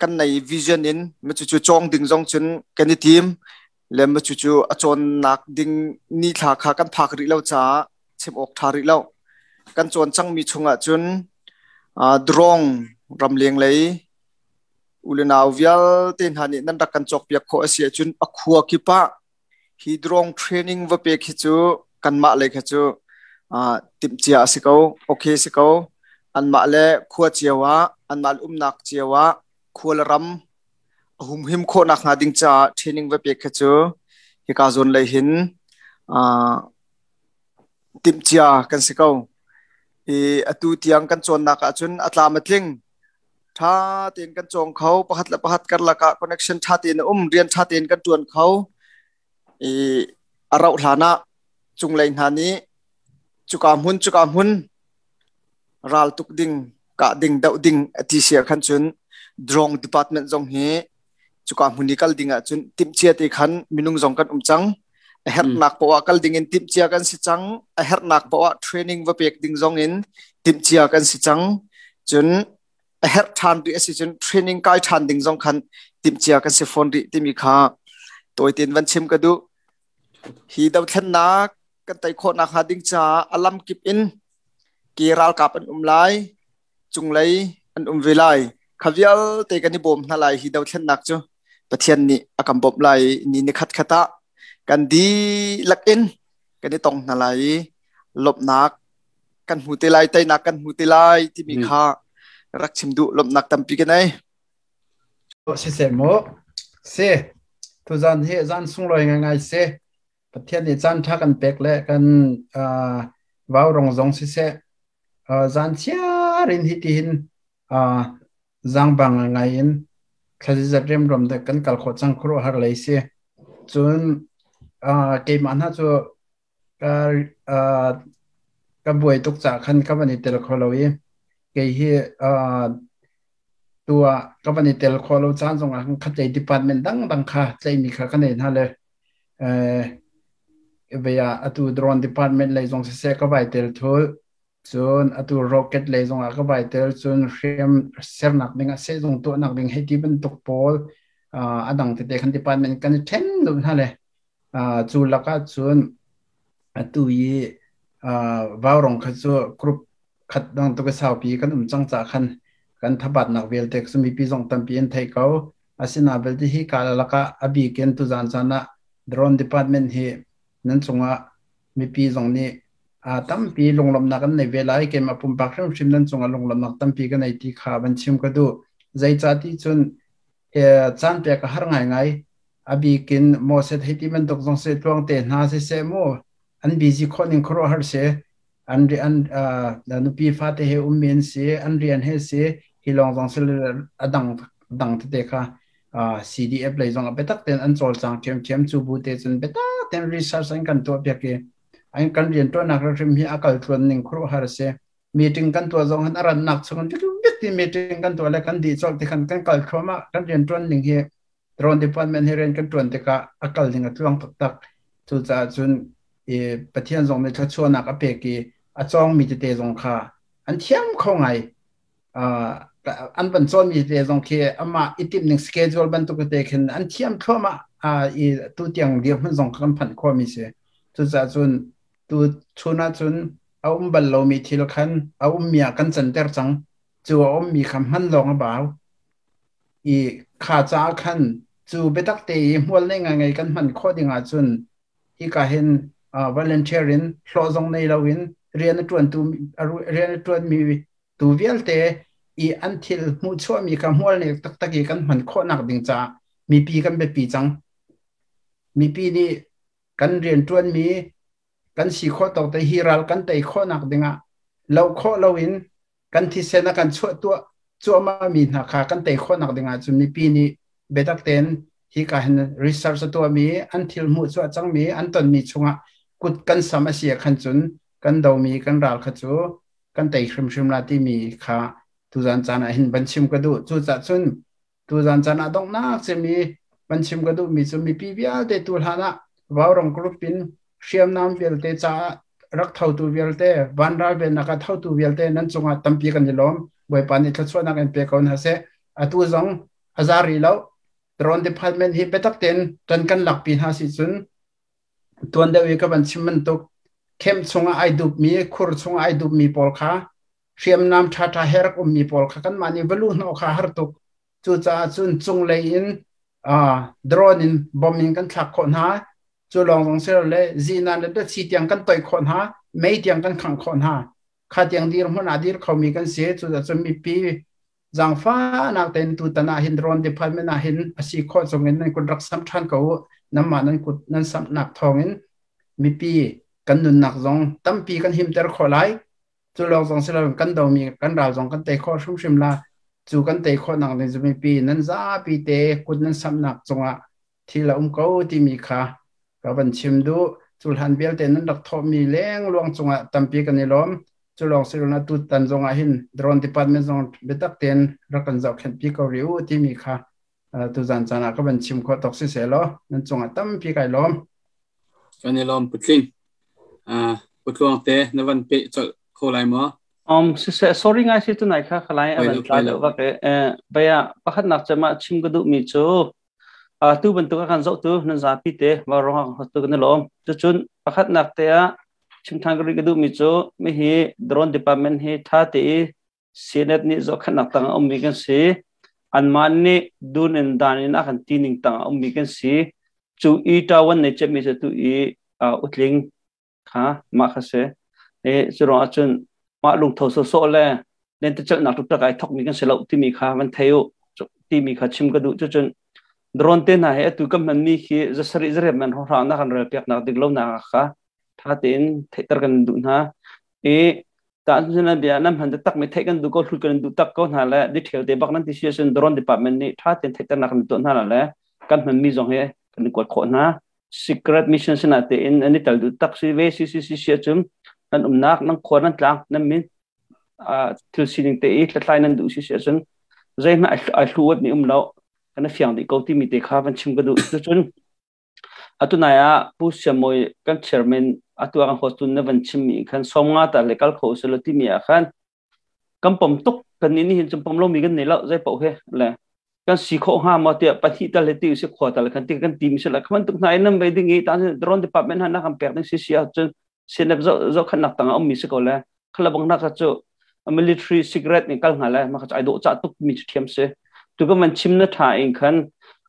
kan nei vision in ma cu cu cawng ding zong cun kan i tim le ma cu cu a cawnnak ding ni thla kha kan phak rih lo caah chim awk tha rih lo. Kan cawn cangmi chungah cun drone ramleng lei ulenau vialte hna nih nan rak kan cawkpiak khawh a si ahcun a khua kip ah hi drone training va pek hi cu kanmah lei kha cu timhcia a si ko, okay si ko. Anmah le khua cio ah, anmah le umnak cio ah khua le ram a humhim khawhnak hnga ding caah training va pek kha cu hika zawn lei hin timhcia kan si ko. I atu tiang kan cawnnak ahcun a tlam a tling, ṭha tein kan cawng kho, pakhat le pakhat karlak ah connection ṭha tein a um, rian ṭha tein kan ṭuan kho i a rauh hlan ah cunglei hna nih cuka hmun, cuka hmun ral tuk ding, kah ding, doh ding a ti sia khan cun drone department zong hi cuka hmun i kal ding ahcun timhcia te khan minung zong kan um cang. A herhnak poah kal ding in timhcia kan si cang, a herhnak poah training va pek ding zong in timhcia kan si cang. Cun a A herh ṭhan rih a si cun training kai ṭhan ding zong khan timhcia kan si fawn rih timi kha tawi tein van chim ka duh. Hi dothlennak kan tei khawh nakhnga ding caah a lamkip in ke ralkap an um lai, cunglei an um ve lai. Kha vialte kan i bawm hna lai. Hi dothlennak cu Pathian nih a kan bawmh lai i ni nikhat khat ah kan dihlak in kan i tong hna lai i lawmhnak kan hmu te lai, teinak kan hmu te lai timi kha rak chim duh. Lawmhnak tampi ka nei. Siseh mu si tuzan hi zan sunglawi ngai si. Pathian nih caan ṭha kan pek le kan vaurong zong siseh, zan chiar in hi tihin zaangbang ngai in thlazizat remruam dek kan kal khawh cang, khuaruahhar lei si. Cun keimah hna cu ka buai tuk caah khan ka van i tel kho lo i kei hi tu ah ka van i tel khawh lo caan zongah khan khatlei department dangdang kha tlaihmi kha ka nei hna le vei ah atu drone department lei zong siseh ka vai tel thul, cun atu rocket lei zong ah ka vai tel, cun hriam sernak ding ah sehzung tuahnak ding hei ti bantuk pawl a dang tete khan department kan i ṭhen duh hna le cu lakah cun atu i vaurong kha cu group khat dang tuk i saupi kan um cang ca khan kan thabatnak vialte cu mipi zong tampi an theih ko. Asinain belte hi ka lakah a bik in tuzaan caan ah drone department hi nan cungah mipi zong nih tampi lunglawmhnak an nei ve lai. Keimah pumpak hrimhrim nan cungah lunglawmhnak tampi ka nei ti kha van chim ka duh. Zeicah ti cun caan pek a har ngaingai. A bik in Moses hei ti bantuk zong si, tluang te hna siseh mu, an busy khawh ning khuaruahhar si. An an nupi fate he ummi an si, an rian he si, hi lawng zong si a dang dang tete kha CDF lei zong a biatak tein an cawlcang ṭhiamṭhiam. Cu bu te cun biatak tein research an kan tuah piak i an kan rian ṭuannak hrim hi a kal tluan ning khuaruahhar a si. Meeting kan tuah zong han a rannak chung ti meeting kan tuah le kan dih colh ti khan kan kal thluahmah. Kan rian ṭuan ning hi, drone department hi rian kan ṭuan tikah a kal ning a tluang taktak. Cucaah cun i Pathian zong nih thluachuahnak a pek i a cawngmi tete zong kha an thiam kho ngai. An van cawnmi tete zong khi amah i timh ning schedule bantuk tete khin an thiam thluahmah i tu tiang dirhmun zong kan phanh khawhmi si. Cucaah cun tu chun ah cun a um bal lomi thil khan a ummi ah kan canter cang. Cu a ummi kha hman lawng a bau. I kha caah khan cu biatak te i hmual nei ngai kan hman khawh ding ahcun hika hin volunteer in hlawh zong nei loin rian a ṭuantu rian a ṭuanmi tu vialte i an thil hmuhchuahmi kha hmual nei taktak i kan hman khawhnak ding caah mipi kan biapi cang. Mipi nih kan rianṭuanmi kan si khawh tawk te hi ral kan tei khawhnak dingah lo khawh loin kan thisen a kan chuah tuah cuahmah mi hna kha kan tei khawhnak dingah cun mipi nih biatak tein hika hin research a tuahmi, an thil hmuh cuah cangmi, an tonmi chungah kut kan sam a si ah khan cun kan domi kan ral kha cu kan tei hrimhrim la timi kha tuzan caan ah hin van chim ka duh. Cucaah cun tuzan caan ah donghnak cemi van chim ka duhmi cu mipi vialte tu hlan ah Vaurong group in hriamnam vialte caah rak thotu vialte, vanral vennak ah thotu vialte nan cungah tampi kan i lawm. Bawipa nih thluachuahnak in pe ko hna seh. Atu zong a za rih lo. Drone department hi biatak tein ṭan kan lakpi hna si cun tuan deuh i ka van chim bantuk camp chungah ai dupmi, khur chungah ai dupmi pawl kha, hriamnam ṭhaṭha he rak ummi pawl kha kanmah nih va luh hnawh kha har tuk. Cucaah cun cunglei in drone in bomb in kan thlak khawh hna. Cu lawng zong si lo le zinan le datsi tiang kan toih khawh hna, mei tiang kan khangh khawh hna. Kha tiang dir hmun ah dir khomi kan si. Cucaah cun mipi zaangfahnak tein tutan ah hin drone department ah hin a si khawh chung in nan kut rak samh ṭhan ko u. Nanmah nan kut nan samhnak thawngin mipi kan nunnak zong tampi kan himter khawh lai. Cu lawng zong si loin kan domi kan ral zong kan tei khawh hrimhrim la. Cu kan tei khawh nak ding cu mipi nan zapi te kut nan samhnak cungah thil a um ko timi kha ka van chim duh. Cu hlan vialte nan rak thawhmi leng luang cungah tampi kan i lawm. Cu lawng si loin atu tan zong ah hin drone department zong biatak tein rak kan zohkhenh pi ko rih u timi kha tuzan caan ah ka van chim khawh tawk si seh law nan cungah tampi kai lawm. Kan i lawm, Putling. Putluang te na van peh colh kho lai maw? Siseh, sorry ngai si tunai kha khalai avan tla deuh vak e. Baya pakhat nak chama chim ka duh mi cu tu bantuk kan zoh tu nan zapi te wa rong tu kan lom. Cucun pakhat nak te ah chim than ka duh mi cu mi hi drone department hi tha te i CNF nih zohkhenhnak tang a ummi kan si. Anmah nih dun in dan in a kan ti ning tang a ummi kan si. Cu i tawan nei cemmi cu tu i utling kha mah kha si. E cu ruang ahcun mah lungtho sawsawh le lentecelhnak tuktak ai thokmi kan si lo timi kha van thei u timi kha chim ka duh. Cucun drone te hna he atu kan hmanmi khi zasarih zarep man hrawnghrang na kan rel piaknak dik lo nak kha tha tein theihter kan duh hna. I ta bia nan hman tak mi theih kan duh ko hlut kan duh tak ko hna le detail te bak nan ti si ahcun drone department nih tha tein theihternak kan tuah hna le kan hman mi zong hi kan kuat khawh hna. Secret mission sina te in an i tel duh tak si ve si si si si ahcun nan umnak nan khua nan tlang nan min thil sining te i hlathlai nan duh si si ahcun zeihmanh ai hlu mi um lo, kan fiang dih ko timi te kha van chim ka duh. Cucun atu nai ah Pu Siammawi kan chairman atu ah kan host na van chim mi khan 50 ta le kal kho se lo timi ah khan kan pom tuk. Kan ni hin chum pom lo mi kan nei lo zai pau he le kan si kho ha ma tia pahnih tal le ti se khwa tal khan ti kan ti mi se la khaman tuk nai nam ve ding i ta drone department han na kan pek ding si si ah chun sinep zo zo khan nak tanga um mi se ko le khala bang na ka chu military secret ni kal nga le ma kha ai do cha tuk mi thiam se tu ka man chim na tha in khan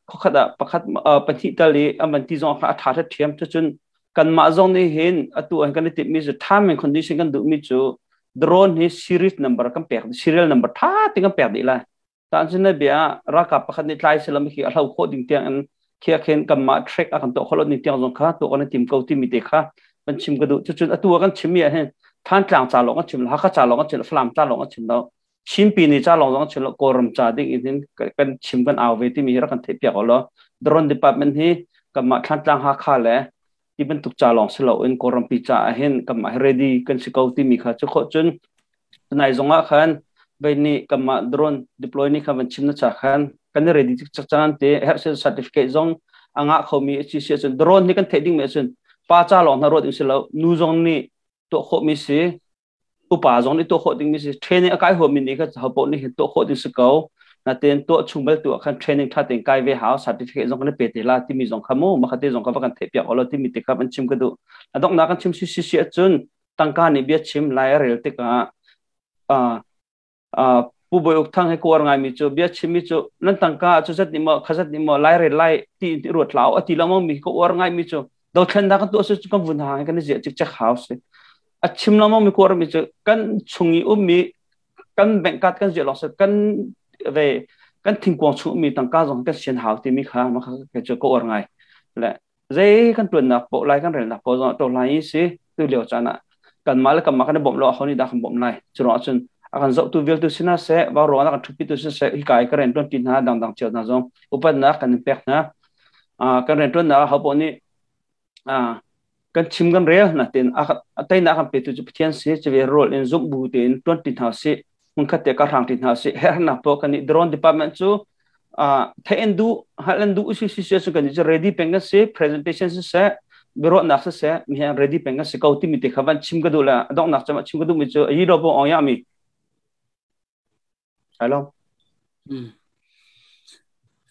khokhat a pakhat pahnih tal i aman ti zong kha a tha tha thiam. Chu chun kan ma zong ni hin atu an kan ti mi chu time and condition kan du mi chu drone hi series number kan pek, serial number tha ti kan pek di lai. Ta cun na bia ralkap pakhat nih tlai selam khi a hlo khawh ding tiang in khia khen kan mah track a kan tuah khawh lo ding tiang zong kha tuah kan tim ko timi te kha kan chim ka duh. Cucun atu kan chim mi ah hin Thantlang ca lawng a chim lo, Hakha ca lawng a chim lo, Falam ca lawng a chim lo, Chinpi ni ca lawng zong a chim lo, Kawlram ca ding in hin kan chim kan au ve timi hi rak kan theih piak lo. Drone department hi kanmah Thantlang, Hakha le ti bantuk ca lawng si lo in Kawlrampi ca ah hin kanmah hi ready kan si ko timi kha cu khawh. Cun tunai zong ah khan vei nih kanmah drone deploy ni kha van chim na cha khan kan i ready cak cang te herh certificate zong a ngah khomi a si si ahcun drone hi kan theih ding mi ahcun pa ca lawng hna ruat ding si lo, nu zong nih tuah khawh mi si, upa zong nih tuah khawh ding mi si, training a kai huam mi nih kha ho paoh nih hin tuah khawh ding si ko. Natin tuah chung bal tu ah khan training tha tein kai ve hau, certificate zong kan pe te la timi zong kha mu makhate zong kha va kan theih piak olo timi te kha van chim ka duh. Adok na kan chim si si si ahcun tangka nih bia chim lai a rel tikah Pu Bawi Uk Thang he kuar ngai mi cu bia chim mi cu nan tangka cu zat nih maw khazat nih maw lai rel lai ti ruat lau ati lo mi ko uar ngai mi cu dothlen da kan tu su kan vun hang kan zia chik chak house a chim lo mi kuar mi cu kan chung i um mi kan bank card kan zia long se kan ve kan thingkuang chung mi tangka zong kan sian hau ti mi kha ma kha ke chu ko uar ngai le zei kan tuannak po lai kan relnak po zong to lai si tu lio chan ah kan ma le kan ma kan bom lo ho ni da kan bom lai chu ro chun a kan zoh tu vial tu sina se wa ro na kan thupi tu sin se hi kai ka ren tuan tin na dang dang chiao na zong upat na kan pek na kan ren tuan na ho po ni kan chim kan rel na tin a tai na kan pe tu chu Pathian si cheve rol in zum bu tin tuan tin ha si mun khat te ka rang tin ha si her na po kan ni drone department chu the du halan du si si si kan ni ready peng ka si presentation si se biro nak se se mi han ready peng ka si ko ti mi te khawan chim ka du la dok nak chama chim ka du mi chu yi do bo ong ya mi hello.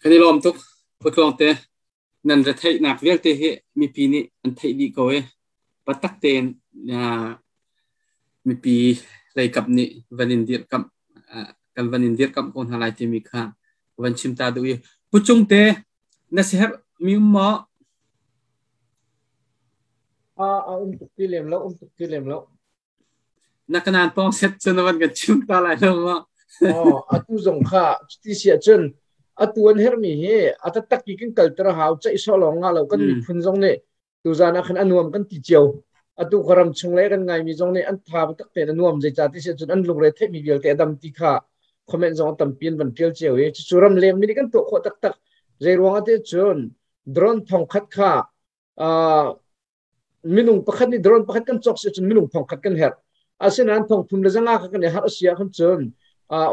Kan i lawm tuk putlong te nan ra theih nak vialte hi mipi nih an theih dih ko e patak tein mipi leikap nih van in dir kam kan van in dir kam ko hna lai timi kha van chim ta du i pucung te na si her mi um maw? A um tuk ti lem lo, um tuk ti lem lo. Na kanan pong set chu na van kan chim ta lai lo maw? Oh, atu zong kha ti sia cun atu an her mi hi atatak ki kan kal ter hau chai so long nga lo kan miphun zong nih tu zan ah khan anuam kan ti cio. Atu kharam chung le kan ngai mi zong nih an tha tak te anuam zei cha ti sia cun an lungre the mi vialte adam ti kha comment zong tampian van tial cio i chu ram leng mi nih kan tuah khawh taktak. Zei ruang ate cun drone thong khat kha minung pakhat nih drone pakhat kan cawk si cun minung thong khat kan herh. Asinain thong thum le zanga kha kan i harh sia khan cun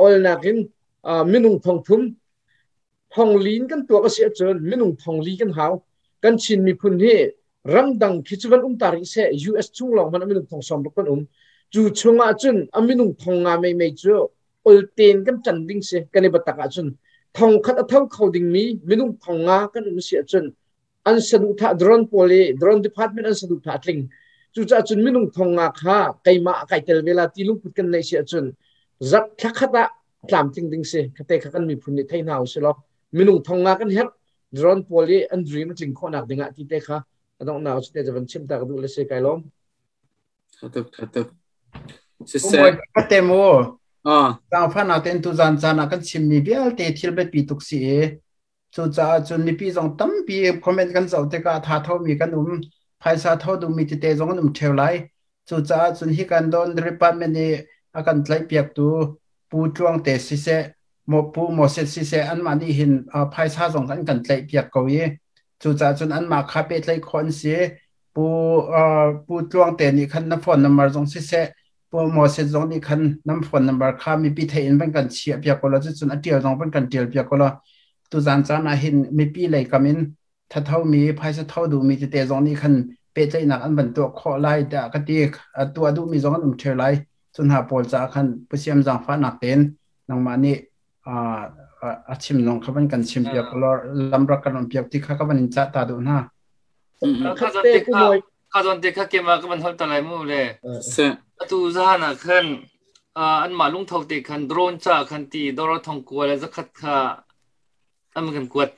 ol nakin minung thong thum thong lin kan tuak a si ahcun minung thong li kan hau. Kan Chin miphun hi ramdang khi cu van um ta rih seh, US chung lawng hmanh minung thong 60 kan um. Cu chungah cun a minung thong nga meimei cu olten kan ṭan ding si. Kan i biatak ahcun thong khat a tho kho dingmi minung thong nga kan um si ahcun an saduhthah drone pawl i drone department an saduhthah tling. Cucaah cun minung thong nga kha keimah kai tel ve la ti lungput kan neih si ahcun zat thla khat ah tlamtling ding si. Khate kha kan miphun nih thei hna usih law minung thong nga kan herh drone pawl i an dream a tling khawhnak dingah ti te kha a donghnak cu te van chim ta ka duh le si. Kai lawm. Thatuk, thatuk. Siseh. Kate mu. Zaangfahnak tein tu zan caan ah kan chimmi vialte thil biapi tuk si i cucaah cun mipi zong tampi comment kan zoh tikah tha thomi kan um, phaisa tho duhmi tete zong an um ṭheo lai. Cucaah cun hi kan don department nih a kan tlaihpiaktu Pu Tluangte siseh, Pu Moses siseh, anmah nih hin phaisa zong an kan tlaihpiak ko i cucaah cun anmah kha pehtlaih khawh an si. Pu Tluangte nih khan na phone number zong siseh, Pu Moses zong nih khan nan phone number kha mipi theih in van kan chiah piak ko law, cucun a ṭial zong van kan ṭial piak ko law, tuzaan caan ah hin mipi lei kam in thathomi phaisa tho duhmi tete zong nih khan pehtlaihnak an van tuah khawh lai tiah ka ti. Tuah duhmi zong an um ṭheo lai. Cu hna pawl caah khan Pu Siam zaangfahnak tein nangmah nih a chim zong kha van kan chim piak ko law, lam rak kan on piak ti kha ka van in cah ta duh hna. Kha zawn te kha kema ka van holh ta lai mu le. Atu zahan ah khan anmah lungtho te khan drone ca khan ti dor thong kua le zakhat kha an kan kuat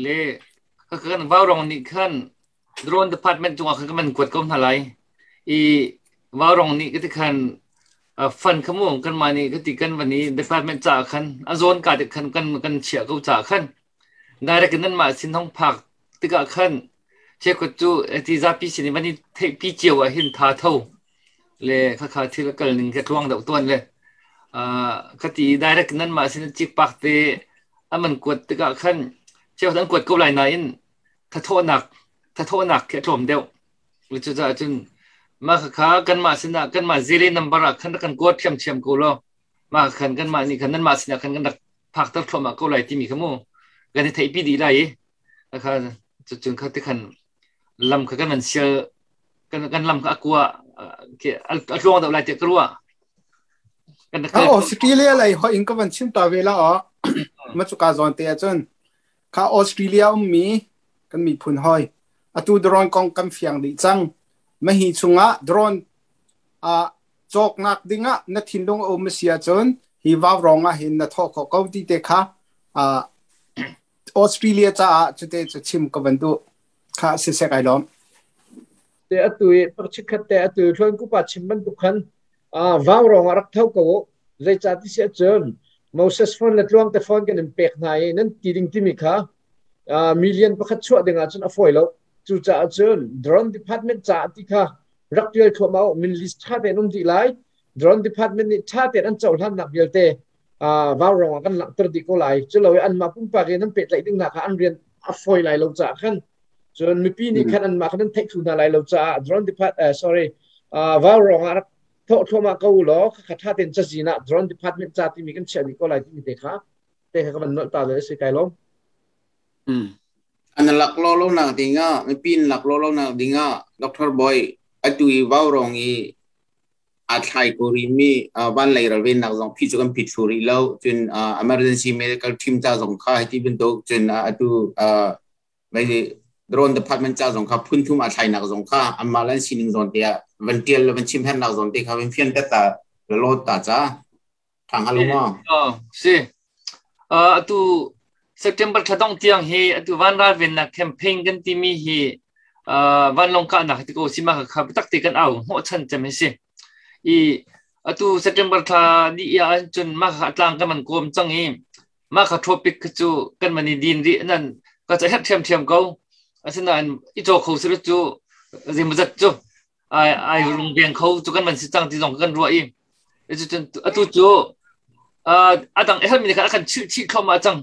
le ka kan vaurong nih khan drone department cungah khan kan van kuat ko hna lai i vaurong nih ka ti khan fund kha mu kan mah nih ka ti kan van i department ca khan a zawn ka te khan kan kan chiah ko ca khan direct in nan mah sin hong phak tikah khan cheukhat cu ti zapi sin i van i theihpi cio ah hin tha tho le khakha thil a kal ning kha tluang deuh tuan le khati direct nan mah sin cik pak te aman kuat tikah khan cheukhat an kuat ko lai nain thathawhnak thathawhnak khi a tlawm deuh. Cucaah cun mah khakha kanmah sinah kanmah zile number ah khan rak kan kuat ṭhiamṭhiam ko law mah khan kanmah nih khan nanmah sinah khan kan rak phakter thluahmah ko lai timi kha mu kan i theihpi dih lai i kha cun kha ti khan lam kha kan van sial kan kan lam kha a kua a tluang deuh lai tiah ka ruah. Kan Australia lei hoi in ka van chim ta ve la o ma chuka zawn te ahcun kha Australia ummi kan miphun hoi atu drone kong kan fiang dih cang. Mahi chungah drone a cawknak dingah na thinlung a um a si ahcun hi vau rong ah hin na thawh khawh ko ti te kha Australia caah cute cu chim ka van duh kha siseh. Kai lawm. Te atu i pakhat te atu thluan kupa chim bantuk khan vau rong ah rak tho ko. Zeicah ti si ahcun Moses phone le tluang te phone kan in pek hna i nan ti ding timi kha million pakhat chuah ding ahcun a fawi lo. Cucaah cun drone department caah ti kha rak tial thluahmah u. Min list ṭha tein um dih lai. Drone department nih ṭha tein an cohlannak vialte vau rong ah kan langhter dih ko lai. Cu lo i anmah pumpak in an pehtlaih ding hna kha an rian a fawi lai lo caah khan, cun mipi nih khan anmah khan an theih thlu hna lai lo caah drone depart sorry, vau rong ah rak thawh thluahmah ko u law khakha ṭha tein cazin ah drone department ca timi kan chiah dih ko lai timi te kha ka van nolh ta le si. Kai lawm. An lak lo lo nak dingah, mipi in lak lo lo nak dingah, Dr. Boy, atu i vau rong i a thlai ko rimi van lei ralvennak zong phi cu kan phit thlu rih lo. Cun emergency medical team ca zong kha hiti bantuk, cun atu drone department ca zong kha phun thum a thlainak zong kha anmah le an sining zawn te ah van tial le van chim hernak zawn te kha van fian ta lo ta ca thang halo ma. Si, atu September thla dong tiang hi atu van ralvennak campaign kan timi hi vanlawng kahnak ti ko si ma kha tak te kan au hnawh chan cem hi si i atu September thla ni ya cun ma kha tlang kan man kom cang i ma kha topic cu kan man i din ri nan ka cha her thiam thiam ko. Asinain i chaw kho si cu zimzat cu ai ai rung veng kho cu kan man si cang ti zong kan ruah i cun atu cu adang ehal mi kha kan chilh chih thlom ah cang.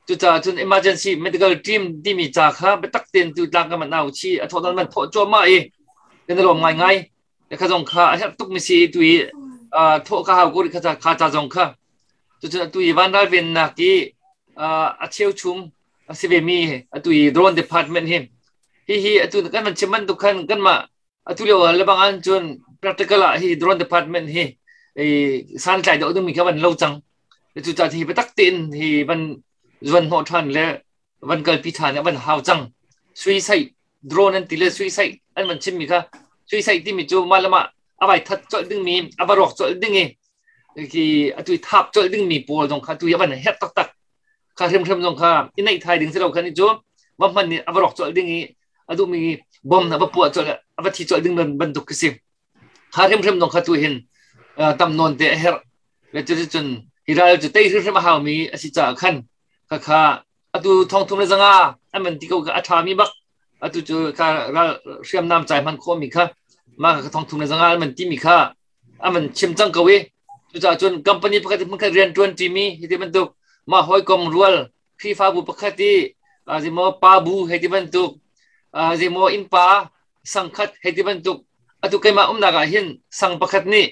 Cucaah cun emergency medical team timi ca kha biatak tein tu tlang kan man au chi a thawh man thawh cuahmah i kan lawm ngai ngai kha zong kha a herh tuk mi si tu i thawh ka hau ko kha kha ca zong kha. Cucun atu i van ralvennak i a cheuchum a si ve mi atu i drone department hi hi atu kan man chim bantuk khan kanmah atu lio lebang an cun. Practical ah hi drone department hi san tlai deuh dingmi kha van lo cang. Cu ca hi biatak tein hi van zuan hnawh ṭhan le van kalpi ṭhan van hau cang. Suicide drone an ti le suicide an van chimmi kha, suicide timi cu mah le mah a vai that colh dingmi, a va rawk colh ding i khi atu thap colh dingmi pawl zong kha tu hi a van herh taktak. Kha hrimhrim zong kha i neih thai ding si lo khan i cu va hman nih a va rawk colh ding i a duhmi bom na va puah colh, a va thi colh ding bantuk khi si. Kha hrimhrim zong kha tu hin tam nawn te a herh. Le cu cun hi ral cu tei hrimhrim a haumi a si caah khan kha kha atu 3100 an man ti ko kha a ṭhami bak. Atu cu kha ral hriamnam chai hman khawhmi kha mah kha 3100 an man timi kha an man chim cang ko i cucaah cun company pakhat hmun khat rian ṭuan ṭimi hi ti bantuk, mah hawikom rual Khrihfabu pakhat i zimaw pa bu hei ti bantuk, zimaw innpa sangkhat hei ti bantuk. Atu keimah umnak ah hin sang pakhat nih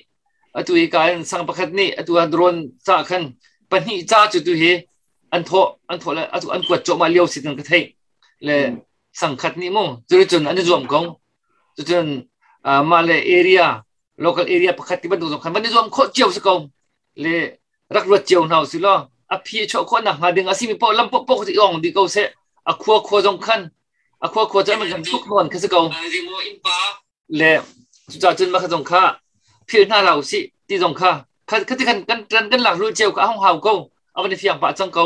atu hi ka in sang pakhat nih atu ah drone ca khan pahnih ca cu tu hi an thawh, an thawh le atu an kuat cuahmah lio si kan ka theih le sangkhat nih mu cu cun an i zuam ko. Cucun mah le area, local area pakhat ti bantuk zong khan van i zuam khawh cio si ko le rak ruat cio hna usih law a phi a chuah khawh nak hnga ding a simi paoh lam paoh paoh i ong dih ko seh. A khua khua zong khan, a khua khua cu an tuk nawn kha si ko le cucaah cun mah kha zong kha philh hna hlah usih ti zong kha kha ti khan kan kan kan lak rul cio kha a hung hau ko, a van i fiang pah cang ko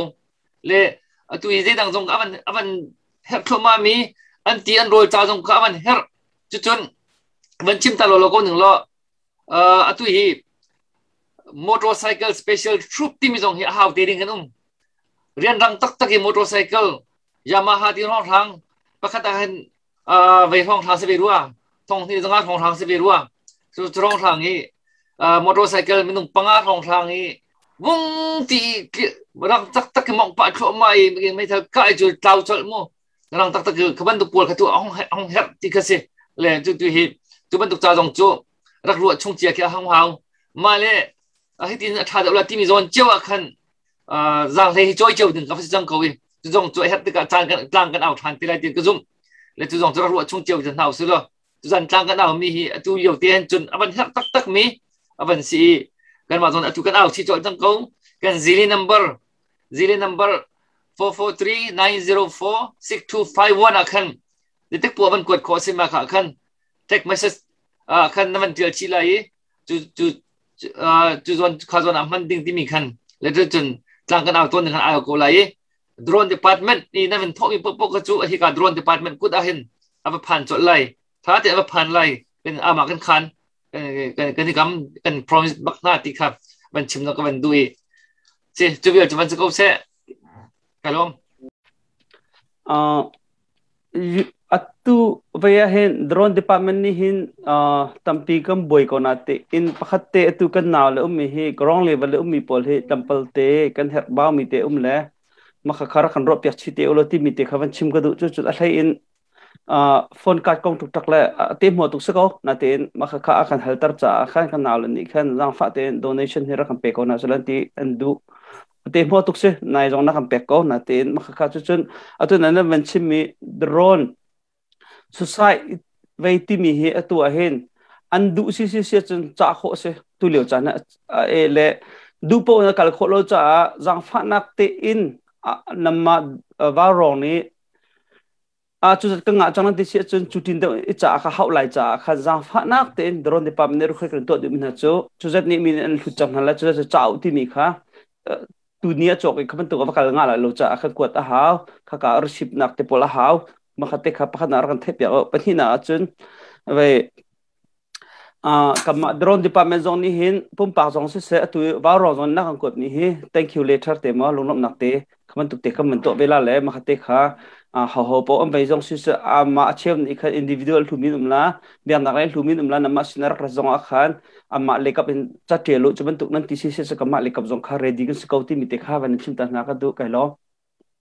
le atu hi zeidang zong a van herh thluahmah mi an ti an rawl ca zong kha a van herh. Cucun van chim ta law ko ning law, atu hi motorcycle special troop timi zong hi a hau te ding kan um. Rian rang taktak i motorcycle Yamaha ti rong hrang pakhat ah hin vei rong hrang se ve rua, thong hnih zanga rong hrang se ve rua. Cu rong hrang i motorcycle minung panga rong hrang i vung ti rang taktak i mong pa thluahmah i meithal kai cu tlau colh mu. Rang taktak kha bantuk pawl kha tu hong hong herh ti kha si le cu tu hi tu bantuk ca zong cu rak ruah chung cia khi a hong hau. Mah le hitin a ṭha deuh la timi zawn cio ah khan zaanghlei hi cawi cio ding ka si cang ko i cu zong cu a herh tikah caan kan tlang kan au ṭhan ti lai ti ka zumh le cu zong cu rak ruah chung cio hna usih law tu zan tlang kan au mi hi atu lio te hin cun a van herh taktak mi a van si i kanmah zawn atu kan au chi colh cang ko. Kan zili number, zili number 443 904 6251 ah khan ditek pu van kuat khawh si ma kha khan text message ah khan na van tial chi lai i cu cu cu zawn kha zawn ah hman ding timi khan le cun tlang kan au tawn khan au ko lai i drone department ni na van thawh mi pok ka cu hi ka drone department kut ah hin a va phan colh lai, tha te a va phan lai. Kan ama kan khan kan kan kam kan promise bak hna ti kha van chim na ka van du i si cu vial cu van si ko seh, ka lawm. Atu vei ah hin drone department nih hin tampi kan buai ko na te in pakhat te atu kan nau le ummi hi ground level le ummi pawl hi tampal te kan herh bau mi te um le makha khar kan ro piak chi te ulo ti mi te kha van chim ka duh. Cu cu a hlei in phone card kong tuk tak le te hmuh tuk si ko na tein makha kha a kan halter caah khan kan nau le nih khan zaangfah tein donation hi rak kan pe ko na sulan ti an duh. Te hmuh tuk si nai zong na kan pek ko na tein makha kha cu cun atu nan van chim mi drone society vei timi hi atu ah hin an duh si si si cun cah khawh si tu lio caan e le duh po na kal khawh lo caah zaangfahnak tein namma vaurawng nih a cu zat ka ngah cang nan ti si ahcun cu tin deuh i ca kha hauh lai caah khan zaangfahnak tein drone department nih rukhai kan tuah duhmi hna cu cu zat nih mi nih an hlut cang hna lai, cu zat cu ca uh timi kha tu ni a cawk i kha bantuk a va kal nga lai lo caah khan kuat a hau, kha ka receipt nak te pawl a hau. Makhat te kha pakhat nak rak kan theih piak. Pahnih nak ahcun vei kanmah drone department zong nih hin pumpak zong siseh atu vaurawng zong na kan kuat mi hi thank you letter te maw lunglawmhnak te kha bantuk te kan van tuah ve la le makhat te kha ho ho po an vei zong siseh ama a cheu nih khan individual hlumin um la, biaknak lei hlumin um la, namah sin rak rat zong ah khan amah lekap in ca ṭial u cu bantuk nan ti si se kamah lekap zong kha ready kan si ko timi te kha van in chim ta hna ka duh kai lo.